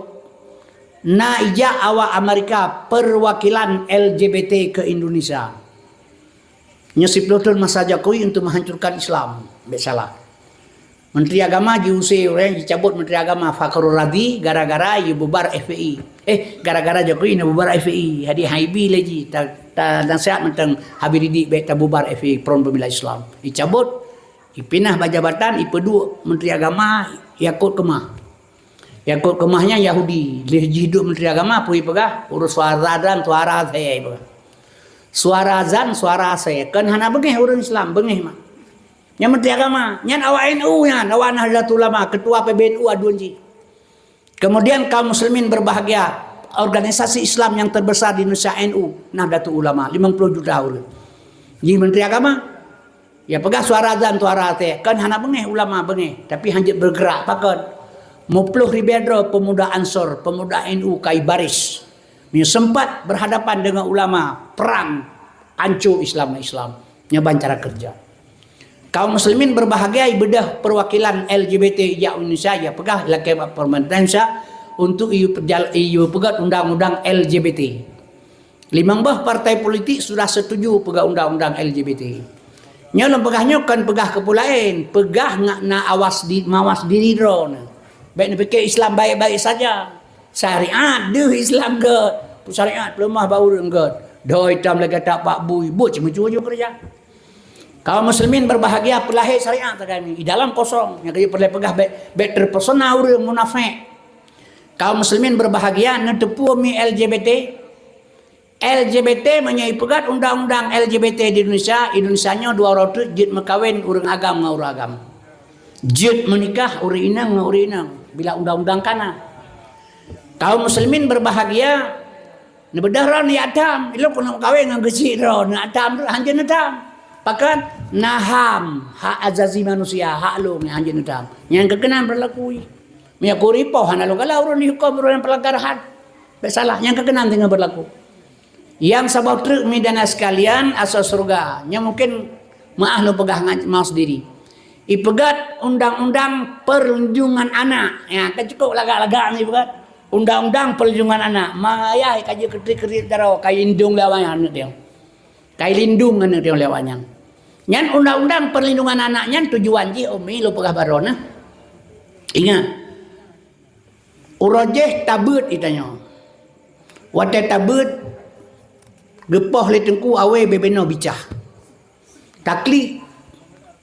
na ijak awak Amerika perwakilan L G B T ke Indonesia. Nyoe siplôh thon masa Jokowi untuk menghancurkan Islam. Bèk salah. Menteri Agama jiusé ureueng, jicabut Menteri Agama Fakhrul Razi gara-gara jibubar F P I. Eh, gara-gara Jokowi na bubar F P I. Jadi haibi lé jih, ta, ta nasihat mantong Habib Rizieq bèk tabubar F P I, Front Pembela Islam. Dicabut, dipinah bak jabatan, dipeuduek Menteri Agama Yakut Keumah. Yakut Keumah nyan Yahudi. Lheuh jih duek Menteri Agama, peue jipeugah? Urus suara azan, suara asèe jipeugah. Suara azan, suara asèe. Kon hana beungèh ureueng Islam, beungèh mak. Nyan Menteri Agama. Nyan awak N U nyan, awak Nahdlatul Ulama, ketua P B N U aduen jih. Kemudian kaum muslimin berbahagia, organisasi Islam yang terbesar di Indonesia N U, Nahdlatul Ulama, limong ploh juta ureueng. Jih Menteri Agama. Ya peugah suara azan, suara asèe, kan hana beungèh ulama beungèh, tapi hanjeuet bergerak pakon. Meuploh ribèe droe pemuda Ansor, pemuda N U kai baris. Meunyoe sempat berhadapan dengan ulama, perang, ancô Islam, Islam. Nyoe ban cara kerja. Kaum muslimin berbahagia, ibeudôh perwakilan L G B T jak Indonesia, ya peugah lakèe bak pemerintah Indonesia untuk iyu pejal-, iyu peugöt undang-undang L G B T. Limong boh partai politik sudah setuju peugah undang-undang L G B T. Nyoe lôn peugah nyoe kon peugah keu peue laén, peugah ngat na awas di, mawas diri droeneuh. Bèk neupike Islam baik-baik saja. Syariat deuh Islam göt. Syariat peuleumah bak ureueng göt. Doi tam lagèe tak pak bui, buet ceumeucue-cue keureuja. Kaum muslimin berbahagia, peulahé syariat kami di dalam kosong. Nyang keuneuk peureulèe peugah bèk, bèk terpesona ureueng munafék. Kaum muslimin berbahagia, neuteupeue mi L G B T. L G B T meunyoe ipeugöt undang-undang L G B T di Indonesia, Indonesia nyoe dua uroe teuk jeuet meukawen ureueng agam ngon ureueng agam. Jeuet meunikah ureueng inong ngon ureueng inong bila undang-undang ka na. Kaum muslimin berbahagia, neubeudôh droe neuyak tham, ilôn keuneuk meukawen ngon geuchik droe, neuyak tham, hanjeuet neutham. Pakon? Na HAM, hak azazi manusia, hak lôn nyang hanjeuet neutham. Nyang keukeunong berlaku. Meunyoe kuri poh hana lôn galak ureueng dihuköm ureueng nyang peulanggar HAM. Bèk salah, nyang keukeunong teungoh berlaku. Nyang saboh treuk mi dan sekalian, asoe syeuruga. Nyoe mungkin meu'ah lôn peugah ngon maos diri. Ipeugöt undang-undang perlindungan anak. Ya, kan cukup lagak-lagak ni ipeugöt. Undang-undang perlindungan anak. Mang ayah ka jeuet keutik-keutik jaroe, ka ilindong lé awaknyan aneuk teuh. Ka ilindong aneuk teuh lé awaknyan. Nyan undang-undang perlindungan anak nyan tujuan jih umi lôn peugah baroe neuh. Ingat. Uroe jéh tabeuet itanyoe. Watèe tabeuet, geupoh lé teungku awé bubena bicah. Taklik.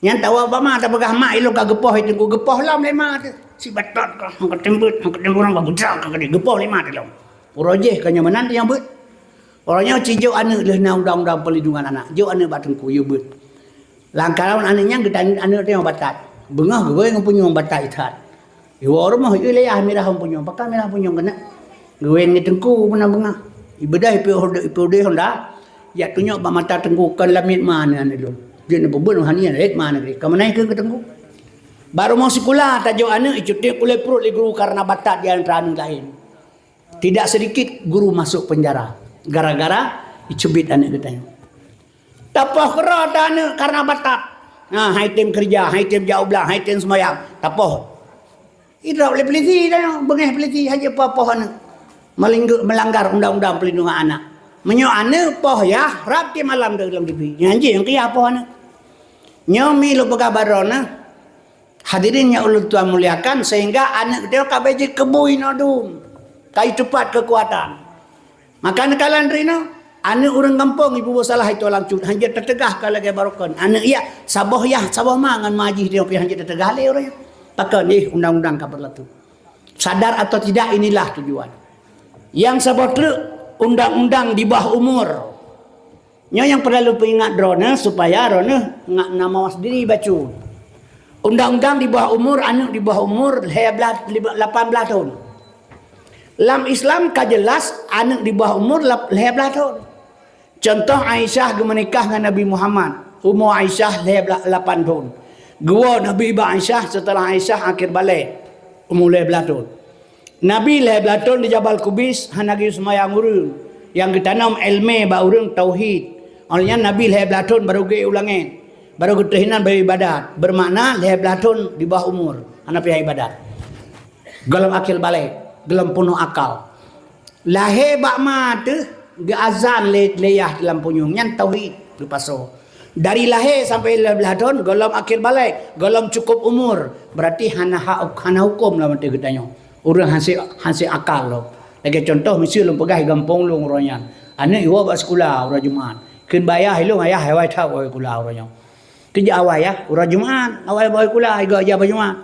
Nyan tawoe bak ma tapeugah, "Mak, ilôn ka geupoh lé teungku." Geupoh lom lé ma teuh. Sibatot ka, hana katém beuet, hana katém burông ka, geupoh lé ma teuh lom. Uroe jéh ka nyoe meunan teuh nyang beuet. Uroe nyoe ci jok aneuk lheuh na undang-undang perlindungan anak. Jok aneuk bak teungku, yue beuet. Lam kalon aneuk nyan geutanyoe aneuk teuh nyang batat. Beungoh geuwoe ngon punyueng batat that. Iwoe rumoh, "Ui, lé yah mirah lôn punyueng." "Pakon mirah punyueng keuneuk?" "Geuwoe ngon teungku meunan beungoh." Ibeudôh ipeudeh, ipeudeh honda. Jak tunyok bak mata teungku, "Kon lamiet ma aneuk lôn. Jeuet neupeubuet hana lé ma aneuk lôn. Ka meunan keu teungku." Bak rumoh sikula tajok aneuk, icutik ulèe pruet lé guru karena batat di antara aneuk laén. Tidak sedikit guru masuk penjara gara-gara icubit aneuk geutanyoe. Tapoh keudroe aneuk karena batat. Nah, han itém keureuja, han itém jak u blang, han itém seumayang. Tapoh. Idrop lé polisi tanyoe, beungéh polisi, hanjeuet poh-poh aneuk. Melinggu-, melanggar undang-undang perlindungan anak. Meunyoe aneuk poh yah, rab tiep malam dalam T V. Nyan jih nyang keu yah poh aneuk. Nyoe mi lôn peugah bak droeneuh. Hadirin nyang ulôn tuan muliakan, sehingga aneuk geutanyoe ka bèk jeuet keu bui inoe dum, ka jiteupat keukuatan. Maka neukalon droeneuh, aneuk ureueng gampông jipeubuet salah itu lam cut, hanjeuet teuteugah ka lagèe barokon. Aneuk yah, saboh yah, saboh ma ngon ma jih geutanyoe pih hanjeuet teuteugah lé ureueng nyan. Pakon, eh, undang-undang ka beurlaku. Sadar atau tidak, inilah tujuan. Nyang saboh treuk, undang-undang di bawah umur. Nyoe nyang peureulèe peuingat droeneuh supaya droeneuh ngat na mawas diri bacut. Undang-undang di bawah umur, aneuk di bawah umur lhèe blah, lapan blah thôn. Lam Islam ka jeulaih aneuk di bawah umur lap-, lhèe blah thôn. Cuntoh, Aisyah geumeunikah ngon Nabi Muhammad, umu Aisyah lhèe blah, lapan thôn. Geuwoe Nabi bak Aisyah seuteulah Aisyah akhir balek, umu lhèe blah thôn. Nabi lhèe blah thôn di Jabal Kubais, hana geuyue seumayang ureueng. Nyang geutanom èleumèe bak ureueng tauhid. Óh lheueh nyan Nabi lhèe blah thôn barô geujak u langèt. Barô geuteuh inan barô ibadat. Beumakna lhèe blah thôn di bawah umur, hana payah ibadat. Gohlom akhir balek, gohlom peunoh akal. Lahé bak ma teuh geuazan lé, lé yah lam punyueng, nyan tauhid geupasoe. Dari lahé sampoe lhèe blaih thôn, gohlom akhir balek, gohlom cukup umur. Berarti hana hak, hana huköm lam ateueh geutanyoe. Ureuëng hase, hase akal lom. Lagée contoh, miseue lôn peugah i gampông lôn uroe nyan. Aneuëk iwoe bak sikula uroe Jumat. Kheun bak ayah, "Ilôn ayah, awai that bak sikula uroe nyoe." Kheun jak awai yah, uroe Jumat, awai bak sikula, igoe jak bak Jumat.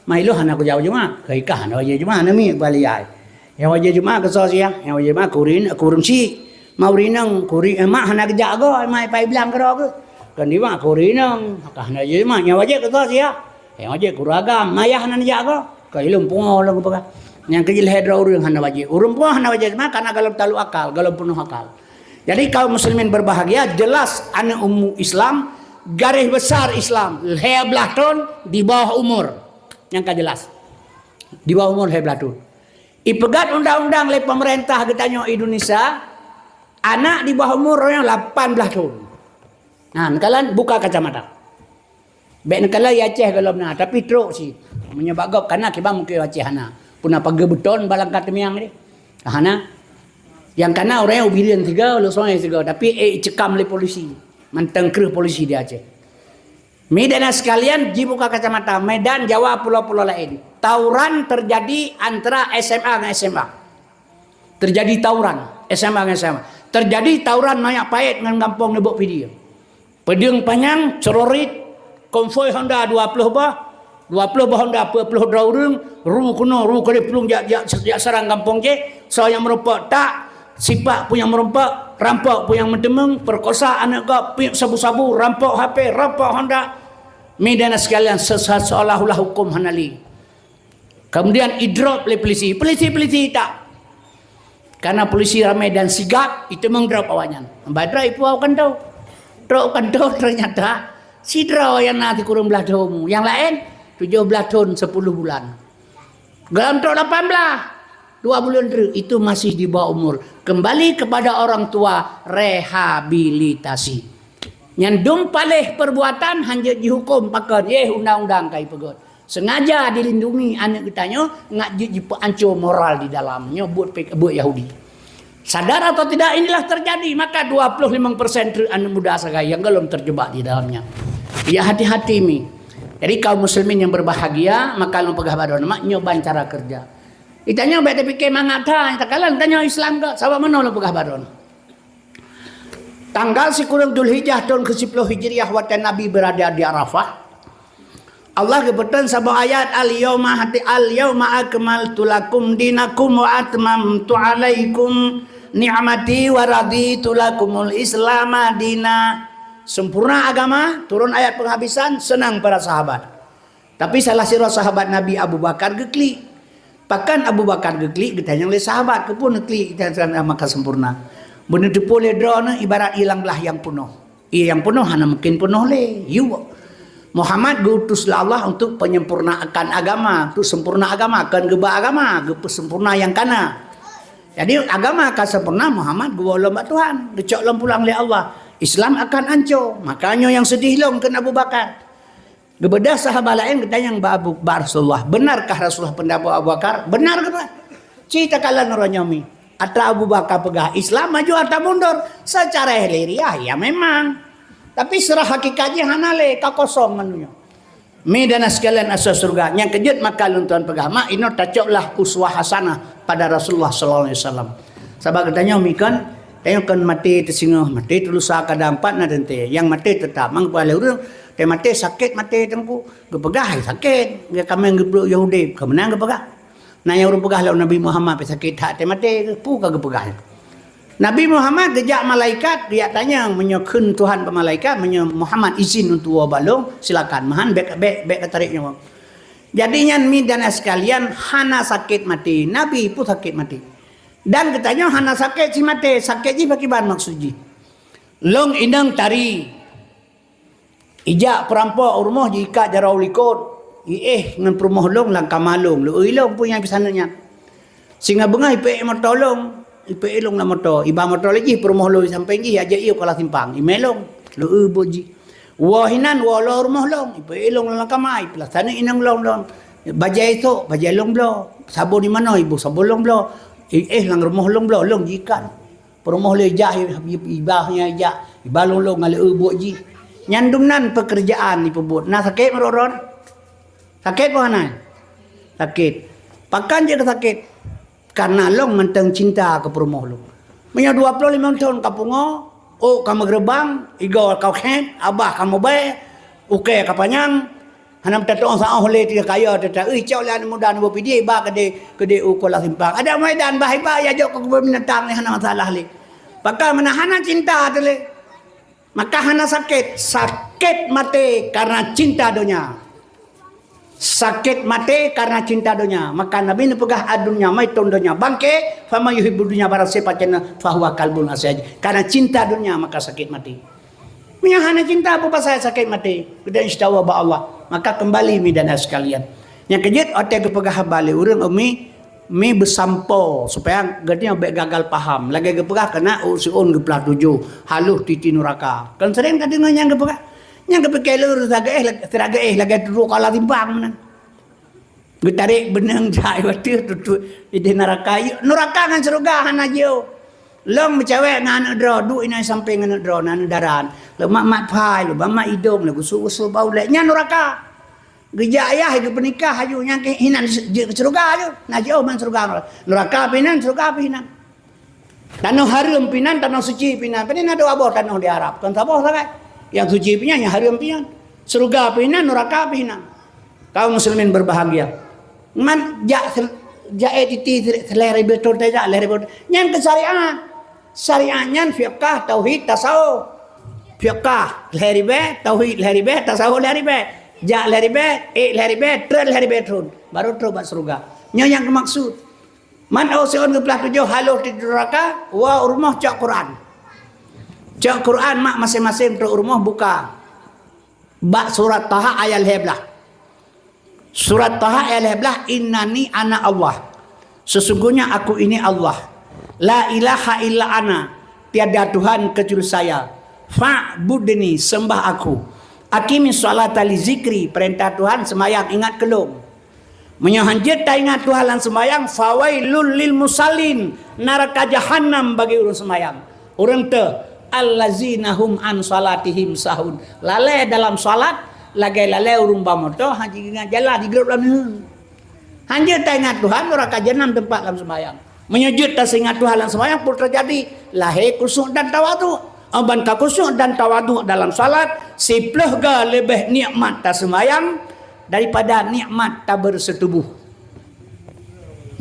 Ma ilôn hana kujak Jumat, keu ikah hana wajéb Jumat, hana miet bali ai. Nyang wajéb Jumat keu soe siah, nyang wajéb Jumat keu ureuëng, keu ureuëng syik. Ma ureuëng inong, keu ureuëng, eh, mak hana geujak goe, mak ipai blang keudroe geuh. Kan di mak keu ureuëng inong, maka hana wajéb Jumat, nyang wajéb keu soe siah. Nyang wajéb keu ureuëng agam, ma yah hana neujak goe. Keu ilôn pungo lôn peugah. Nyang keu jih lhèe droe ureuëng hana wajéb. Ureuëng pungo hana wajéb Jumat karena gohlom talok akal, gohlom peunoh akal. Jadi kaum muslimin berbahagia, jelas aneuëk umu Islam, garéh besar Islam, lhèe blaih thôn di bawah umur. Nyang ka jelas. Di bawah umur lhèe blaih thôn. Ipeugét undang-undang lé pemerintah geutanyoe Indonesia, anak di bawah umur nyoe lapan blaih thôn. Nah, neukalon buka kacamata. Bék neukalon i Aceh gohlom na, tapi trok cit. Meunyoe bak gob kana kiban mungken Aceh hana. Puna pageue beuton bak langkah teumiang deh. Hana. Nyang kana ureuëng u Bireuen sigoe, Lhokseumawe sigoe, tapi eh cekam lé polisi. Mantong kreueh polisi di Aceh. Mi dan sekalian, jibuka kacamata, Medan, Jawa, pulo-pulo laén. Tawuran terjadi antara S M A ngon S M A. Terjadi tawuran S M A ngon S M A. Terjadi tawuran Manyak Payet ngon Gampông Neubok Pidie. Peudeueng panyang, cerorit, konvoi Honda dua ploh boh, dua ploh boh Honda, peuet ploh droe ureuëng, ru keunoe, ru keudeh plueng jak, jak, jak sarang gampông jih, soe nyang meurumpok tak, sipak peue nyang meurumpok, rampok peue nyang meuteumeung, perkosa aneuëk gob, piep sabu-sabu, rampok H P, rampok Honda. Mi dan sekalian, sesa-, seolah-olah huköm hana lé. Kemudian idrop lé polisi. Polisi-polisi tak. Karena polisi ramai dan sigap, itu mengdrop awaknyan. Badra ipuwoe u kantô. Trok u kantô ternyata sidroe nyang na sikureueng blaih thôn. Nyang laén tujoh blaih thôn sepuluh bulan. Gohlom trok lapan blaih. Dua bulan treuk itu masih di bawah umur. Kembali kepada orang tua, rehabilitasi. Nyan dum paléh perbuatan hanjeuet jihuköm pakon, yeh undang-undang ka ipeugét. Sengaja dilindungi aneuëk geutanyoe, ngat jeuet jipeuanco moral di dalam. Nyoe buet pe-, buet Yahudi. Sadar atau tidak, inilah terjadi. Maka dua puluh lima persen treuk aneuëk muda sagai nyang gohlom terjebak di dalamnya. Ya, hati-hati mi. Jadi kaum muslimin yang berbahagia, maka lôn peugah bak droeneuh, mak nyoe ban cara kerja. Geutanyoe bék tapike mangat that, takalon tanyoe Islam keu, sabab meunoe lôn peugah bak droeneuh. Tanggal sikureueng Dzulhijjah thôn keu siploh Hijriah watée Nabi beurada di Arafah, Allah geupeutrön saboh ayat, "Al-yauma hati, al-yauma akmaltu lakum dinakum wa atmamtu alaikum ni'mati wa raditu lakumul Islama dina." Sempurna agama, turun ayat penghabisan, senang para sahabat. Tapi salah sidroe sahabat Nabi Abu Bakar geuklik. Pakon Abu Bakar geuklik, geutanyong lé sahabat, "Keupeue neuklik dan maka sempurna?" Beuneuteupeu lé droeneuh ibarat ié lam glah nyang peunoh. Ié nyang peunoh hana mungken peunoh lé. Yue. Muhammad geuutus lé Allah untuk penyempurnaan agama, untuk sempurna agama, kon geuba agama, geupeusempurna nyang kana. Jadi agama ka sempurna, Muhammad geuwoe lom bak Tuhan, geucok lom pulang lé Allah. Islam akan anco, maka nyoe nyang seudeh lom keu Abu Bakar. Geubeudôh sahabat laén geutanyong bak Abu, bak Rasulullah, "Benarkah Rasulullah pendapat Abu Bakar?" "Benar," geubah. Ci takalon uroe nyoe mi. Atra Abu Bakar peugah Islam maju atra mundur. Secara lahiriah, ya memang. Tapi secara hakikat jih hana lé, ka kosong meunoe. Mi dan sekalian asai syurga, nyang keujeuet maka lôn tuan peugah, mak inoe tacoklah uswah hasanah pada Rasulullah sallallahu alaihi wasallam. Sabab geutanyoe mi kon, tanyoe kon maté teusingoh, maté teulusa kadang pat na teuntée. Nyang maté teutap, mang peue lé ureuëng, teumaté sakét maté teungku. Geupeugah sakét, geukaméng geupluek Yahudi, keumeunang geupeugah. Na nyang ureuëng peugah lom Nabi Muhammad pih sakét that teumaté, peue ka geupeugah. Nabi Muhammad geujak malaikat, geujak tanyong, meunyoe kheun Tuhan bak malaikat, meunyoe Muhammad izin untuk woe bak lôn, silakan. Meuhan bék, bék, bék ka tarék nyoe. Jadi nyan mi dan sekalian hana sakét maté. Nabi pun sakét maté. Dan geutanyoe hana sakét si maté, sakét jih pakriban maksud jih. Lôn inong tari. Ijak peurampok u rumoh jiikat jaroe u likot, iéh ngon peurumoh lôn lam kama lôn, leueu lôn peue nyang pih saneut nyan. Singoh beungoh ipeuék moto lôn, ipeuék lôn lam moto, iba moto lé jih peurumoh lôn sampéng jih, ijak ié u Kuala Simpang, imé lôn, leueu buet jih. Woe hinan woe lom u rumoh lôn, ipeuék lôn lam kama, ipeulah saneut inong lôn lôn. Bajée isok, bajée lôn bloe, sabon di manoe iboh sabon lôn bloe, iéh lam rumoh lôn bloe, lôn jiikat. Peurumoh lé jak, i-, i-, iba nyan jak, iba lôn-lôn ngon leueu buet jih. Nyan dumnan pekerjaan jipeubuet. Na sakét meurok droe? Sakét peu hana? Sakét. Pakon jeuet keu sakét? Karena lôn mantong cinta keu peurumoh lôn. Meunyoe dua ploh limong thon ka pungo, ôk ka meugeureubang, igoe ka khét, abah ka mubèe, ukèe ka panyang, hana meutatu'oh saôh lé, teuka kaya teuta, "Ih, cok lé aneuk muda neuboh pidie, ba keudéh, keudéh u Kuala Simpang. Adak meuidan bah iba, ya jok keu keubun binatang lé, hana masalah lé." Pakon meunan hana cinta teuh lé. Maka hana sakét, sakét maté karena cinta donya. Sakét maté karena cinta donya. Maka Nabi neupeugah, "Ad-dunya maitun, donya bangké, faman yuhibbud dunya, barang siapa cinta, fahuwa kalbun asiyaj." Karena cinta dunia maka sakét maté. Meunyoe hana cinta, peue pasai sakét maté? Geutanyoe istawa bak Allah. Maka kembali mi dan sekalian. Nyang keujeuet watèe geupeugah haba lé ureueng umi, mi beusampoe supaya geutanyoe bèk gagal paham. Lagèe geupeugah keunan ôk siôn geuplah tujoh, haloh titi nuraka. Kan sering ka deungoe nyang geupeugah. Nyang geupike lôn sira geuéh, sira geuéh lagèe tutoe kala simpang meunan. Geutarek beuneueng jai watèe tutoe idéh nuraka. Nuraka ngon syeuruga hana jiôh. Lôn meucewek ngon aneuk droe, duek inoe sampéng aneuk droe, aneuk dara. Lôn mat-mat phai, lôn mat-mat idông, lôn gusôk-gusôk bak ulèe. Nyan nuraka. Geujak yah, geupeunikah laju, nyan keuh hinan jeuet keu syeuruga laju. Na jiôh ban syeuruga. Nuraka pih nan, syeuruga pih nan. Tanoh hareuem pih nan, tanoh suci pih nan. Pane na dua boh tanoh di Arab, kon saboh sagai. Nyang suci pih nyan, nyang hareuem pih nyan. Syeuruga pih nan, nuraka pih nan. Kaum muslimin berbahagia. Man jak sel-, jak eh titi sel-, seulhèe ribèe thon tajak, lhèe ribèe thon. Nyan keu syariat. Syariat nyan fiqah, tauhid, tasawuf. Fiqah lhèe ribèe, tauhid lhèe ribèe, tasawuf lhèe ribèe. Jak lhèe ribèe, ék lhèe ribèe, trön lhèe ribèe thon. Baru trok bak syeuruga. Nyoe nyang geumaksud. Man ôk siôn geuplah tujoh haloh di nuraka, woe u rumoh cok Quran. Cok Quran mak maséng-maséng trok u rumoh buka. Bak surat Taha ayat lhèe blah. Surat Taha ayat lhèe blah, "Innani ana Allah." Sesungguhnya aku ini Allah. La ilaha illa ana, tiada Tuhan kecuali saya. Fa'budni, sembah aku. Aqimis sholata li zikri, perintah Tuhan seumayang ingat keu lôn. Meunyoe hanjeuet taingat Tuhan lam seumayang, fawailul lil musallin, naraka jahanam bagi ureueng seumayang. Ureueng teuh, allazina hum an salatihim sahun. Lalè dalam salat, lagèe lalè ureueng ba moto, hana jiingat jalan, jigrôp lam neue. Hanjeuet taingat Tuhan, nuraka jahanam teumpat lam seumayang. Meunyoe jeuet taseuingat Tuhan lam seumayang, peue teujadi? Lahé khusyuk dan tawadhu. Ban ka khusyuk dan tawadhu dalam salat, siplôh ga leubeh nikmat taseumayang daripada nikmat tabeureuseutubôh.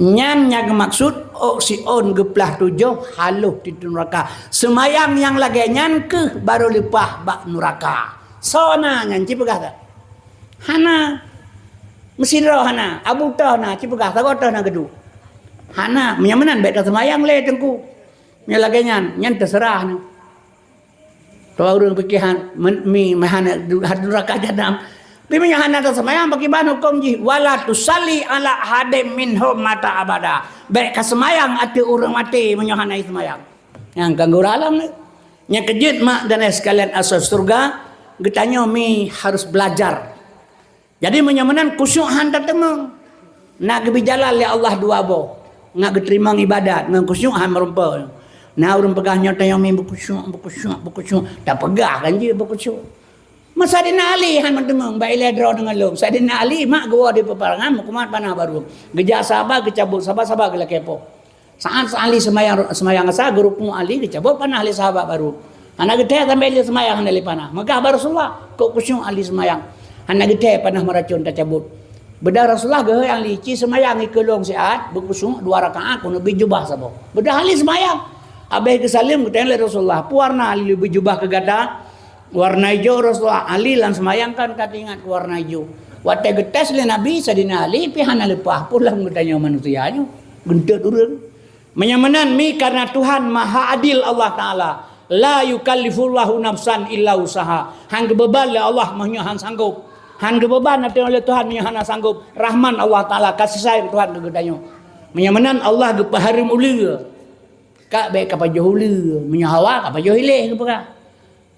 Nyan nyang geumaksud ôk siôn geuplah tujoh haloh di nuraka. Seumayang nyang lagèe nyan keuh baru leupah bak nuraka. Soe na nyan, ci peugah that? Hana. Meusidroe hana, abu toh na, ci peugah, sagoe toh na geuduek. Hana, meunyoe meunan bèk taseumayang lé Teungku. Meunyoe lagèe nyan, nyan teuseurah na. Toh ureueng piké han, men-, mi, meuhana du-, hat nuraka jahanam. Tapi meunyoe hana taseumayang, pakriban hukôm jih, "Wala tusalli ala ahadin minhum mata abada." Bèk kaseumayang ateueh ureueng maté meunyoe hana jiseumayang. Nyang ka geureuh alam ni. Nyang keujeuet mak dan ayah sekalian asoe syeuruga, geutanyoe mi harus belajar. Jadi meunyoe meunan khusyuk han tateumeung. Na geubri jalan lé Allah dua boh. Ngat geuteurimong ibadat ngon khusyuk han meurumpok. Na ureueng peugah nyoe tanyoe mi beukhusyuk, beukhusyuk, beukhusyuk. Tapeugah kan jih beukhusyuk. Masa Saidina Ali han meuteumeung bak ilèe droe deungon lôn. Saidina Ali mak geuwoe di peuperangan meukumat panah barô. Geujak sahabat geucabot, sahabat-sahabat geulakèe poh. Saat Ali seumayang, seumayang asa, geurupuk Ali geucabot panah lé sahabat barô. Hana geuthèe sampoe lé seumayang hana lé panah. Meugah bak Rasulullah, kok khusyuk Ali seumayang. Hana geuthèe panah meuracôn tacabot. Beudôh Rasulullah geuhôi Ali, "Ci seumayang ikeue lôn siat, beukhusyuk dua rakaat, keuneuk bi jubah saboh." Beudôh Ali seumayang. Abéh geusaleuem geutanyong lé Rasulullah, "Peue warna Ali leubeh jubah keu gata?" "Warna ijo, Rasulullah." Ali lam seumayang kan ka teuingat keu warna ijo. Watèe geutés lé Nabi, Saidina Ali pih hana leupah, peue lom geutanyoe manusia nyoe. Geunteut ureueng. Meunyoe meunan mi karena Tuhan maha adil Allah Taala. La yukallifullahu nafsan illa usaha. Han geubeuban lé Allah meunyoe han sanggop. Han geubeuban ateueh lé Tuhan meunyoe hana sanggop. Rahman Allah Taala, kasih sayang Tuhan keu geutanyoe. Meunyoe meunan Allah geupeuhareuem uleue. Ka bèk ka pajoh uleue, meunyoe hawa ka pajoh ilèe geupeugah.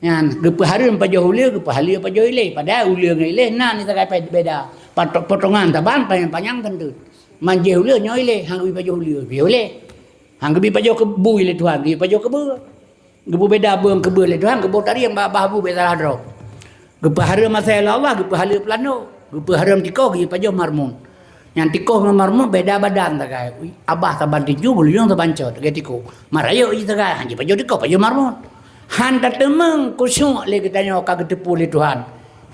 Nyan, geupeuhareuem pajoh uleue, geupeuhaleue pajoh ilèe. Padahai uleue ngon ilèe na ni sagai beda. Pato-, potongan saban panyang-panyang teuntu. Man jih uleue nyoe ilèe, han geubi pajoh uleue, bi ilèe. Han geubi pajoh keu bu ilèe Tuhan, geubi pajoh keu beue. Geupeubeda beue ngon keu beue lé Tuhan, geuboh tarieng bak babah bu bèk salah droe. Geupeuhareuem asai lé Allah, geupeuhaleuek peulandô. Geupeuhareuem tikoh, geupajoh marmut. Nyang tikoh ngon marmut beda badan sagai. Ui, abah saban tinju, guluyueng saban cot, lagée tikoh. Marayeuk jih sagai, han jipajoh tikoh, pajoh marmut. Han tateumeung khusyuk lé geutanyoe ka geuteupeue lé Tuhan.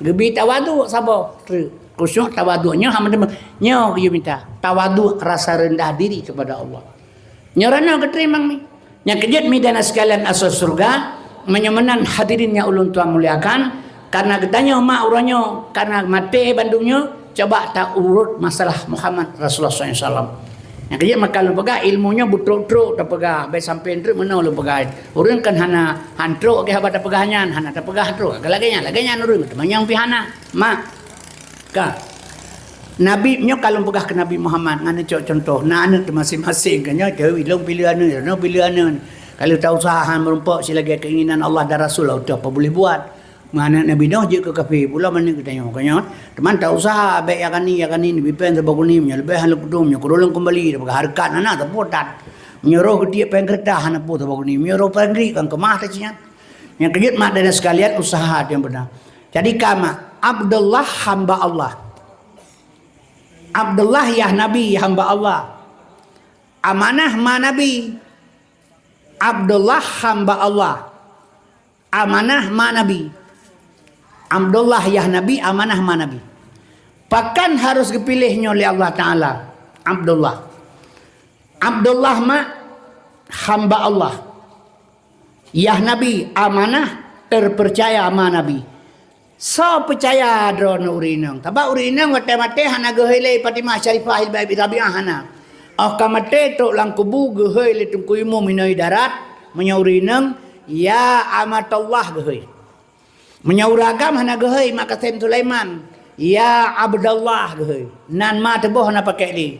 Geubi tawaduk saboh treuk. Khusyuk tawaduk nyoe hana meuteumé. Nyoe geuyue mita. Tawaduk, rasa rendah diri kepada Allah. Nyoe ranoe geuteurimong mi. Nyang keujeuet mi dan sekalian asoe syeuruga, meunyoe meunan hadirin nyang ulôn tuan muliakan, karena geutanyoe mak uroe nyoe, karena maté bandum nyoe, coba taurot masalah Muhammad Rasulullah sallallahu alaihi wasallam. Nyang keujeuet maka lôn peugah, ilmu nyoe beutrok-trok tapeugah, bai sampoe treuk meunoe lôn peugah. Ureuëng kan hana han trok geuh haba tapeugah nyan, hana tapeugah trok. Lagée nyan, lagée nyan ureuëng, teuma nyang pih hana. Mak, ka. Nabi nyoe ka lôn peugah keu Nabi Muhammad, ngon neucok cuntoh. Na aneuëk teuh maséng-maséng, ka nyoe, teuh ilong pileue aneuëk, nyoe pileue aneuëk. Ka lheueh ta usaha han meurumpok silagai keinginan Allah dan Rasul, teuh apa boleh buat. Meuaneuk Nabi Nuh jeuet keu kafé, pula meuaneuk geutanyoe, ka nyoe. Teuma ta usaha, bék yakani, yakani, neubi péng saboh guni, meunyoe leubeh han lôn kudum, meunyoe keudroe lôn keumbali, tapeugah hareukat hana, teupeu that. Meunyoe roh geutiek péng keureutah hana peue saboh guni, meunyoe roh péng riek kan keumah teuh nyan. Nyang keujeuet mak dan sekalian usaha nyang beuna. Jadi ka mak, Abdullah hamba Allah. Abdullah yah Nabi hamba Allah. Amanah ma Nabi. Abdullah hamba Allah. Amanah ma Nabi. Abdullah yah Nabi, amanah ma Nabi. Pakon harus geupiléh nyoe lé Allah Taala? Abdullah. Abdullah mak hamba Allah. Yah Nabi, amanah, terpercaya ma Nabi. Soe peucaya droeneuh ureuëng inong? Sabab ureuëng inong watée maté hana geuhôi lé Fatimah Syarifah Hilbah binti Rabiah hana. Óh ka maté trok lam kubu geuhôi lé Teungku Imum inoe darat, meunyoe ureuëng inong, ya Amatullah geuhôi. Meunyoe ureuëng agam hana geuhôi Mak Kasem Sulaiman, ya Abdullah geuhôi. Nan ma teuboh hana pakék lé.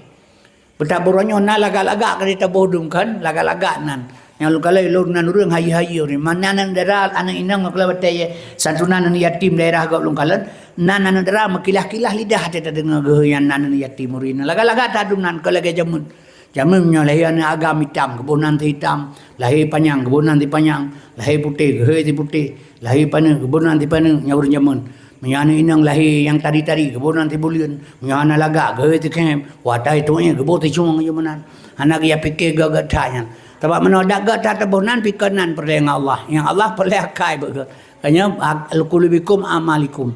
Beutabôh uroe nyoe na lagak-lagak ka jitaboh dum kan, lagak-lagak nan. Nyang lôn kalon lôn nan ureuëng hayeue-hayeue ureuëng. Mana nan dara aneuëk inong ngon keula batée santunan aneuëk yatim daerah gob lôn kalon, nan aneuëk dara meukilah-kilah lidah até tadeungoe geuh nyan nan aneuëk yatim ureuëng. Lagak-lagak that dum nan ka lagée jameun. Jameun nyoe lahé aneuëk agam itam, geuboh nan si itam, lahé panyang, geuboh nan si panyang, lahé putéh, geuhôi si putéh. Lahé paneuk, geuboh nan si paneuk, nyan ureuëng jameun. Meunyoe aneuëk inong lahé nyang tari-tari, geuboh nan si buleuen. Meunyoe hana lagak, geuhôi si khém. Watée tueng, geuboh si cueng, nyan meunan. Hana geuyapike gét-gét that nyan. Sabab meunoe dak gét that teuboh nan, pike nan peureulée ngon Allah. Nyang Allah peureulée akai bak gét. Ka nyoe, ak-, qulubikum amalikum.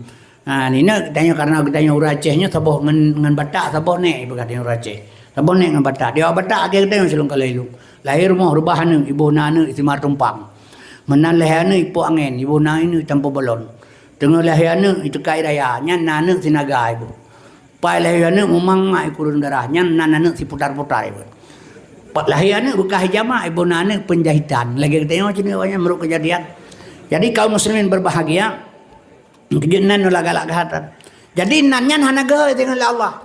Ha, ni na geutanyoe, karena geutanyoe ureuëng Aceh nyoe saboh ngon, ngon Batak saboh nék, ipeugah tanyoe ureuëng Aceh. Saboh nék ngon Batak. Di awak Batak akhé geutanyoe silong kalai lôn. Lahé rumoh reubah aneuëk, iboh nan aneuëk simaroh tumpang. Meunan lahé aneuëk ipok angén, iboh nan aneuëk tampôh balon. Teungoh lahé aneuëk iteukai raya, nyan nan aneuëk sinaga iboh. Pai lahé aneuëk mumang mak ikureueng darah, nyan nan aneuëk siputar-putar iboh. Pat lahé aneuëk beukah hijama, iboh nan aneuëk penjahitan. Lagée geutanyoe cit nyoe nyan meurok keujadian. Jadi kaum muslimin berbahagia, keujeuet nan nyoe lagak-lagak that. Jadi nan nyan hana geuhôi teungoh lé Allah.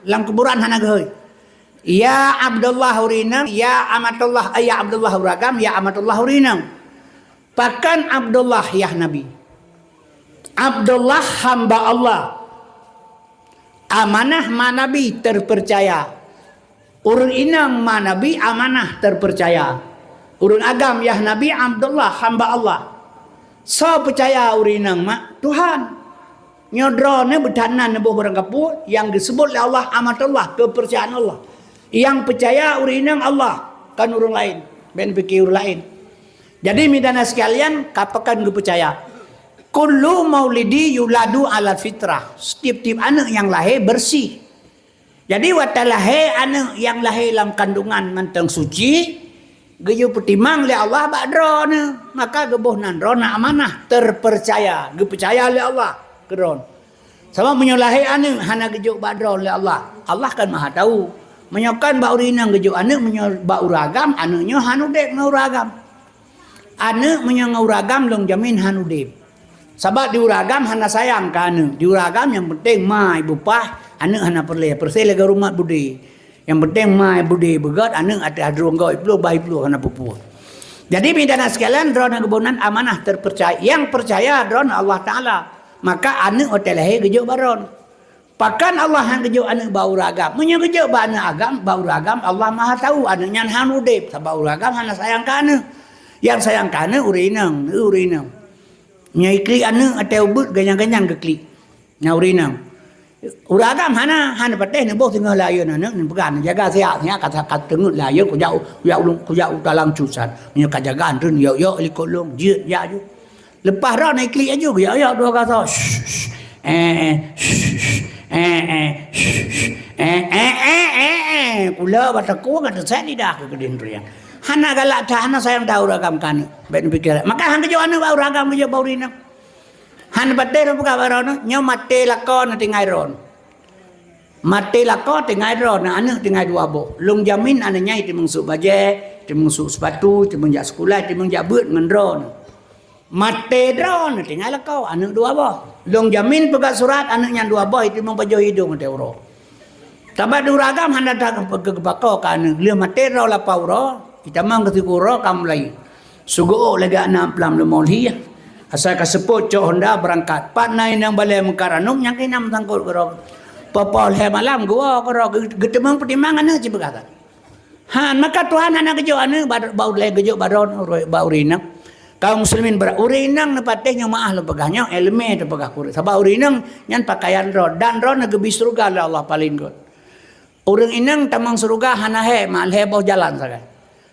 Lam kuburan hana geuhôi. Ya Abdullah ureuëng inong, ya Amatullah, ya Abdullah ureuëng agam, ya Amatullah ureuëng inong. Pakon Abdullah yah Nabi? Abdullah hamba Allah. Amanah ma Nabi terpercaya. Ureuëng inong ma Nabi amanah terpercaya. Ureuëng agam yah Nabi Abdullah hamba Allah. Soe peucaya ureuëng inong mak? Tuhan. Nyoe droeneuh beutanyoe neuboh barang kapue nyang geuseubut lé Allah amatullah, keupeurcayaan Allah. Nyang peucaya ureuëng inong Allah, kon ureuëng laén, bék pike ureuëng laén. Jadi, midan sekalian, ka pakon geupeucaya. Kullu maulidi yuladu ala fitrah. Setiap-tiap aneuëk nyang lahé beureuséh. Jadi, watée lahé aneuëk nyang lahé lam kandungan mantong suci, geuyue peutimang lé Allah bak droeneuh, maka geuboh nan droeneuh amanah, terpercaya, geupeucaya lé Allah keu droeneuh. Sabab meunyoe lahé aneuëk hana geujok bak droeneuh lé Allah, Allah kan Maha Tahu. Meunyoe kan bak ureuëng inong geujok aneuëk, meunyoe bak ureuëng agam, aneuëk nyoe hana udeb ngon ureuëng agam. Aneuëk meunyoe ngon ureuëng agam lôn jamin hana udeb. Sabab di ureuëng agam hana sayang keu aneuëk. Di ureuëng agam nyang penting ma ibeupah, aneuëk hana peureulée. Peureulée lagée rumat budé. Nyang penting ma budé beugét, aneuëk ateueh droe gob iplueng bah iplueng hana peue-peue. Jadi, midan sekalian, droeneuh geuboh nan amanah terpercaya. Nyang peucaya droeneuh Allah Taala. Maka aneuëk watée lahé geujok bak droeneuh. Pakon Allah han geujok aneuëk bak ureuëng agam? Meunyoe geujok bak aneuëk agam, bak ureuëng agam, Allah Maha Tahu aneuëk nyan hana udeb, sabab ureuëng agam hana sayang keu aneuëk. Nyang sayang keu aneuëk ureuëng inong, ureuëng inong. Nyoe iklik aneuk ateueh ubeut ganyang-ganyang geuklik. Nyan ureueng inong. Ureueng agam hana, hana patéh neuboh singoh lé ayeuen aneuk, neupeugah, neujaga siat-siat, ka, ka teungeut lé ayeuen, kujak u, kujak u, kujak u talang cusan. Nyoe ka jaga, antreun yok-yok likot lôn, jeuet jak ju. Leupah droe na iklik aju, yok-yok dua gasoe. Shh, shh. Eh, eh, shh, shh. Eh, eh, shh, shh. Eh, eh, eh, eh, eh. Kula bak takue ngon teuset lidah keu keudeh nuriang. Hana galak that, hana sayang that ureueng agam keu aneuk. Bèk neupike. Maka han geujok aneuk bak ureueng agam, geujok bak ureueng inong. Han patéh lôn peugah bak droeneuh, nyoe maté lakoe neutinggai droeneuh. Maté lakoe tinggai droeneuh, aneuk tinggai dua boh. Lôn jamin aneuk nyan jiteumeung sôk bajèe, jiteumeung sôk seupatu, jiteumeung jak sikula, jiteumeung jak beuet ngon droeneuh. Maté droeneuh tinggai lakoe, aneuk dua boh. Lôn jamin peugah surat, aneuk nyan dua boh jiteumeung pajoh idong ateueh uroe. Sabab di ureueng agam hana that geupakoe keu aneuk. Lheueh maté droe lapan uroe, jitamong keu sikureueng uroe ka mulai. Seugoe lagèe aneuk lam leumô lhi. Asai ka seupôt cok honda beurangkat. Pat na inong balèe meukara aneuk nyang keunan meusangkot keudroe. Poh-poh lhèe malam geuwoe keudroe, geu-, geuteumeung peutimang aneuk cit peugah that. Han, maka Tuhan hana geujok aneuk bak, bak ulèe, geujok bak droeneuh, bak ureueng inong. Kaum muslimin bra-, ureueng inong neupatéh nyoe meu'ah lôn peugah nyoe, èleumèe teupeugah keu ureueng. Sabab ureueng inong nyan pakaian droe, dan droeneuh geubi syeuruga lé Allah paleng gèt. Ureueng inong tamong syeuruga hana hèk, mak, lhèe boh jalan sagai.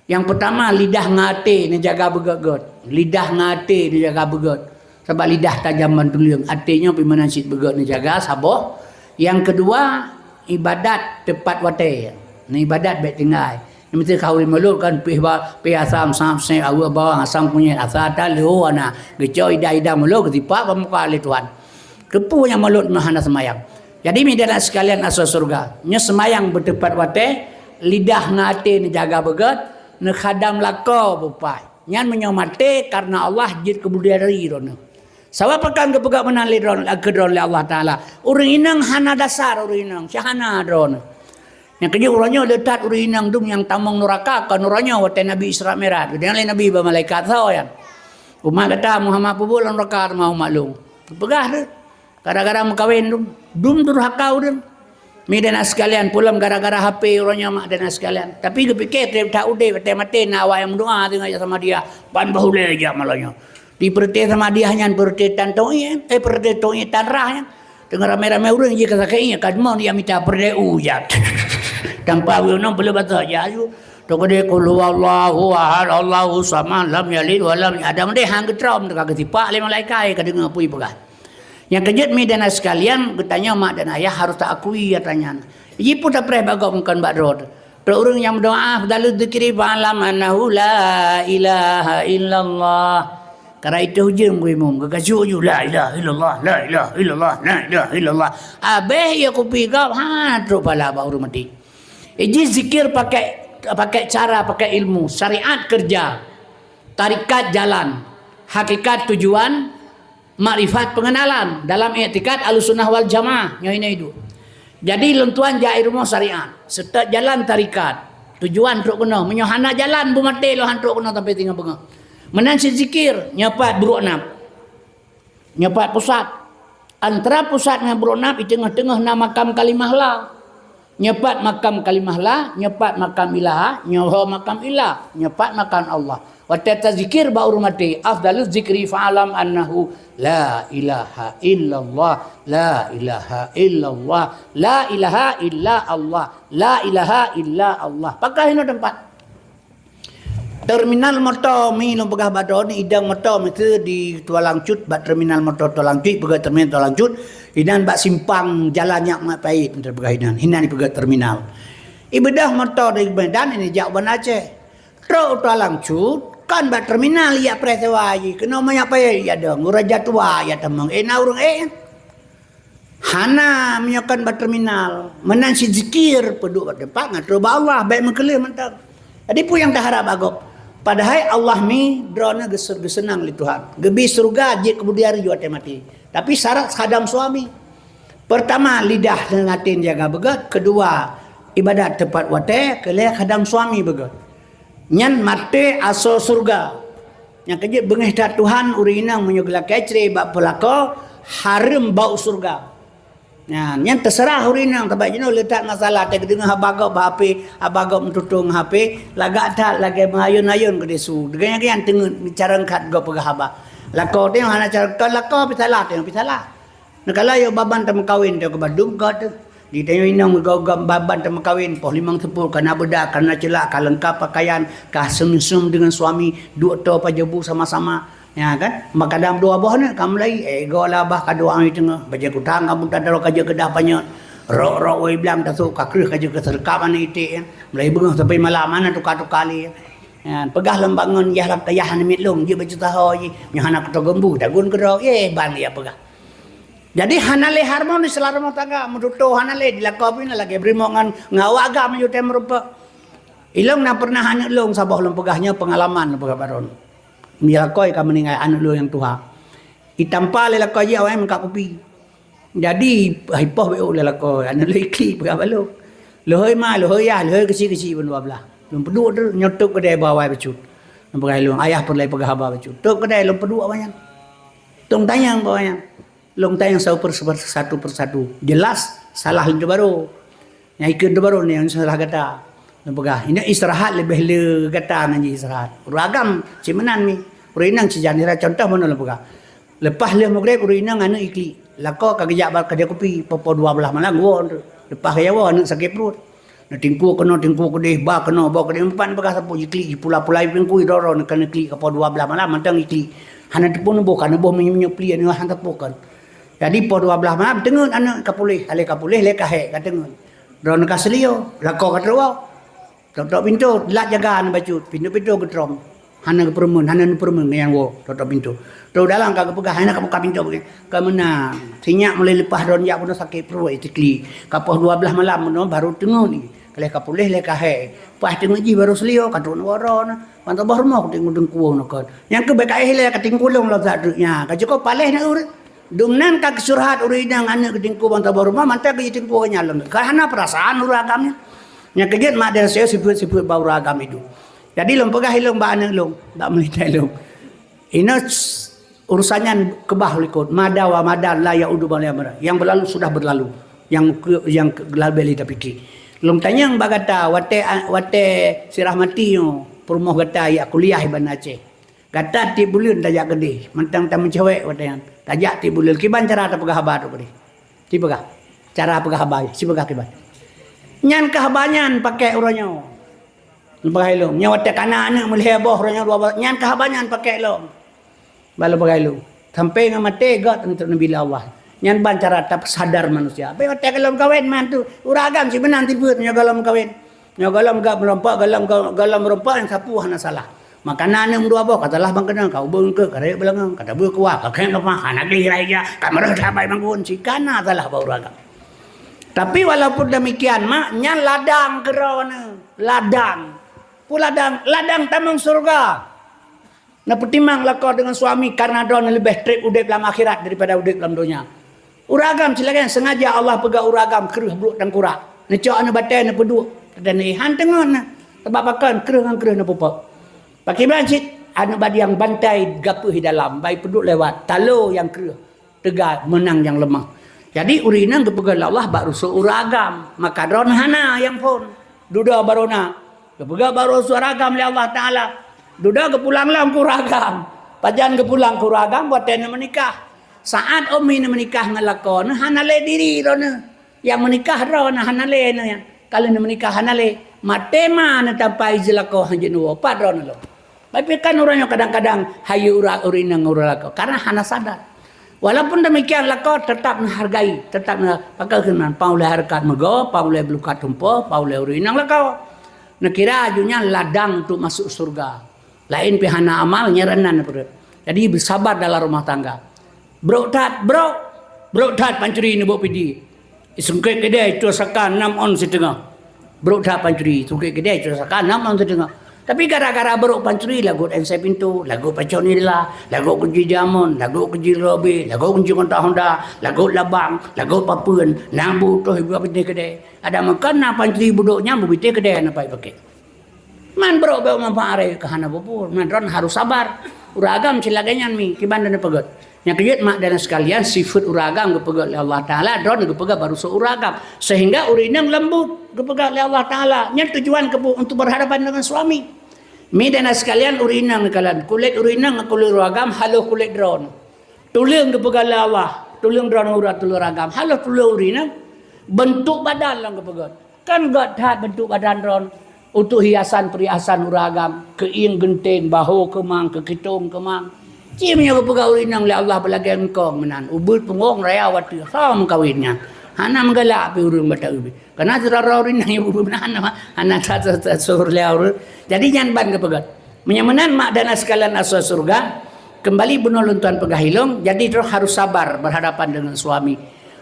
Nyang peutama, lidah ngon até neujaga beugèt-gèt. Lidah ngon até neujaga beugèt. Sabab lidah tajam ban tuleueng, até nyoe pih meunan cit beugèt neujaga saboh. Nyang keudua, ibadat teupat watèe. Neuibadat bèk tinggai. Nyang meusti ka ureueng mulod kan pih ba, pih asam, sam, sép, aweuk bawang, asam kunyit, asa taleuho hana. Geucok idah-idah mulod geusipak bak muka lé Tuhan. Keupeue nyang mulod meuhana seumayang? Jadi, mideuen sekalian asoe syeuruga, nyoe seumayang beuteupat watèe, lidah ngon até neujaga beugèt, neukhadam lakoe beupai. Nyan meunyoe maté kareuna Allah jeuet keu budiari droeneuh. Sabab pakon geupeugah meunan lé droeneuh, keu droeneuh lé Allah Taala? Ureueng inong hana dasar ureueng inong, si hana droeneuh. Nyang keujeuet uroe nyoe le that ureueng inong dum nyang tamong nuraka, kon uroe nyoe watèe Nabi Isra Mi'raj. Geutanyong lé Nabi bak malaikat, "Soe nyan?" "Umat gata Muhammad." "Peue buet lam nuraka teuma umat lôn?" Peugah lé. Gara-gara meukawen dum, dum durhaka ureueng. Mi dan sekalian, peue lom gara-gara H P uroe nyoe mak dan sekalian. Tapi geupike trép that udép, watèe maté na awak nyang meudoa teungoh jak Samadiyah, ban bahulèe jak malam nyoe. Di peureuté Samadiyah nyan peureuté tan to'i, eh, peureuté to'i tan rah nyan. Teungoh ramé-ramé ureueng jih ka sakét, ka deungon dia mita peureuté u jak. Tanpa awak nyoe peuleuh basa jak aju. Teukeudeh qul huwallahu ahad, Allahu samad, lam yalid wa lam yulad. Ada meunan han geutrom teuka geusipak lé malaikat, ka deungoe peue peugah. Nyang keujeuet mi dan sekalian, geutanyoe mak dan ayah harôh taakui atra nyan. Jih peue tapreh bak gob kon bak droe. Trok ureueng nyang meudoa, "Afdaludz dzikri fa'lam annahu la ilaha illallah." Kara itôh ujeuen bu imum, geukasôk ju, "La ilaha illallah, la ilaha illallah, la ilaha illallah." Abéh ie kupi gob, ha, trok pala bak ureueng maté. Jih zikir pakai, pakai cara, pakai ilmu, syariat kerja, tarekat jalan, hakikat tujuan, makrifat pengenalan dalam iktikad Ahlussunnah wal Jamaah nyoe ini itu. Jadi lôn tuan jak i rumoh syariat, seutôt jalan tarekat, tujuan trok keunoe. Meunyoe hana jalan, beumaté lôn han trok keunoe sampai singoh beungoh. Meunan cit zikir, nyoe pat brôk nam. Nyoe pat pusat. Antara pusat ngon brôk nam, i teungoh-teungoh na makam kalimah la. Nyoe pat makam kalimah la, nyoe pat makam ilaha, nyoe ho makam ilah, nyoe pat makam Allah. Watèe tazikir bak ureueng maté, afdaluz zikri fa'lam annahu la ilaha illallah, la ilaha illallah, la ilaha illa Allah, la ilaha illa Allah. Pakon hinoe teumpat. Terminal moto mi lôn peugah bak droeneuh, idong moto miseue di Tualangcut, bak terminal moto Tualangcut, peugah terminal Tualangcut, inan bak simpang jalan Nyak Mat Payet, peugah inan, inan peugah terminal. Ibeudôh moto dari Medan ini jak u Banda Aceh. Trok u Tualangcut, kon bak terminal jak preh sewa jih, keunoe Nyak Payet jak dong, ureueng raja tua jak tamong, eh na ureueng eh. Hana, meunyoe kon bak terminal. Meunan cit zikir, peuduek bak teumpat ngon troh bak Allah, bèk meukeuleuh mantong. Jadi peue nyang taharap bak gob? Padahai Allah mi droeneuh geuse-, geuseunang lé Tuhan. Geubi syeuruga jeuet keu budiari watèe maté. Tapi syarat khadam suami. Pertama, lidah deungon até jaga beugèt. Kedua, ibadat teupat watèe. Keulhèe, khadam suami beugèt. Nyan maté asoe syeuruga. Nyang keujeuet beungèh that Tuhan, ureueng inong meunyoe geulakèe cre bak peulako, hareuem bau syeuruga. Nyan, nyan teuseurah ureueng inong, sabab jinoe le that masalah, teudeungö haba gob bak H P, haba gob meututong H P, lagak that lagèe meuayôn-ayôn keudéh su. Deungon nyan teungeut cara that gob peugah haba. Lakoe teuh hana cara, kon lakoe pih salah, teuh pih salah. Neukalon yôh baban tameukawen teuh keu bandum ka teuh. Di tanyoe inong meugoe-goe baban tameukawen, poh limong seupôt ka na beudak, ka na ceulak, ka leungkap pakaian, ka seum-seum deungon suami, duek toe pajoh bu sama-sama. Ya kan? Makadam dua boh aneuk ka mulai, eh, goe lah bah ka dua teungoh. Bajée kutang ka muta daroe ka jeuet keudah panyöt. Rok-rok wai blang tasôk ka kreueh ka jeuet keu seureukab aneuk iték, ya. Mulai beungoh sampai malam, hana tuka-tuka lé. Ya, peugah lom bangon, yah lam, yah hana miet lôn, jeuet bacut saho jih. Nyoe hana kutoe geumbu, dagon keudroe, eh, ban ya peugah. Jadi hana lé harmonis lam rumoh tangga, meututoe hana lé, dilakoe pih na lagée beurimong ngon, ngon awak agam meunyoe tém meurumpok. Ilong na pernah aneuk lôn saboh lôn peugah nyoe peungalaman lôn peugah baron. Meujalan lakoe ka meuninggai aneuk lôn nyang tuha. Itampa lé lakoe jih awaknyan meukat kupi. Jadi, hai poh beu lé lakoe, aneuk lôn iklik peugah bak lôn. Leuhôi ma, leuhôi yah, leuhôi keuchik-keuchik ban dua blah. Lôn peuduek tu, nyoe tôb keudè bak awai bacut. Lôn peugah lôn, ayah peureulée peugah haba bacut. Tôb keudè lôn peuduek awaknyan. Tông tanyong bak awaknyan. Lôn tanyong satu per-, satu persatu. Jelas salah lôn teuh baroe. Nyang ikheun teuh baroe nyoe salah gata. Lôn peugah, "Inong istirahat leubeh le gata ngon jih istirahat." Ureueng agam cit meunan mi. Ureueng inong cit jan istirahat. Contoh meunan lôn peugah. Leupah lheueh Maghrib ureueng inong aneuk iklik. Lakoe ka geujak bak keudè kupi, poh-poh dua blah malam woe. Leupah geujak woe aneuk sakét pruet. Neutingkue keunoe, tingkue keudeh, ba keunoe, ba keudeh, empat peugah sapeue jiklik, jipula-pula jipingkui droe-droe, neuka neuklik ka poh dua blah malam mantong iklik. Hana teupeu neuboh, ka neuboh minyeuk-minyeuk pli, aneuk hana teupeu kon. Jadi poh dua blah malam teungeut aneuk ka puléh, ka lheueh ka puléh lé ka hék ka teungeut. Droeneuh ka seulio, lakoe ka teuwoe. Tok-tok pintoe, lat jaga aneuk bacut, pintoe-pintoe geutrom. Hana geupeureumeun, hana neupeureumeun ngon nyang woe, tok-tok pintoe. Troh dalam ka geupeugah, hana ka buka pintoe bagi. Ka meunan, sinyak mulai leupah droeneuh jak bunoe sakét pruet, jiklik. Ka poh dua blah malam bunoe baru teungeut. Ka lheueh ka puléh lé ka hék. Paih teungeut jih baru seulio, ka trok neuwoe droeneuh. Ban saboh rumoh kutingkue-tingkue neuh kon. Nyang keuh bèk ka éh lé ka tingkue lôn lom that treuk nyan. Ka jikheun paléh na ureueng. Dumnan ka geucurhat ureueng inong aneuk geutingkue ban saboh rumoh, mantong geutingkue nyan lom. Ka hana peurasaan ureueng agam nyan. Nyang keujeuet mak dan saya sifeuet-sifeuet bak ureueng agam itu. Jadi lôn peugah ilôn bak aneuk lôn, bak meulintèe lôn. Inoe urusan nyan keubah likot. Mada wa mada la ya'udu bal amr. Yang berlalu sudah berlalu. Yang ke, yang ke, labeh lé tapike. Lôn tanyong bak gata, watèe, watèe Sirah Mati nyoe, peurumoh gata jak kuliah i Banda Aceh. Gata tiep buleuen tajak keudeh, mantong tameucewek watèe nyan. Tajak tiep buleuen, kiban cara tapeugah haba trok keudeh. Sipeugah. Cara peugah haba, sipeugah kiban. Nyan keuh haba nyan pakèk uroe nyoe. Lôn peugah ilôn, nyoe watèe kana aneuk meulhèe boh, uroe nyoe dua boh, nyan keuh haba nyan pakèk lom. Ban lôn peugah ilôn, sampoe ngon maté göt untuk neubi lé Allah. Nyan ban cara tapeusadar manusia. Bèk watèe gohlom kawen man tu, ureueng agam sibeuna sifeuet nyoe gohlom kawen. Nyoe gohlom göt meurumpok, gohlom, gohlom meurumpok nyang sapeue hana salah. Makanan aneuk meudua boh ka salah ban keunoe, ka ubeueng keu, ka rayeuk beulangong, ka tabeue kuah, ka khéng leupah, hana gleh raya, ka meureuh sabai bangun, si kana salah bak ureueng agam. Tapi walaupun demikian, mak, nyan ladang keu droeneuh, ladang. Peue ladang? Ladang tamong syeuruga. Neupeutimang lakoe deungon suami kareuna droeneuh leubeh trép udép lam akhirat daripada udép lam donya. Ureueng agam cit lagèe nyan, sengaja Allah peugah ureueng agam kreueh brôk tangkurak. Neucok aneuk batèe neupeuduek. Dan han teungeut na. Sabab pakon kreueh ngon kreueh neupeupo. Pakriban cit aneuk badiang bantai gapeuh di dalam, bai peuduek lewat, talo nyang kreueh. Teuga meunang nyang leumah. Jadi ureueng inong geupeugah lé Allah bak rusoh ureueng agam, maka droeneuh hana nyang phôn. Dudoe baroe na. Geupeugah bak rusoh ureueng agam lé Allah Taala. Dudoe geupulang lom keu ureueng agam. Pajan geupulang keu ureueng agam watèe neumeunikah. Saat umi neumeunikah ngon lakoe neuh hana lé diri droeneuh. Nyang meunikah droeneuh hana lé neuh nyan. Ka lheueh neumeunikah hana lé. Maté ma neutampa izin lakoe hanjeuet neuwoe. Pat droeneuh lom. Tapi kan ureueng nyoe kadang-kadang hayeue ureueng, ureueng inong ngon ureueng lakoe karena hana sadar. Walaupun demikian lakoe tetap neuhargai, tetap neu-, pakon keunan, pan ulèe hareukat meugo, pan ulèe beurukat tumpôh, pan ulèe ureueng inong lakoe. Neukira aju nyan ladang untuk masuk syeuruga. Laén pih hana amal, nyan reunan peureuet. Jadi beusabar dalam rumah tangga. Brôk that, brôk. Brôk that pancuri neuboh pidie. Sungkét keudè, itoe saka nam ôn siteungoh. Brôk that pancuri, sungkét keudè, itoe saka nam ôn siteungoh. Tapi gara-gara brôk pancuri, lagot ensée pintoe, lagot pacok nila, lagot kunci jamon, lagot kunci lobé, lagot kunci kontak Honda, lagot labang, lagot papeuen, na bu toh ibu bitéh keudè. Adak meukan na pancuri budôk nyan beubitéh keudè na pai pakai. Man brôk bèk manfaat aré keu hana bubur. Man droeneuh harôh sabar. Ureueng agam cit lagèe nyan mi, kiban droeneuh peugöt. Nyang keujeuet mak dan sekalian, sifeuet ureueng agam geupeugöt lé Allah Taala, droeneuh geupeugöt bak rusoh ureueng agam. Sehingga ureueng inong lembut geupeugöt lé Allah Taala. Nyan tujuan keu untuk berhadapan dengan suami. Mi dan sekalian, ureueng inong nikalan, kulét ureueng inong ngon kulét ureueng agam haloh kulét droeneuh. Tuleueng geupeugah lé Allah, tuleueng droeneuh urat tuleueng agam, haloh tuleueng ureueng inong. Bentuk badan lom geupeugah. Kan gét that bentuk badan droeneuh. Untuk hiasan-perhiasan ureueng agam, keuieng geunteng, bahô keumang, keukitong keumang. Ci meunyoe geupeugah ureueng inong lé Allah beulagée eungkong meunan, ubit punggong raya watée hom kawin nyan. Hana meugalak pih ureueng bak taeu. Karena sidroe-droe ureueng inong ibu meunan, hana that-that seuhur lé ureueng. Jadi nyan ban geupeugah. Meunyoe meunan mak dan sekalian asoe syeuruga, kembali bunoe lôn tuan peugah ilong, jadi droe harus sabar berhadapan dengan suami.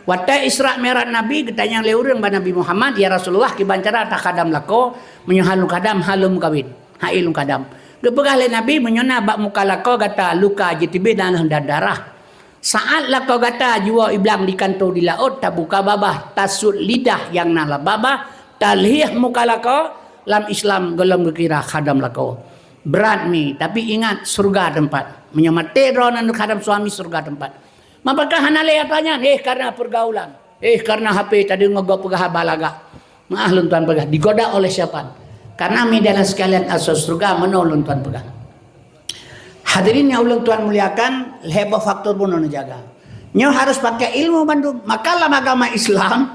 Watée Isra Mi'raj Nabi, geutanyong lé ureueng bak Nabi Muhammad, "Ya Rasulullah, kiban cara takhadam lakoe, meunyoe hana lôn khadam, hana lôn meukawen. Hai lôn khadam." Geupeugah lé Nabi, "Meunyoe na bak muka lakoe gata luka jiteubiet dan, dan darah, saát lakoe gata jiwoe iblang di kantô di laôt, tabuka babah, tasuet lidah nyang na lam babah, talhieh muka lakoe, lam Islam gohlom geukira khadam lakoe." Brat mi, tapi ingat, syeuruga teumpat. Meunyoe maté droeneuh khadam suami, syeuruga teumpat. Mapakah hana lé atra nyan? Eh, karena pergaulan. Eh, karena H P tadi ngeugok peugah haba lagak. Maah lôn tuan peugah, digoda oleh syaitan. Karena mi dan sekalian asoe syeuruga meunoe lôn tuan peugah. Hadirin nyang ulôn tuan muliakan, lhée boh faktor bunoe neujaga. Nyoe harus pakai ilmu bandum. Maka lam agama Islam,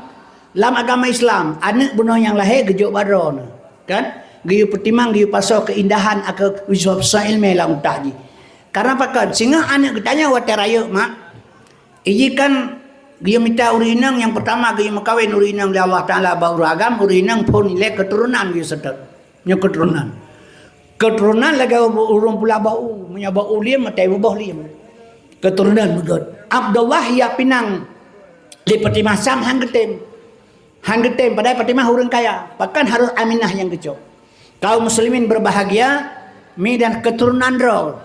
lam agama Islam, aneuëk bunoe nyang lahé geujok bak droeneuh. Kan? Geuyue peutimang, geuyue pasoe keuindahan ateueh usoe-usoe iéleumé lam utak jih. Karena pakon? Singoh aneuëk geutanyoe watée rayeuk mak, iji kan geuyue mita ureueng inong nyang peurtama geuyue meukawen ureueng inong lé Allah Taala bak ureueng agam, ureueng inong phon ilée keuturonan geuyue seutôt. Nyoe keuturonan. Keuturonan lagée ureueng pula bak u, meunyoe bak u liem, maté buboh liem. Keuturonan beugét. Abdullah ya pinang di Fatimah Syam han geutem. Han geutem, padahai Fatimah ureueng kaya. Bahkan harus Aminah nyang geucok. Kaum muslimin berbahagia, mi dan keuturonan droe.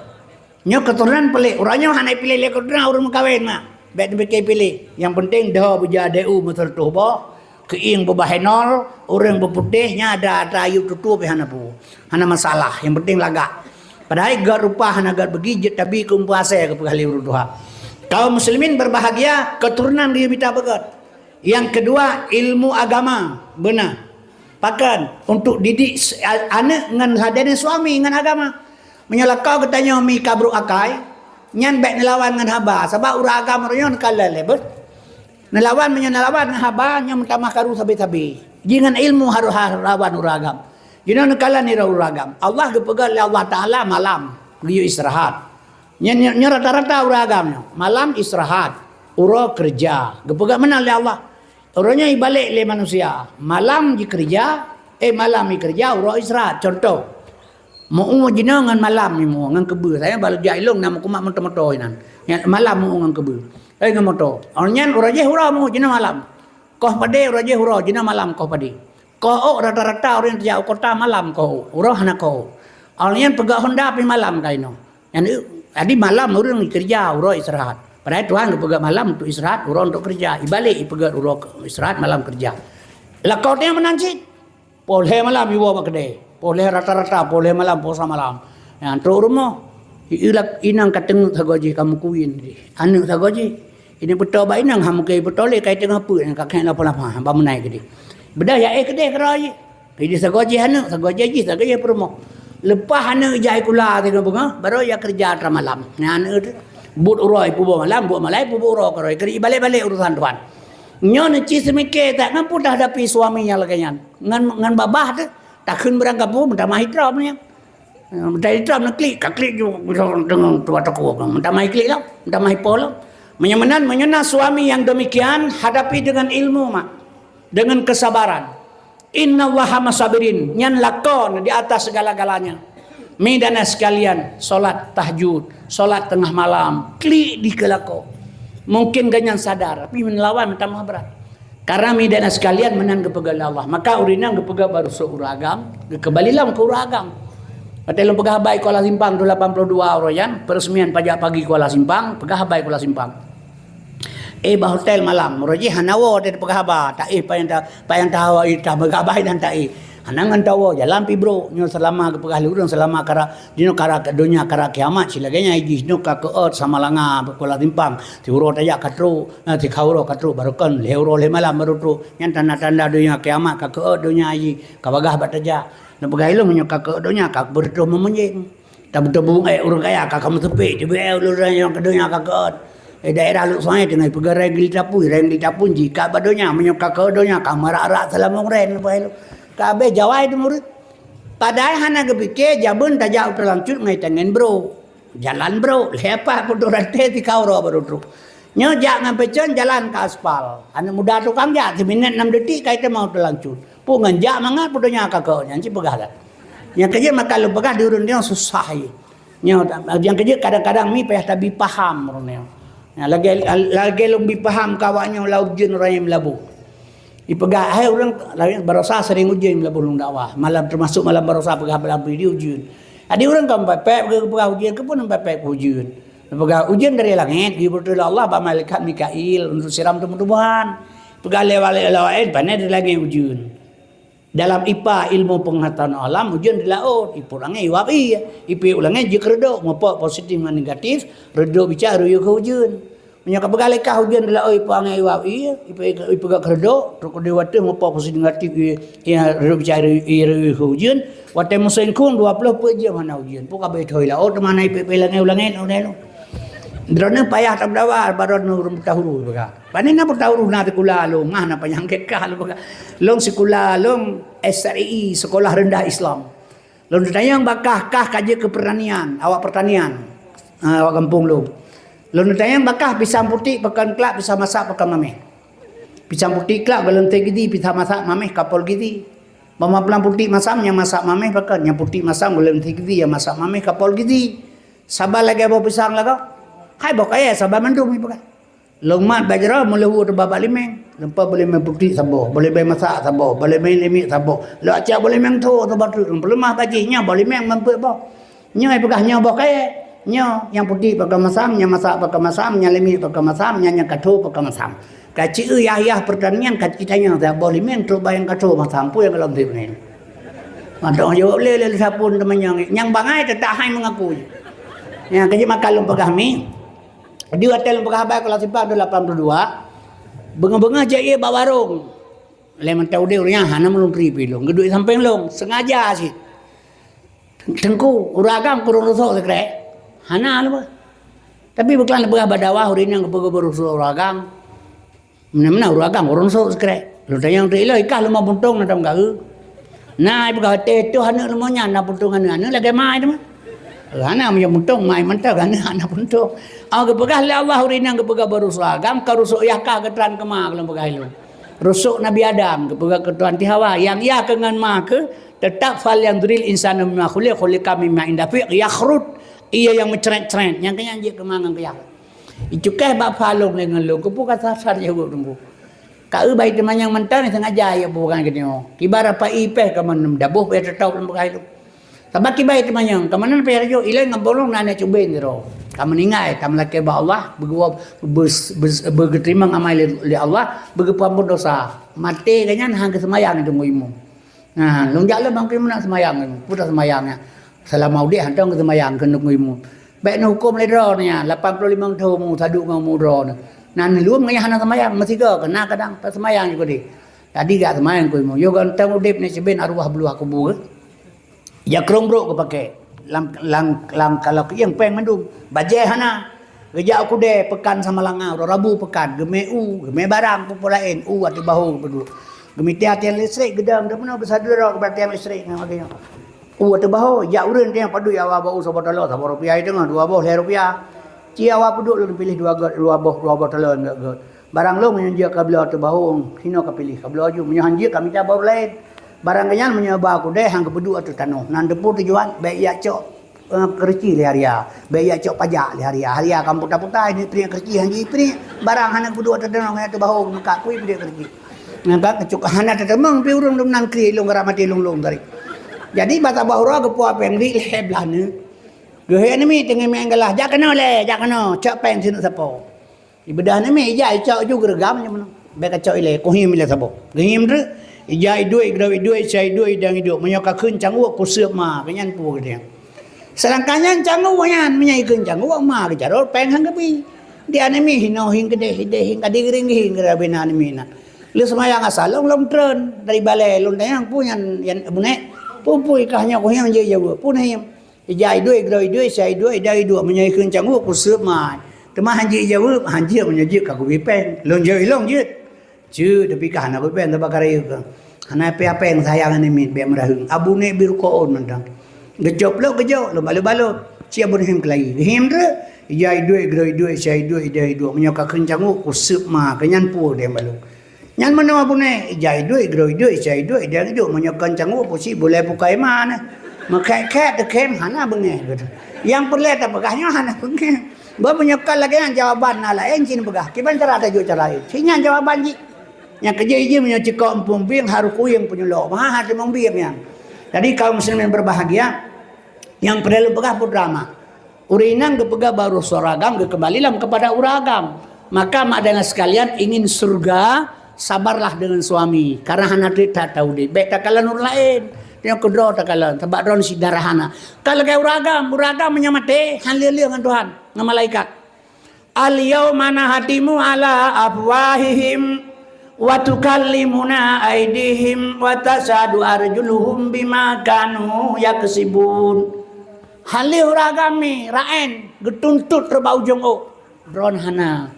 Nyoe keuturonan peulét. Uroe nyoe hana piléh lé keuturonan ureueng meukawen mak. Bék neupike piléh. Nyang penting dhoe beujadi u meuseureutoh boh, keuieng beubahé nol, ureueng beuputéh, nya ada atra ayub tutoe pih hana peue. Hana masalah, nyang penting lagak. Padahai gét rupa hana gét beugi, jeuet tabi keu umpeu asée geupeugah lé ureueng tuha. Kaum muslimin berbahagia, keuturonan geuyue mita beugét. Nyang keudua, ilmu agama. Beuna. Pakon? Untuk didik s-, a-, aneuëk ngon ladeuneuh suami ngon agama. Meunyoe lakoe geutanyoe mi ka brok akai, nyan bék neulawan ngon haba, sabab ureueng agam uroe nyoe neukalon lé beuet. Neulawan, meunyoe neulawan ngon haba, nyoe meutamah karu sabe-sabe. Ji ngon ilmu harôh ha-, lawan ureueng agam. Jinoe neukalon nibak ureueng agam. Allah geupeugét lé Allah Taala malam, geuyue istirahat. Nyan, nyan, nyoe rata-rata ureueng agam nyoe. Malam istirahat, uroe keureuja. Geupeugét meunan lé Allah. Uroe nyoe ibalek lé manusia. Malam jikeureuja, eh, malam jikeureuja, uroe istirahat. Contoh, meu-ueh jinoe ngon malam jimeu-ueh ngon keubeue. Saya baru jak ilong na meukumat moto-moto inan. Nyan malam meu-ueh ngon keubeue. Eh, ngon moto. Awak nyan uroe jih uroe meu-ueh jinoe malam. Koh padé uroe jih uroe jinoe malam koh padé. Koh ôk rata-rata ureueng teujak u kota malam koh ôk. Uroe hana koh ôk. Awak nyan peugét honda pih malam ka inoe. Nyan, jadi malam ureueng keureuja, uroe istirahat. Padahai Tuhan geupeugét malam untuk istirahat, uroe untuk keureuja. Ibalek ipeugét uroe ke-, istirahat, malam keureuja. Lakoe teuh meunan cit. Poh lhée malam iwoe bak keudée. Poh lhée rata-rata, poh lhée malam, poh sa malam. Nyan trok rumoh. Ieu lak-, inong ka teungeut sagoe jih ka meukuwin jih. Aneuëk sagoe jih. Ini beutôi bak inong, ha, mungken beutôi lé kai teungoh peuet nyang ka khék lapah-lapah, bak meunai keudeh. Beudôh ya éh keudeh keudroe jih. Jadi sagoe jih aneuëk, sagoe jih jih, sagoe jih peurumoh. Leupah aneuëk jai kula teungoh beungoh, baru ya keureuja atra malam. Nyan aneuëk tu, buet uroe peubuet malam, buet malam peubuet uroe keudroe. Keureuja balek-balek urusan Tuhan. Nyoe neuci seumike that ngon peue tahadapi suami nyang lagée nyan. Ngon, ngon babah tu, takheun beurangkapeue, meutamah itrom nyan. Meutai itrom neuklik, ka klik ju deungon tuha teuku. Meutamah klik lom, meutamah ipo lom. Meunyoe meunan, meunyoe na suami yang demikian, hadapi dengan ilmu, mak. Dengan kesabaran. Innallaha masabirin. Nyan lakon di atas segala-galanya. Mi dan sekalian, solat tahajud, solat tengah malam, klik di keulakon. Mungkin gobnyan sadar, tapi meulawan meutamah brat. Karena mi dan sekalian meunan geupeugah lé Allah. Maka ureueng inong geupeugah baru sôk ureueng agam, geukeumbali lom keu ureueng agam. Watée lôn peugah haba i Kuala Simpang tu lapan puluh dua uroe nyan, peresmian pajak pagi Kuala Simpang, peugah haba i Kuala Simpang. Eh, bak hotel malam, uroe jih hana woe teupeugah haba, taéh pajan ta-, pajan tawoe, eh, tapeugah haba dan taéh. Hana ngon tawoe, jalan pih brok, nyoe seulama geupeugah lé ureueng seulama kara Jinoe kara donya kara kiamat, si lagée nyan jih nyoe ka keuôt Samalanga, Kuala Simpang, siuroe tajak ka trok, na sikha uroe ka trok, barô kon lhée uroe lhée malam barô trok. Nyan tanda-tanda donya kiamat ka keuôt donya jih, ka bagaih bak tajak. Peugah ilong meunyoe ka keu donya ka beureutoh meumunyeng. Tabeutôi bungéh ureuëng kaya ka kamoe teupék, teubiet ureuëng nyang keu donya ka keu. Eh, daerah Lhokseumawe teungoh peugah reng gili tapui, reng gili tapui jih ka bak donya, meunyoe ka keu donya ka marak-rak seulamong reng leubeh ilong. Ka abéh jawai teuh murit. Padahai hana geupike jameun tajak u Teulangcut ngai tangen bro. Jalan bro, leupah peuduek ranté tikau roh baru trok. Nyoe jak ngon peucon jalan ka aspal. Aneuk muda tukang jak, siminét nam detik ka iteumau Teulangcut. Peue ngon jak mangat peudonya ka keu nyan cit peugah dah. Nyang keujeuet maka lôn peugah di ureuëng nyoe susah ye. Nyoe nyang keujeuet kadang-kadang mi payah tabi paham ureuëng nyoe. Nah, lagée lagée lôn bi paham ka awak nyoe lam ujeuen raya meulaboh. Ipeugah hai ureuëng laén barosa sering ujeuen meulaboh lôn dakwah. Malam termasuk malam barosa peugah bala bri di ujeuen. Adi ureuëng kan pepek peugah ujeuen ke pun pepek ujeuen. Peugah ujeuen dari langét, geubri lé Allah bak malaikat Mikail untuk siram tumbuh-tumbuhan. Peugah lewat lewat laén pané dari langét ujeuen. Dalam ipa ilmu pengetahuan alam ujeuen di laôt, ipot angén iwab ie, ipot ulangén jeuet keureudok, mupok positif ngon negatif, reudok bica ruyuh keu ujeuen. Meunyoe ka peugah lé kah ujeuen di laôt ipot angén iwab ie, ipot ipeugah keureudok, trok di watée mupok positif negatif ie, ie reudok bica ruyuh keu ujeuen, watée musém khueng dua ploh peuet jeuem hana ujeuen. Peue ka beutôi laôt teuma na ipot-ipot langét ulangén ulangén. Droeneuh payah tameudawa baroe ureuëng buta huru peugah. Pane na buta huru na sikula lôn, mah na panyang kekah lôn peugah. Lôn sikula lôn S R I, Sekolah Rendah Islam. Lôn tanyong bak kah, kah ka jeuet keu pertanian, awak pertanian. Ha, awak gampông lôn. Lôn tanyong bak kah pisang putik pakon klak, pisang masak pakon mameh. Pisang putik klak golom teuh gizi, pisang masak mameh kapol gizi. Bak maplang putik masam nyang masak mameh pakon, nyang putik masam golom teuh gizi, nyang masak mameh kapol gizi. Saban lagée boh pisang lagoe. Hai boh kayée saban mandum ipeugah. Lôn mat bak jaroe meuleuhu teubaba limeng. Lôn peuboh limeng putik saboh, boh limeng masak saboh, boh limeng limiek saboh. Lôn acak boh limeng tho saboh treuk, lôn peuleumah bak jih nyoe boh limeng meumpeuet boh. Nyoe ipeugah nyoe boh kayée. Nyoe nyang putik pakon masam, nyang masak pakon masam, nyang limiek pakon masam, nyang nyang katho pakon masam. Ka ci-eu yah-yah pertanian ka ci tanyong boh limeng trok bak nyang katho masam peue nyang golom teuh nyan. Mantong jaweueb lé lé sapun teumanyong nyang bangai teutap hai meungaku. Nyang keujeuet maka lôn peugah mi. Di watée lôn peugah haba kelas empat tahun lapan puluh dua, beungoh-beungoh jak ie bak warong. Lé mantong udeb ureuëng nyan hana meulungkri pi lôn, geuduek sampéng lôn, sengaja cit. Teungku, ureuëng agam kureueng rusok sikrek? Hana lôn. Tapi beuklam lôn peugah bak dakwah ureuëng nyang geupeugah beurusok ureuëng agam. Meunan-meunan ureuëng agam ureuëng rusok sikrek. Lôn tanyong teuk ilée, ikah lôn ma puntông na tam gaeu. Na ipeugah teuh aneuk leumo nyan na puntông aneuk, aneuk lagée mai teuma. Hana meunyoe puntông mai mantong aneuk hana puntông. Au geupeugah lé Allah ureuëng nyang geupeugah beurusok agam ka rusok yah kah geutran keu ma lôn peugah ilong. Rusok Nabi Adam geupeugah keu Tuhan ti Hawa nyang yah keu ngon ma keu teutap fal yang duril insanu mimma khuliq khuliqa mimma indafiq yakhrut. Ie nyang meucret-cret nyang keunyan jeuet keu ma ngon keu yah. Icukéh bak palong lé ngon lôn, keupeue ka sasar jaweueb teungku. Ka eu bai teumanyong mantong sengaja ya bukan geutanyoe. Kiban rapa ipéh ka meunan daboh payah teutop lam beukai lôn. Saban kiban teumanyong, ka meunan payah rayeuk ilée ngon bolong na aneuk cuben sidroe. Ka meuninggai, ka meulakée bak Allah, beugeubeu-, beu-, beu-, beugeuteurimong amai lé, lé Allah, beugeupeuampon dosa. Maté geuh nyan han geuseumayang teungku imum. Nah, lôn jak lé bang keu meunan seumayang, peue ta seumayang nyan. Seulama udeb hantom geuseumayang keuneuk ngon imum. Bék neuhuköm lé droe nyan, lapan ploh limong thon mu, saduek ngon mu droe nyan. Nah, neulheueh ngon nyang hana seumayang, meusigoe keunan kadang ta seumayang jih keudeh. Jadi jak seumayang keu imum. Yoh gantong udeb nyan siben arwah beuluah kubu geuh. Jak krong brok geupaké. Lam, lam, lam kalau keuieng péng mandum. Bajée hana. Geujak u keudè peukan Samalanga, uroe Rabu peukan, geumè u, geumè barang peue-peue laén, u ateueh bahô geupeuduek. Geumè tiang-tiang listrik geudong, teupeue geusadeuroe keu tiang listrik ngon lagèe nyoe. U ateueh bahô, jak ureueng tiang padub awak bak u saboh taloe, saboh rupiah teungoh, dua boh lhèe rupiah. Ci awak peuduek lôn piléh dua göt, dua boh, dua boh taloe göt-göt. Barang lôn nyang jeuet ka bloe ateueh bahô, hinoe ka piléh, ka bloe aju, meunyoe han jeuet ka mita bak ureueng laén. Barang geuh nyan meunyoe ba u keudè han geupeuduek ateueh tanoh, nan teupeue tujuan, bèk jak cok eh, keureuci lé haria, bèk jak cok pajak lé haria. Haria ka puta-puta, ini peureuk keureuci, han jeuet peureuk. Barang hana geuduek teudeungoe ngon ateueh bahô geumeukat, kui peureuk keureuci. Nyan ka keucok hana teuteumong pi ureueng lom nan kri lôn geura maté lôn-lôn tadi. Jadi bak saboh uroe geupeue péng di lhèe blaih neuk. Geuhèk namiet teungoh meu'en galah, "Jak keunoe lé, jak keunoe, cok péng sineuk sapo." Ibeudôh namiet ija icok ju geureugam nyan meunan. Bèk kacok ilèe, kuhiem ilèe saboh. Geuhiem treuk, ija iduek, igrôp iduek, isa iduek, idang iduek. Meunyoe ka kheun cangguek, kuseuep ma, keu nyan peue geutanyoe. Seudangkan nyan cangguek nyan, meunyoe ikheun cangguek, ma geucarôt péng han geubi. Di aneuk miet hinoe hieng keudeh, hideh hieng, ka digeuring-geuring keu rabena aneuk miet nyan. Lheueh seumayang asa lôn, lôn treun dari balèe, lôn tanyong peue nyan, nyan bunék. Peue-peue kah nyoe, kuyang jeuet jaweueb. Peue na hiam? Ija iduek, groe iduek, sia iduek, ida iduek. Meunyoe ikheun cangguek, kuseup mat. Teuma han jeuet jaweueb, han jeuet meunyoe jeuet ka kubi péng. Lôn jeuet, ilôn jeuet. Jeuet, tapi kah hana kubi péng, teuma karayeuh kah. Hana pih péng sayang nyan miet, bék meuraheueng. Abu Nek bi rukoon mantong. Geucok plok, geujok, lôn balot-balot. Cit Abu Nek hiam keulayi. Hiam treuk. Ija iduek, groe iduek, sia iduek, ida iduek. Meunyoe ka kheun cangguek, kuseup mat. Keu nyan peue deh balot. Nyan meunoe Abu Nek, ija iduek, groe iduek, sia iduek, ida iduek. Meunyoe kon cangguek, pusi bulée pukai ma nyan. Meukhét-khét teukhém hana beungéh. Nyang peureulée tapeugah nyoe hana beungéh. Bah meunyoe kon lagée nyan jawaban na laén cit peugah. Kiban cara tajok cara laén. Cit nyan jawaban jih. Nyang keujeuet jih meunyoe cikok eumpung bieng harôh kuyeng peunyulok. Meuhai hase meubieng nyan. Jadi kaum muslimin berbahagia, nyang peureulée lôn peugah putra ma. Ureuëng inong geupeugah barô seurah agam, geukeumbali lom keupada ureuëng agam. Maka mak dan ayah sekalian, ingin surga, sabarlah dengan suami, karena hana treb that taudeb. Bék takalon ureuëng laén. Nyoe keudroe takalon, sabab droeneuh syedara hana. Ka lagée ureuëng agam, ureuëng agam meunyoe maté, han lé-lé ngon Tuhan, ngon malaikat. Al-yauma nakhtimu ala afwahihim wa tukallimuna aidihim wa tasyhadu arjuluhum bima kanu yaksibun. Han lé ureuëng agam mi, raén, geutuntot reubak ujong ôk. Droeneuh hana.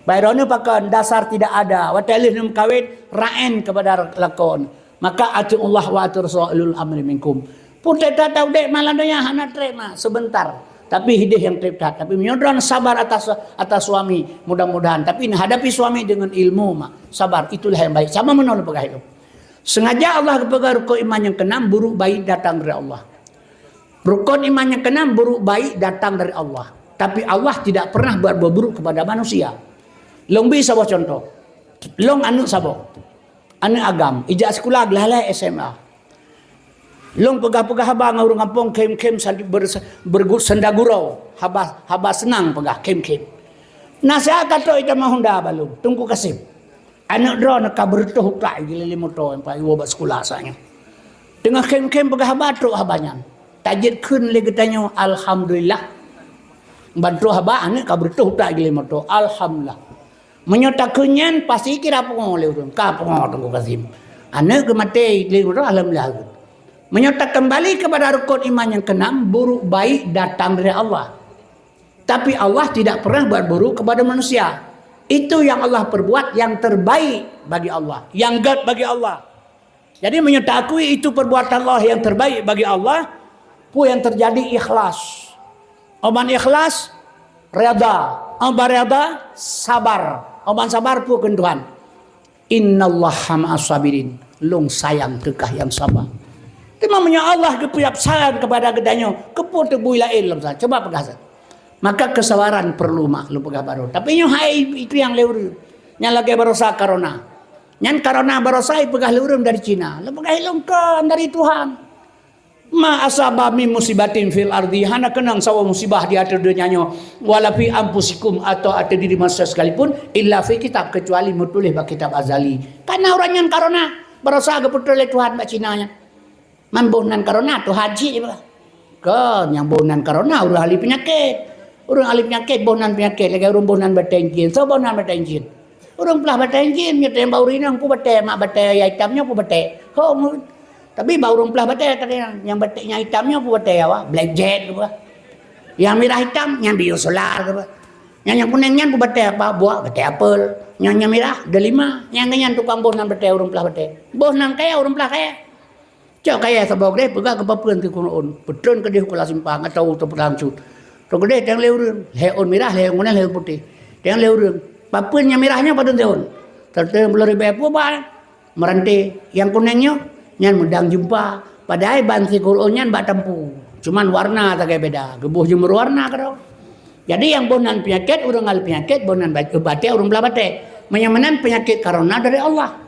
Bai droeneuh pakon, dasar tidak ada. Watée lheueh neumeukawen, raén keupada lakon. Maka atiullah wa atiur rasul ulil amri minkum. Pun that-that udeb malam donya hana treb mak, sebentar. Tapi hideh nyang treb that. Tapi meunyoe droeneuh sabar atas, atas suami, mudah-mudahan. Tapi hadapi suami dengan ilmu mak. Sabar, itulah yang baik. Sama meunoe lôn peugah itu. Sengaja Allah geupeugah rukon iman nyang keenam, buruk baik datang dari Allah. Rukon iman nyang keenam, buruk baik datang dari Allah. Tapi Allah tidak pernah buat buruk kepada manusia. Lôn bi saboh contoh. Lôn aneuëk saboh. Aneuëk agam, ijak sikula glah-glah S M A. Lôn peugah-peugah haba ngon ureuëng gampông khém-khém sandi-, ber-, bergut senda gurau. Haba, haba seunang peugah khém-khém. Nasihat ka trok itamah honda bak lôn, Teungku Kasim. Aneuëk droeneuh ka beureutoh utak i geulilée moto nyang paih iwoe bak sikula saát nyoe. Teungoh khém-khém peugah haba trok haba nyan. Tajeuet kheun lé geutanyoe, alhamdulillah. Ban trok haba aneuëk ka beureutoh utak i geulilée moto. Alhamdulillah. Meunyoe takheun nyan, pasti kira pungoh lé ureuëng. Ka pungoh Teungku Kasim. Aneuëk geumaté lé ureuëng, alhamdulillah. Meunyoe takeumbali keupada rukon iman nyang keenam, buruk baik datang dari Allah. Tapi Allah tidak pernah buat buruk kepada manusia. Itu yang Allah perbuat yang terbaik bagi Allah, yang göt bagi Allah. Jadi meunyoe taakui itu perbuatan Allah yang terbaik bagi Allah, peue nyang teujadi? Ikhlas. Óh ban ikhlas, redha. Óh ban redha, sabar. Óh ban sabar, peue kheun Tuhan? Innallaha ma'as sabirin. Lôn sayang keu kah nyang sabar. Teuma meunyoe Allah geupeusiap sayang keupada geutanyoe, keupeue teubui laén lom sa? Coba peugah sa. Maka kesabaran perlu mak lôn peugah baroe. Tapi nyoe hai itu nyang lé ureuëng. Nyang lagée barosa corona. Nyan corona barosa ipeugah lé ureuëng dari Cina. Lôn peugah lôn kon dari Tuhan. Ma asaba min musibatin fil ardi, hana keunong saboh musibah di ateueh donya nyoe, wala fi anfusikum, atau ateueh diri manusia sekalipun, illa fi kitab, kecuali meutuléh bak kitab azali. Kana ureuëng nyan corona, barosa geupeutreun lé Tuhan bak Cina nyan. Man boh nan corona, Tuhan cit jipeugah. Kon nyang boh nan corona, ureuëng ahli peunyakét. Ureuëng ahli peunyakét boh nan peunyakét, lagée ureuëng boh nan batée jin. Soe boh nan batée jin? Ureuëng plah batée jin, nyoe teuh bak ureuëng inong peue batée, mak batée, yai itam nyoe peue batée. Ho, ngon. Tapi bak ureuëng plah batée tadi nyang, nyang batée nyang itam nyoe peue batée awak, black jet keubah. Nyang mirah itam nyan biosolar keubah. Nyang, nyang kuneng nyan peue batée apa? Buah, batée apel. Nyang, nyang mirah delima. Nyang nyan tukang boh nan batée ureuëng plah batée. Boh nan kaya ureuëng plah kaya. Cok kayée saboh keudeh peugah keu papeuen keu keuneuk ôn. Peutreun keudeh u Kuala Simpang atau u Teupeu Langsut. Trok keudeh teueng lé ureuëng, lhée ôn mirah, lhée ôn kuneng, lhée ôn putéh. Teueng lé ureuëng. Papeuen nyang mirah nyoe padub teueng? Teueng ploh ribée pue ba. Meuranté. Nyang kuneng nyoe, nyan meudang jeumpa. Padahai ban sikeuneuk ôn nyan bak tampu. Cuman warna sagai beda. Geuboh jeumeureuwarna keudroe. Jadi nyang boh nan peunyakét ureuëng ahli peunyakét, boh nan bat-, batée ureuëng plah batée. Meunyoe meunan peunyakét corona dari Allah.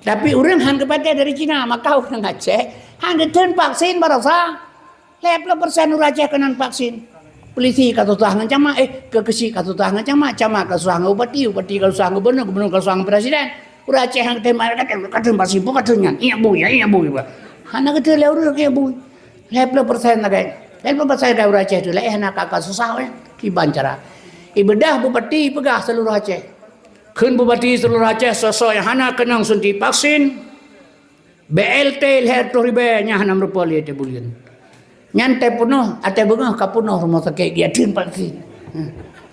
Tapi ureuëng han geupatéh dari Cina, maka ureuëng Aceh han geutheun vaksin barosa. Lhée ploh persen ureuëng Aceh keunan vaksin. Pulisi ka susah ngon camat, eh, keu keuchik ka susah ngon camat, camat ka susah ngon bupati, bupati ka susah ngon gubernur, gubernur ka susah ngon presiden. Ureuëng Aceh han geutheun, ka theun vaksin, peue ka theun nyan? Ingat bui, ya, ingat bui, bah. Hana geutheun lé ureuëng, ingat bui. Lhée ploh persen lagée. Lhée ploh persen lagée ureuëng Aceh tu, laén hana ka, ka susah, eh. Kiban cara. Ibeudah bupati peugah seuluruh Aceh. Kheun bupati seuluruh Aceh, soe-soe nyang hana keunong suntik vaksin, B L T lhèe reutôh ribèe nyan hana meurupa lé teuh buleuen. Nyan teuh peunoh, até beungoh ka peunoh rumoh sakét geuyatim palsu.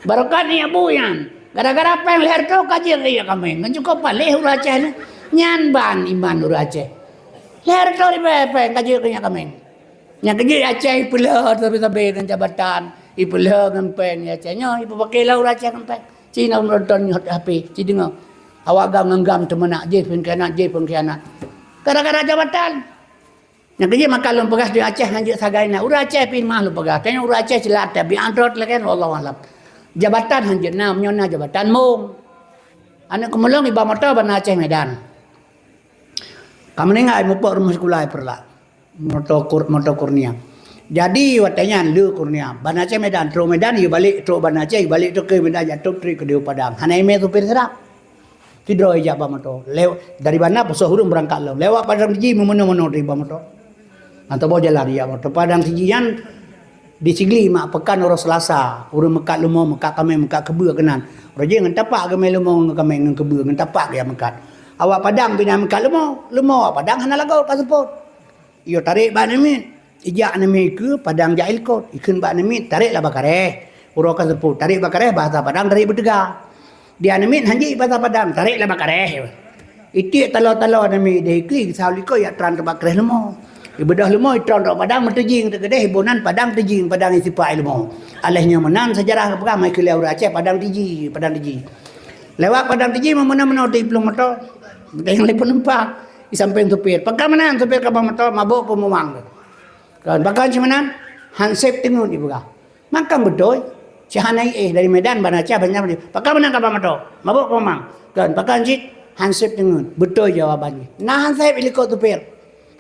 Barokah nyan bu nyan. Gara-gara péng lhèe reutôh ka jeuet keu nyak kaméng. Ngon cukôp paléh ureueng Aceh nyoe. Nyan ban iman ureueng Aceh. Lhèe reutôh ribèe péng ka jeuet keu nyak kaméng. Nyan keuh jeuet Aceh ipeuleueh sabe-sabe ngon jabatan, ipeuleueh ngon péng di Aceh nyoe, ipeupaké lé ureueng Aceh ngon péng. Ci na meunonton nyoe H P, ci deungoe. Awak gam ngon gam teumeunak, jih pengkhianat, jih pengkhianat. Gara-gara jabatan. Nyang keujeuet maka lôn peugah di Aceh hanjeuet sagai na. Ureueng Aceh pih mah lôn peugah. Tanyoe ureueng Aceh silat tabiat rot lagèe nyan, wallahu alam. Jabatan hanjeuet na, meunyoe na jabatan mong. Aneuk keumulông iba moto bak na Aceh Medan. Ka meuninggai mupok rumoh sikula i Peureulak. Moto Kur-, moto Kurnia. Jadi watèe nyan le Kurnia. Bak na Aceh Medan, trok Medan, yue balek, trok bak na Aceh, yue balek trok keu Medan, jak trok trip keudéh u Padang. Hana imè supir sirab. Sidroe ijak bak moto. Lew-, dari Banda peusoh ureueng beurangkat lom. Lewat Padang Tiji meumeunoe-meunoe trip bak moto. Atau boh jalan ijak moto. Padang Tiji nyan di Sigli mak peukan uroe Seulasa. Ureueng meukat leumo, meukat kaméng, meukat keubeue keunan. Uroe jih ngon tapak geumè leumo ngon kaméng ngon keubeue ngon tapak geujak meukat. Awak Padang pih na meukat leumo. Leumo awak Padang hana lagot ka seupôt. Yue tarek bak Aneuk Miet. Ijak Aneuk Miet ikeue Padang jak Ilkot. Ikheun bak Aneuk Miet, tarek lah bak karéh. Uroe ka seupôt, tarek bak karéh, bahasa Padang tarek beuteuga. Di Aneuk Miet hanjeuet bahasa Padang, tarek lah bak karéh. Itiek taloe-taloe Aneuk Miet idéh ikeue, geusahô likot jak tran teuk bak karéh leumo. Ibeudôh leumo, itron teuk Padang, meuteujing teuk keudéh, iboh nan Padang Teujing, Padang Isipa Ilmu. Aléh nyoe meunan seujarah geupeugah, mai keu lé ureueng Aceh, Padang Tiji, Padang Tiji. Lewat Padang Tiji, meumeunoe-meunoe teuk iplueng moto. Meuteujing lé peunumpang. Di sampéng supir. Pakon meunan supir ka bak moto, mabök peumumang. Kon, pakon cit meunan? Hansép teungeut ipeugah. Makam beutôi. Cit hana éh dari Medan, bak na Aceh, banyak. Pakon meunan ka bak moto? Mabök peumumang. Kon, pakon cit? Hansép teungeut. Beutôi jawaban jih. Na hansép ilikot supir.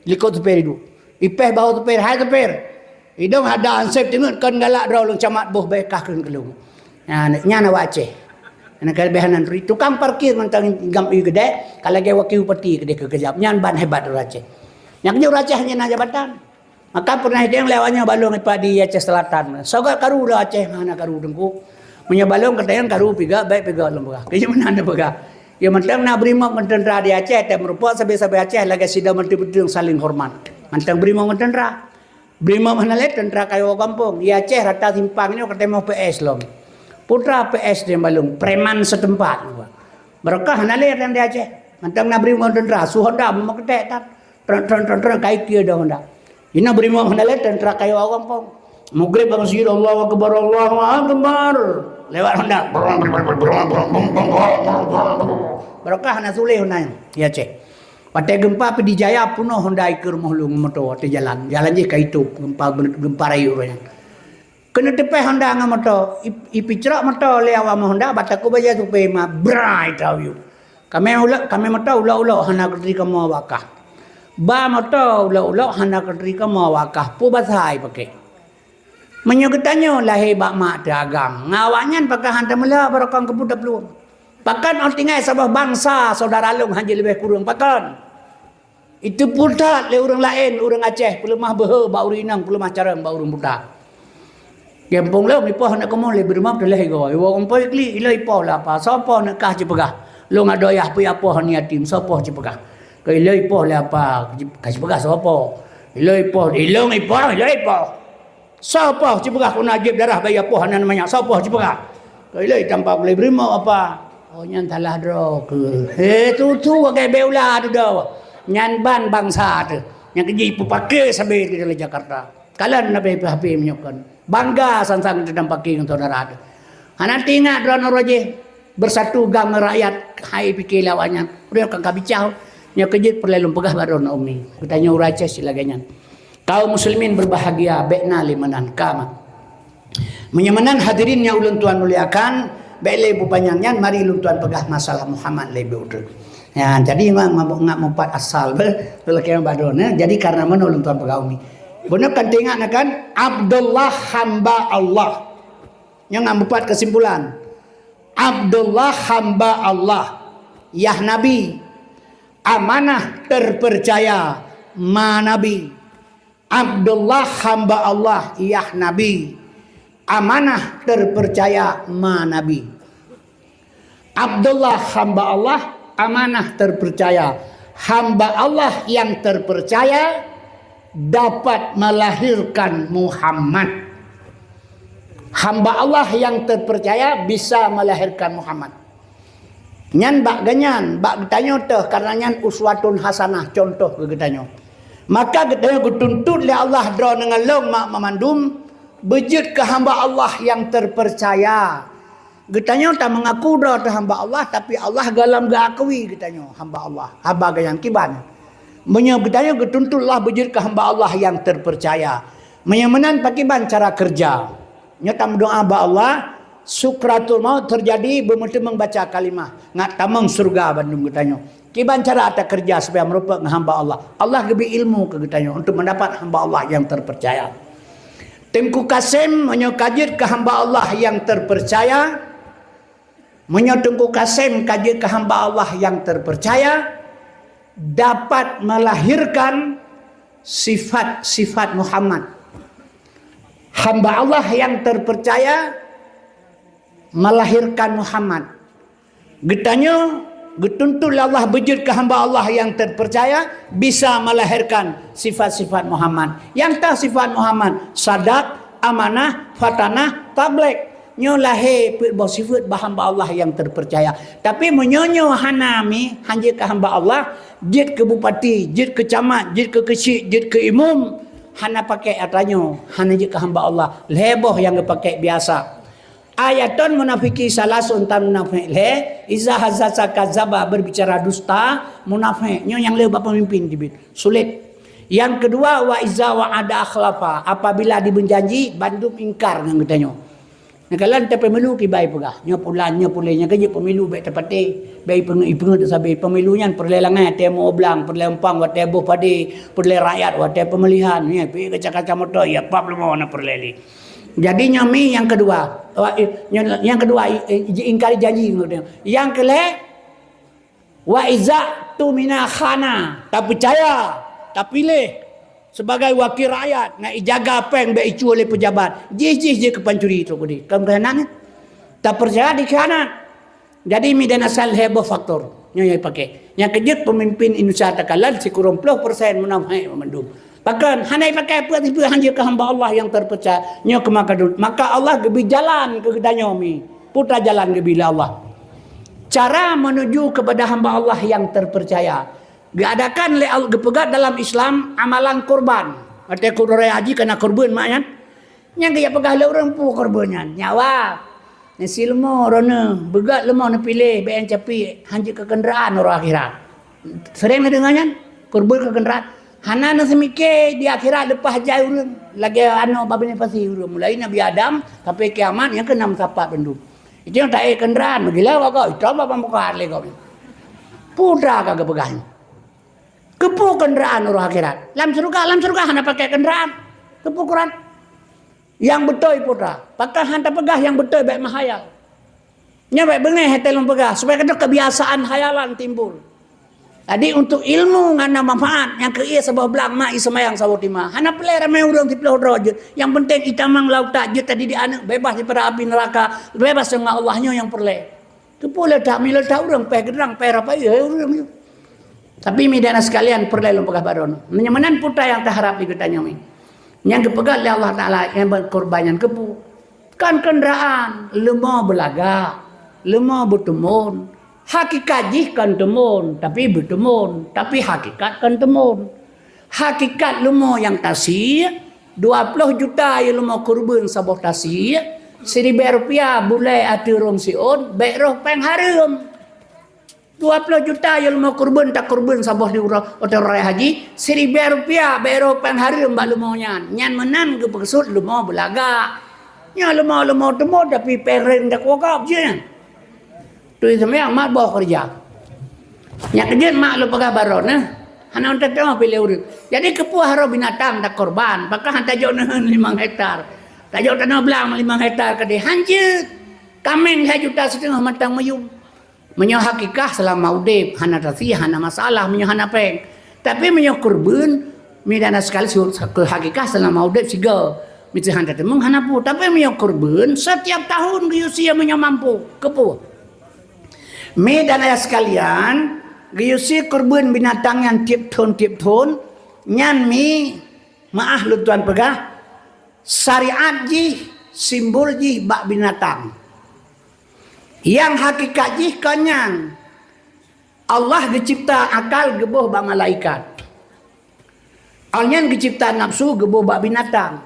Likot supir iduek. Ipéh bahô supir, "Hai supir. Idong hada hansép teungeut kon galak droe lôn camat boh bèe kah kheun keu lôn." Nah, nyan awak Aceh. Nyan keuleubèhan nan turi. Tukang parkir mantong gam ié keudéh, ka lagèe wakil bupati keudéh keu keujam. Nyan ban hebat ureueng Aceh. Nyang keujeuet ureueng Aceh nyan na jabatan. Maka pernah idéh lewat nyoe balong ipat di Aceh Selatan. Soe gèt karu lé Aceh hana karu teungku. Meunyoe balong keuteunyan karu piga, bèk piga lôn peugah. Keu meunan lôn peugah. Ya mantong na brimob ngon teuntra di Aceh, teumeureumpok sabe-sabe Aceh lagèe sidroe mantong beuteung saling hormat. Mantong brimob ngon teuntra. Brimob hana lé teuntra kayô gampông. Di Aceh rata simpang nyoe ka teumoh P S lom. Putra P S di balong, preman setempat. Barokah hana lé di Aceh. Mantong na brimob ngon teuntra, su Honda meukeudéh tan. Tron, tron, tron, tron, kai keu dong dah. Inoe brimob hana lé teuntra kayô awak gampông. Maghrib bak masjid, Allahu Akbar, Allahu Akbar. Lewat Honda. Barokah hana suléh Honda nyan. Ya, cék. Watèe geumpa Pidie Jaya peunoh Honda ikeue rumoh lôn moto watèe jalan. Jalan jih ka itôp, geumpa, geumpa rayeuk uroe nyan. Keuneuk teupèh Honda ngon moto, i-, ipicrok moto lé awak meu Honda, bak takue bajèe supé ma, brai tayue. Kamé ulok, kamé moto ulok-ulok hana keutri kamoe awak kah. Ba moto ulok-ulok hana keutri kamoe awak kah, peue basa ipaké. Meunyoe geutanyoe lahé bak mak teuagam, ngon awaknyan pakon han tameulheueh barokon keupeue taplueng. Pakon 'oh tinggai saboh bansa syedara lôn han jeuet leubeh kureueng, pakon? Itu peutat lé ureueng laén, ureueng Aceh, peuleumah beuhe bak ureueng inong, peuleumah carông bak ureueng buta. Gampông lôn ipoh aneuk kamoe lé beureumah teulah igoe. Iwoe gampông iklik, ilôn ipoh lé apa? Soe poh aneuk kah cipeugah? Lôn adoe yah peue apoh aneuk yatim, soe poh cipeugah? Keu ilôn ipoh lé apa? Ka cipeugah soe poh? Ilôn ipoh, ilôn ipoh, ilôn ipoh. Soe poh cipeugah keu na jieb darah bayi apoh aneuk manyak? Soe poh cipeugah? Keu ilôn itampa ulèe beureumah apa? Oh, nyan salah droe keuh. He, tutu wagai beu la tu doh. Nyan ban bansa teuh. Nyang keujih peupaké sabe di dalam Jakarta. Kalon nabe P H P meunyoe kon. Bangga sang-sang teuh dan paké ngon syedara teuh. Hana teuingat droeneuh uroe jih beusatu gam ngon rakyat, hai piké lé awaknyan. Uroe nyoe ka, ka bicah. Nyoe keujeuet peureulèe lôn peugah bak droeneuh umi. Geutanyoe ureueng Aceh cit lagèe nyan. Kaum muslimin berbahagia, bèk na lé meunan ka mah. Meunyoe meunan hadirin nyang ulôn tuan muliakan, bèk lé beupanyang nyan, mari lôn tuan peugah masalah Muhammad lé beu treuk. Ya, jadi ngat, ngat, ngat meupat asal beh, lôn lakèe bak droeneuh, ya. Jadi karena meunoe lôn tuan peugah umi. Beuneuh kan teuingat na kan? Abdullah hamba Allah. Nyoe ngat meupat keusimpulan. Abdullah hamba Allah, yah Nabi. Amanah terpercaya ma Nabi. Abdullah hamba Allah, yah Nabi. Amanah terpercaya ma Nabi. Abdullah hamba Allah, amanah terpercaya. Hamba Allah yang terpercaya dapat melahirkan Muhammad. Hamba Allah yang terpercaya bisa melahirkan Muhammad. Nyan bak ganyan, bak geutanyoe teuh, karena nyan uswatun hasanah, contoh keu geutanyoe. Maka geutanyoe geutuntut lé Allah droe ngon lôn mak mamandum beujeuet keu hamba Allah yang terpercaya. Geutanyoe tameungaku droe teuh hamba Allah, tapi Allah gohlom geuakui geutanyoe hamba Allah, haba geuh nyang kiban. Meunyoe geutanyoe geutuntut Allah beujeuet keu hamba Allah yang terpercaya. Meunyoe meunan pakiban cara keureuja? Nyoe tameudoá bak Allah, sukratul maut teujadi, beumeuteumeung baca kalimah, ngat tamong syeuruga bandum geutanyoe. Kiban cara takeureuja supaya meurumpok ngon hamba Allah? Allah geubri ilmu keu geutanyoe untuk mendapat hamba Allah yang terpercaya. Teungku Kasem, meunyoe ka jeuet keu hamba Allah yang terpercaya, meunyoe Teungku Kasem ka jeuet keu hamba Allah yang terpercaya, dapat melahirkan sifat-sifat Muhammad. Hamba Allah yang terpercaya melahirkan Muhammad. Geutanyoe geutuntut lé Allah beujeuet keu hamba Allah yang terpercaya bisa melahirkan sifat-sifat Muhammad. Nyang ta sifat Muhammad, sadak, amanah, fatanah, tabligh. Nyoe lahé peuet boh sifat bak hamba Allah yang terpercaya. Tapi meunyoe nyoe hana mi, hanjeuet keu hamba Allah, jeuet keu bupati, jeuet keu camat, jeuet keu keuchik, jeuet keu imum, hana pakai atra nyoe, hana jeuet keu hamba Allah. Lhée boh nyang geupakai biasa. Ayaton munafiki salasun, tan munafik lhée, iza haddasa kadzaba, berbicara dusta, munafik. Nyoe nyang lhée bak pemimpin teubiet. Sulit. Yang kedua, wa iza wa'ada akhlafa, apabila dibeujanji, bandum ingkar ngon geutanyoe. Nyan kalon teuh pemilu kiban peugah, nyoe pulan, nyoe pulan, nyang keujeuet pemilu bék teupatéh, bék ipeungeuet-ipeungeuet sabe. Pemilu nyan peureulée langai, watée meu blang, peureulée umpang, watée boh padé, peureulée rakyat, watée peumilihan, nyan pih kaca-kaca moto, ya pap leumo na peureulée lé. Jadi nyoe mi nyang keudua. Wa-, i-, nyoe, nyang keudua, i-, i-, jiingkari janji ngon geutanyoe. Nyang keulhée, wa iza tumina khana, tapeucaya, tapiléh sebagai wakil rakyat, na ijaga péng bék icueh lé peujabat. Jih-jih jih keu pancuri trok udeh. Kon keuhianat nyan. Tapeucaya dikhianat. Jadi mi dan asal lhée boh faktor nyoe nyang ipakai. Nyang keujeuet peumimpin Indonesia takalon sikureueng ploh persen munafik mandum. Pakon hana ipakai peue-peue hanjeuet keu hamba Allah nyang terpercaya nyoe keumakadut. Maka Allah geubri jalan keu geutanyoe mi. Peue ta jalan geubri lé Allah. Cara menuju kepada hamba Allah yang terpercaya. Geuadakan lé Allah, geupeugah dalam Islam amalan kurban. Watée kurban haji kana kurban mak nyan. Nyang geujak peugah lé ureuëng peue kurban nyan? Nyawa. Nasi leumo, droeneuh, beugot leumo neupiléh, bék nyang capiek, hanjeuet keu keundraan uroe akhirat. Seuréng neudeungoe nyan? Kurban keu keundraan. Hana neuseumike di akhirat leupah jai ureuëng, lagée anoe bak binéh pasi ureuëng. Mulai Nabi Adam sampai kiamat nyang keunam sapat bandum. Itu nyang taék keundraan, meugila bak gob, itong bak muka lé gob. Peue ka geupeugah nyoe? Keupeue keundraan uroe akhirat? Lam syeuruga, lam syeuruga hana pakai keundraan. Keupeue Quran? Nyang beutôi peue ta? Pakon hana tapeugah nyang beutôi bék meuhayal. Nyoe bék beungéh hate lôn peugah, supaya keudroe kebiasaan hayalan timbul. Jadi untuk ilmu ngon na manfaat, nyang keu ie saboh blang mak, ie seumayang saboh teuma. Hana peureulée ramé ureuëng siplôh droe jeuet. Nyang penting itamong lam utak jeuet tadidik aneuëk bebas daripada api neuraka, bebas ngon Allah, nyoe nyang peureulée. Keupeue le that, mi le that ureuëng péh geudrang, péh rapai, hai ureuëng nyoe. Tapi mi dan sekalian peureulée lôn peugah bak droeneuh. Meunyoe meunan peue ta nyang taharab di geutanyoe mi. Nyang geupeugah lé Allah Taala nyang bak kurban nyan keupeue? Kon keundraan, leumo beulagak, leumo beuteumon. Hakikat jih kon teumon, tapi beuteumon, tapi hakikat kon teumon. Hakikat leumo nyang tasie, dua ploh juta yue leumo kurban saboh tasie, siribée rupiah bulée ateueh rhueng siôn, bék roh péng hareuem. Dua ploh juta yue leumo kurban, takurban saboh di uroe, ateueh uroe raya haji, siribée rupiah bék roh péng hareuem bak leumo nyan. Nyan meunan geupeukeusut leumo beulagak. Nyoe leumo-leumo teumon, tapi péng rheng takuah gob jih nyan. Tui seumayang mat boh keureuja. Nyang keujeuet mak lôn peugah bak droeneuh, hana teuteumé piléh ureuëng. Jadi keupeue harôh binatang takorban, pakon han tajok neuheun limong hektar. Tajok tanoh blang limong hektar keudeh, hanjeuet. Kaméng lhée juta siteungoh mantong meuyum. Meunyoe hakikah seulama udeb, hana tasie, hana masalah meunyoe hana péng. Tapi meunyoe kurban, mi dan sekali su-, keu hakikah seulama udeb sigoe. Miseue han tateumeung hana peue. Tapi meunyoe kurban, setiap tahun geuyue sie meunyoe mampu. Keupeue? Mi dan ayah sekalian, Geuyue sie keureubeuen binatang nyan tieb thon-tieb thon, nyan mi, meu'ah lôn tuan peugah, syariat jih, simbol jih bak binatang. Nyang hakikat jih kon nyan. Allah geucebta akal geuboh bak malaikat. Awaknyan geucebta nafsu geuboh bak binatang.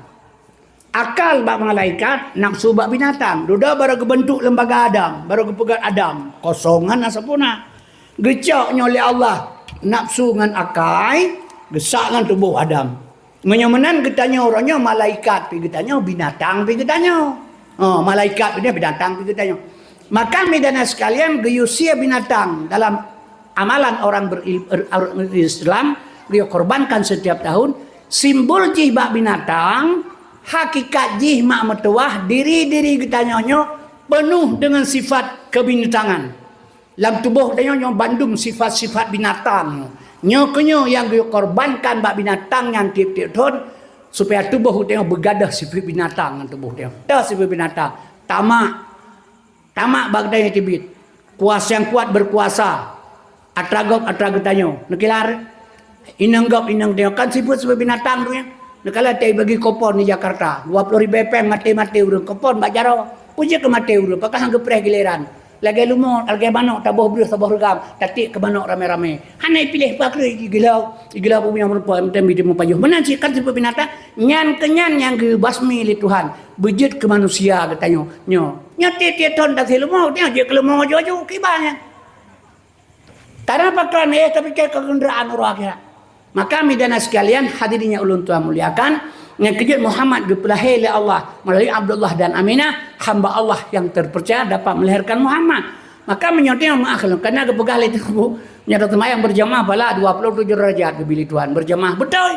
Akal bak malaikat, nafsu bak binatang. Dudoe barô geubeuntuk lembaga Adam, barô geupeugét Adam. Kosong hana sempurna. Geucok nyoe lé Allah nafsu ngon akai, geusak ngon tuboh Adam. Meunyoe meunan geutanyoe uroe nyoe malaikat pih geutanyoe, binatang pih geutanyoe. Oh, malaikat pih binatang pih geutanyoe. Maka, meudana sekalian, geuyue sie binatang dalam amalan orang beril-, er-, er-, Islam, geuyue korbankan setiap tahun, simbol jih bak binatang, hakikat jih mak meutuwah diri-diri geutanyoe nyoe peunoh deungon sifat keubinatangan. Lam tuboh tanyoe nyoe bandum sifat-sifat binatang. Nyoe keunyoe nyang geukorbankan bak binatang nyan tieb-tieb thon, supaya tuboh tanyoe beugadôh sifat binatang ngon tuboh tanyoe. Toh sifat binatang, tamak. Tamak bak geutanyoe teubiet. Kuasa nyang kuat berkuasa. Atra gob atra geutanyoe. Neukilar. Inong gob inong geutanyoe. Kan sifat-sifat binatang tu nyan. Neukala tai bagi kupon di Jakarta, dua ploh ribèe pèng maté-maté ureueng, kupon bak jaroe. Peue jeuet keu maté ureueng, pakon han geupreh gileran. Lagèe leumo, lagèe manok taboh breuh saboh reugam, tatiek keu manok ramé-ramé. Hana ipiléh pakri igila, igila bumi nyang meurumpok, meuteumé di mupajoh. Meunan cit kan sifat binatang, nyan keu nyan nyang geubasmi lé Tuhan. Beujeuet keu manusia geutanyoe. Nyoe, nyoe tiep-tiep thon tasie leumo, nyoe jeuet keu leumo aju-aju, kiban nyan. Karena pakon, eh, tapike keugeundraan uroe akhirat. Maka, meudana sekalian, hadirin nyang ulôn tuan muliakan, nyang keujeuet Muhammad geupeulahé lé Allah melalui Abdullah dan Aminah, hamba Allah yang terpercaya dapat melahirkan Muhammad. Maka, meunyoe teuh meu'ah lôn, karena geupeugah lé Teungku, nyoe seumayang berjamaah pahala dua puluh tujuh derajat geubri lé Tuhan, berjamaah beutôi.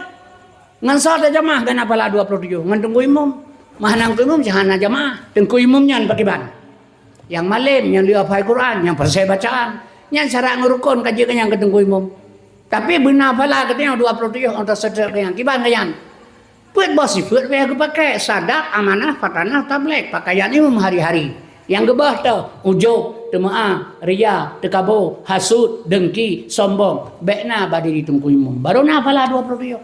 Ngon soe tajamaah gana pahala dua puluh tujuh? Ngon teungku imum. Mah nang teungku imum, hana jamaah. Teungku imum nyan pakriban? Nyang malém, nyang lheueh hafai Quran, nyang peureséh bacaan. Nyan syarat ngon rukon ka jeuet keu nyan keu teungku imum. Tapi beuna pahala geutanyoe dua puluh tujoh, oh, taseutôt keu nyan. Kiban keu nyan? Peuet boh sifeuet payah geupaké, sadak, amanah, fatanah, tablék, pakaian imum hari-hari. Nyang geubah toh, ujub, teumeu'ah, ria, teukabo, hasut, deungki, sombong. Bèk na bak diri teungku imum. Barô na pahala dua puluh tujoh.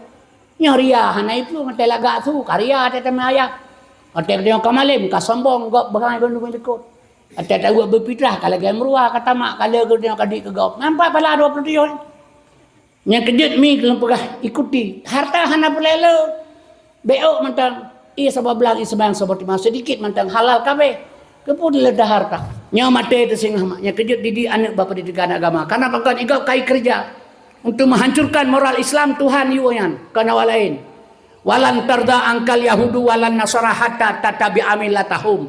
Nyoe ria hana ipeue, watèe lagak su, ka ria watèe teumé ayah. Watèe geutanyoe ka malém, ka sombong, gob beugai bandum likot. Watèe taweuek beupitrah, ka lagèe meuruwa, ka tamak, ka le geutanyoe ka dit keu gob. Nampak pahala dua puluh tujoh nyan. Nyang keujeuet mi lôn peugah, ikuti. Harta hana peureulèe le. Bèk ôk mantong. Ie saboh blang, ie seumayang saboh teuma, seudikit mantong halal kabéh. Keupeue dileudah harta? Nyoe maté teusingoh mak. Nyang keujeuet didik aneuk bak peundidikan agama. Karena pakon, i gob ka ikeureuja untuk menghancurkan moral Islam Tuhan yue nyan, kon awak laén. "Walan tarda angkal yahudu walan nasara hatta tattabi'a millatahum."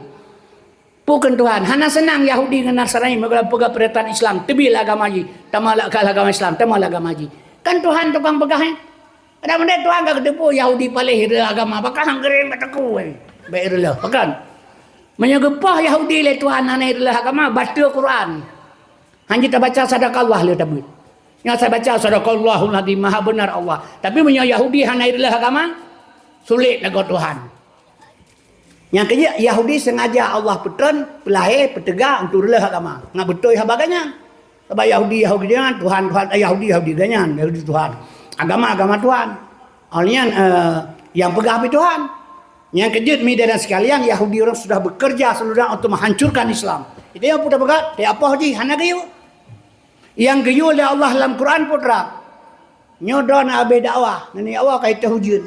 Peue kheun Tuhan, hana seunang Yahudi ngon Nasrani meugah peugah peurintah Islam, teubiet lé agama jih, tamong lé agama Islam, tamong lé agama jih. Kan Tuhan tukang peugah, eh? Kadang-kadang Tuhan ka geuteupeue Yahudi paléh reuloh agama, pakon han geuréng bak teungku, eh. Bèk reuloh, pakon? Meunyoe geupoh Yahudi lé Tuhan hana reuloh agama, bateue Quran. Hana tabaca sadaqallah lé tabeuet. Nyoe saya baca sadaqallahul azim, maha benar Allah. Tapi meunyoe Yahudi hana reuloh agama, sulet lagoe Tuhan. Nyang keujeuet, Yahudi sengaja Allah peutreun, peulahé, peuteuga untuk reuloh agama. Ngat beutôi haba geuh nyan. Sabab Yahudi, Yahudi geuh nyan, Tuhan, Tuhan, eh, Yahudi, Yahudi geuh nyan, Yahudi Tuhan. Agama, agama Tuhan. Awak nyan, eh, nyang peugah pih Tuhan. Nyang keujeuet, meudana sekalian, Yahudi orang sudah bekerja seluruh untuk menghancurkan Islam. Itu nyang peue tapeugah, teuapoh jih, hana geuyue. Nyang geuyue lé Allah lam Quran peue teuma. Nyoe droeneuh abéh dakwah, ngon dakwah ka iteuh ujeuen.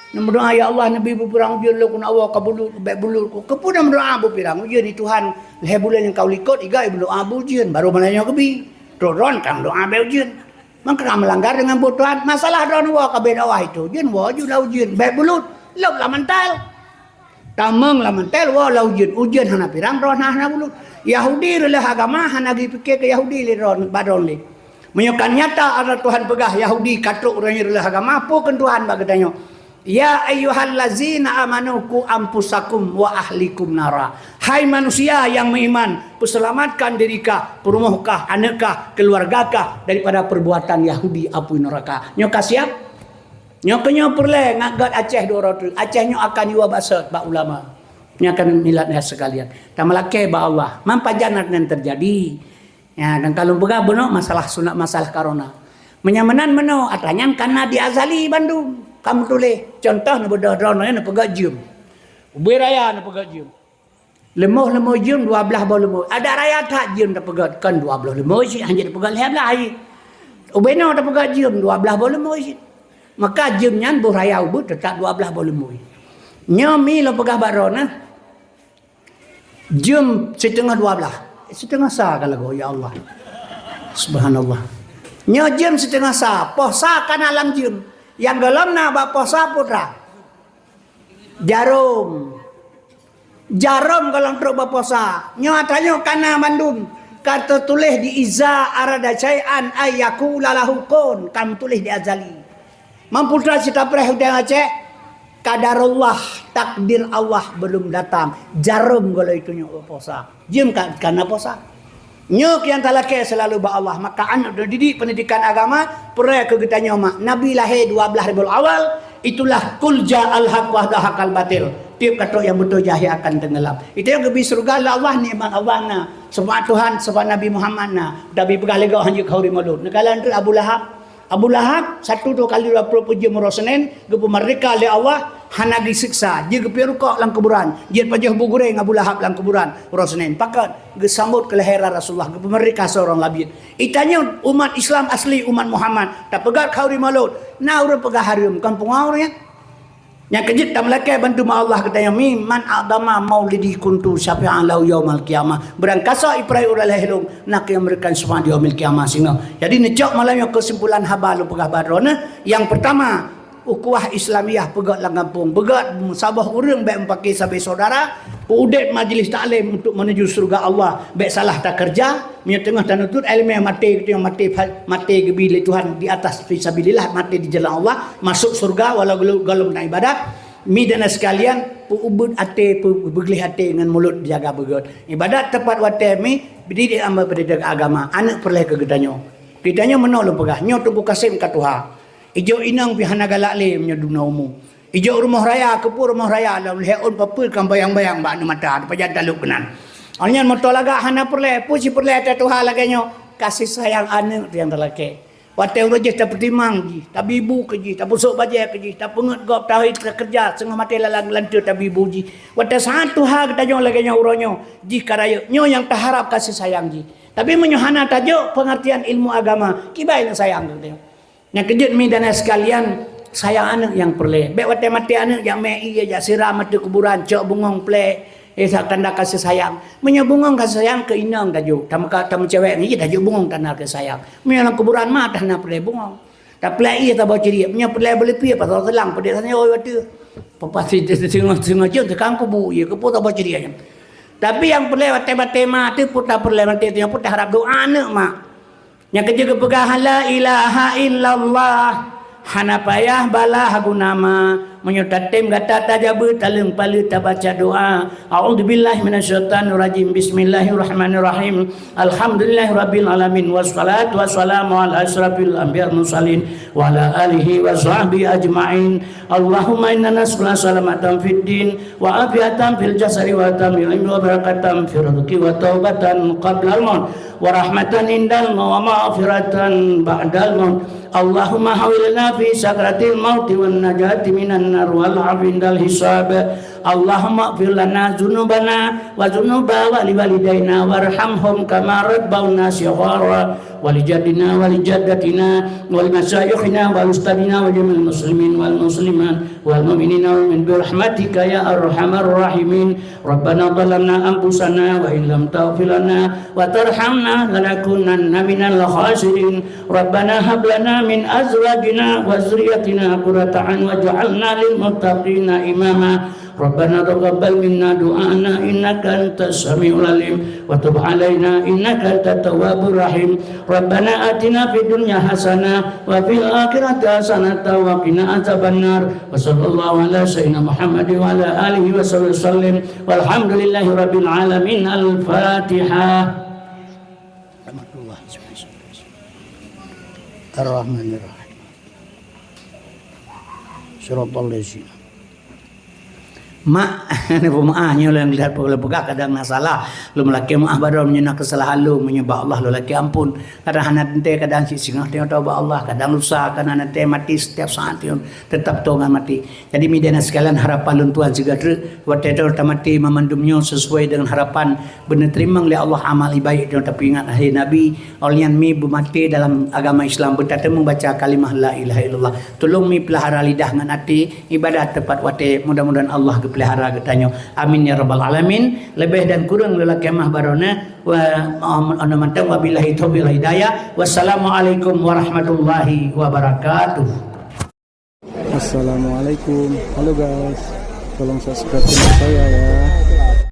Neumeudoa, "Ya Allah, neubi beupirang ujeuen lôn keu Allah ka bulut, bèk bulut." Keupeue neumeudoa beupirang ujeuen, di Tuhan lhèe buleuen nyang ka u likot, iga meudoa beu ujeuen, barô malam nyoe geubi. Droe-droe ka meudoa bèk ujeuen. Mangkeuneuk meulanggar deungon buet Tuhan. Masalah droeneuh woe ka abéh dakwah iteuh ujeuen, woe ju lam ujeuen, bèk bulut, lôb lam mantel. Tamong lam mantel, woe lam ujeuen. Ujeuen hana pirang, droeneuh hana bulut. Yahudi reuloh agama, hana geupike keu Yahudi lé droe, bak droeneuh lé. Meunyoe ka nyata atra Tuhan peugah Yahudi ka trok ureueng nyang reuloh agama, peue kheun Tuhan bak geutanyoe? "Ya ayyuhallazina amanu qu anfusakum wa ahlikum nara." Hai manusia nyang meuiman, peuseulamatkan diri kah, peurumoh kah, aneuk kah, keuluwarga kah daripada perbuatan Yahudi apui neuraka. Nyoe ka siap? Nyoe keunyoe peureulèe ngat göt Aceh dua droe treuk. Aceh nyoe akan jiwoe bak sot bak ulama. Nyoe akan milat nyan sekalian. Tameulakèe bak Allah. Man pajan nyan teujadi. Ya, dan kalau peugah bunoe masalah sunat, masalah corona. Meunyo meunan meunoe, atra nyan kana di azali bandum. Ka meutuléh. Contoh, neubeudôh droeneuh neupeugah jeuem. Ubé raya neupeugah jeuem. Leumoh-leumoh jeuem dua blaih boh leumoh. Adak raya that jeuem tapeugah, kon dua blaih leumoh cit, hana tapeugah lhèe blaih. Ubé noe tapeugah jeuem dua blaih boh leumoh cit. Maka jeuem nyan boh raya ubeut teutap dua blaih boh leumoh. Nyoe mi lôn peugah bak droeneuh. Jeuem siteungoh dua blaih. Siteungoh sa ka lagoe, ya Allah. Subhanallah. Nyoe jeuem siteungoh sa, poh sa kana lam jeuem. Nyang gohlom na bak poh sa peue atra? Jarom. Jarom gohlom trok bak poh sa. Nyoe atra nyoe kana bandum. Ka teutuléh di iza arada syai'an ay yaqula lahu kun. Ka meutuléh di azali. Mampu teuma cit tapreh udeb Aceh, qadarullah, takdir Allah belum datang. Jarom gohlom itunyok poh sa. Jeuem ka, kana poh sa. Nyoe nyang talakée seulalu bak Allah. Maka aneuk didik pendidikan agama, peureulee keu geutanyoe mak. Nabi lahé dua blaih Rabiul Awal, itulah qul ja'al haq wa zahaqal batil. Tiep ka trok nyang beutôi jahé akan teunggeulam. Itu nyang geubri syeuruga lé Allah, nikmat Allah na. Syafaat Tuhan, syafaat Nabi Muhammad na. Nabi peugah lé gob hanjeuet khauri maulud. Neukalon treuk Abu Lahab. Abu Lahab, satu dua kali dua puluh peuet jeuem uroe Senin, geupeumeurdeka lé Allah, hana geuseksa, jeuet geupiep rukok lam kuburan, jeuet pajoh bu gureng Abu Lahab lam kuburan uroe Senin. Pakon? Geusambot keulahiran Rasulullah, geupeumeurdeka sidroe labiet. Geutanyoe umat Islam asli, umat Muhammad, tapeugah khauri maulud, na ureuëng peugah hareuem, kon pungo ureuëng nyan. Nyang keujeuet tameulakée bantu ma Allah geutanyoe, "Mimman a'dama maulidi kuntu syafi'an lahu yaumal qiyamah." Barangkasoe ipeuraya ureuëng lahé lôn, na keu nyang meureukan syafaat di yaumil qiyamah singoh. Jadi neucok malam nyoe keusimpulan haba lôn peugah bak droeneuh. Nyang peurtama, ukhuwah Islamiyah peugét lam gampông. Beugét saboh ureuëng bék meupaké sabe syedara, peuudeb majlis taklim untuk menuju syeuruga Allah. Bék salah takeureuja, meunyoe teungoh tanuntut iéleumé maté, geutanyoe maté, maté geubri lé Tuhan di atas fisabilillah, maté di jalan Allah, masuk syeuruga walau gelo-, gohlom na iébadat. Mi dan sekalian, peuubeuet até, peu-, peugleh até ngon mulod jaga beugét. Iébadat teupat watée mi, didik amal pendidikan agama, aneuk peureulée keu geutanyoe. Geutanyoe meunoe lôn peugah, nyoe Teungku Kasim ka tuha. Ijok inong pih hana galak lé meunyoe dum na umu. Ijok rumoh raya, keupeue rumoh raya lom lhée ôn papeue ka bayang-bayang bak aneuk mata, pajan talok keunan. Awaknyan moto lagak hana peureulée, peue sipeureulée até tuha lagée nyoe? Kasih sayang aneuk nyang talakée. Watée uroe jih tapeutimang jih, tabibu keu jih, tapeusok bajée keu jih, tapeungeut gob, tahi takeureuja, singoh maté lalang lanteue tabibu jih. Watée saát tuha geutanyoe lagée nyoe uroe nyoe, jih ka rayeuk. Nyoe nyang taharab kasih sayang jih. Tapi meunyoe hana tajok peungeurtian ilmu agama, kiban nyang sayang keu geutanyoe. Nyang keujeuet mi dan sekalian, sayang aneuk nyang peureulée. Bék watée maté aneuk jak mé ié, jak siram ateueh kuburan, cok bungong plek, eh, sa tanda kasih sayang. Meunyoe bungong kasih sayang keu inong tajok, tameuka-, tameucewek ngon jih tajok bungong tanda kasih sayang. Meunyoe lam kuburan ma hana peureulée bungong. Taplek ié saboh ciriek, meunyoe peureulée beuleupie pasal seulang peudeh tanyoe ateueh. Peupas singoh-singoh jeuet teukang kubu ié, keupeue saboh ciriek nyan. Tapi nyang peureulée watée maté ma teuh peue tapeureulée maté tanyoe peue taharab doá aneuk mak. Nyang keujeuet geupeugah la ilaha illallah, hana payah balaih guna ma. Meunyoe tatem gata tajabeue taleueng paleue tabaca doá, a'udzubillahi minasyaitonirrajim, bismillahirrahmanirrahim, alhamdulillahirabbil alamin, wassalatu wassalamu ala asyrafil anbiya wal mursalin, wa ala alihi wa sahbihi ajmain. Allahumma inna nas'aluka salamatan fid din, wa afiatan fil jasadi, wa tamamil ilmi, wa barakatan fir rizqi, wa taubatan qablal maut, wa rahmatan indal maut, wa maghfiratan ba'dal maut. Allahumma hawwin lana fi sakaratil mauti wan najati minan nar wal 'afwi indal hisab. Allahumma ighfir lana dzunubana wa dzunuba wali walidaina warhamhum kama rabbauna shighara, wa li jaddina wa li jaddatina wa li masyayikhina wa li ustadzina wa jami'il muslimin wal muslimat wal mu'minina wal mu'minat bi rahmatika ya arhamar rahimin. Rabbana zalamna anfusana wa in lam taghfir lana wa tarhamna lanakunanna minal khasirin. Rabbana hab lana min azwajina wa dzurriyyatina qurrata a'yun waj'alna lil muttaqina imama. Rabbana taqabbal minna du'ana innaka antas samiul alim wa tub alaina innaka antat tawwabur rahim. Rabbana atina fid dunya hasanah wa fil akhirati hasanatan wa qina adzabannar. Wa sallallahu ala sayyidina Muhammad wa ala alihi wa sahbihi wasallim. Walhamdulillahi rabbil alamin. Al-Fatihah. Ar-Rahmanirrahim. Shiratal ladzina Mak, peumaáh nyoe lôn lihat, lôn peugah kadang na salah. Lôn lakée meuáh baroe meunyoe na keusalahan lôn, meunyoe bak Allah lôn lakée amphon. Kadang hana teuntée, kadang cit singoh teungoh taubat Allah, kadang lusa, kadang hana teuntée, maté setiap saat teungoh, teutap toh ngon maté. Jadi, meunyoe na sekalian, harapan lôn tuan sigoe treuk, watée droe tamaté mamandum nyoe sesuai deungon harapan, beuneuteurimeung lé Allah amal ibadat droe tapeuingat hai Nabi. Óh lheueh nyan mi beumaté dalam agama Islam, beutateumé baca kalimah la ilaha illallah. Tulông mi peulahara lidah ngon até, ibadat teupat watée, mudah-mudahan Allah geupeulahara geutanyoe. Amin ya rabbal alamin. Leubeh dan kureueng lôn lakée meuáh baroe na. Wa, um, ana mantong, wabillahi taufiq wal hidayah. Wassalamualaikum warahmatullahi wabarakatuh. Assalamualaikum. Halo guys. Tolong subscribe channel saya ya.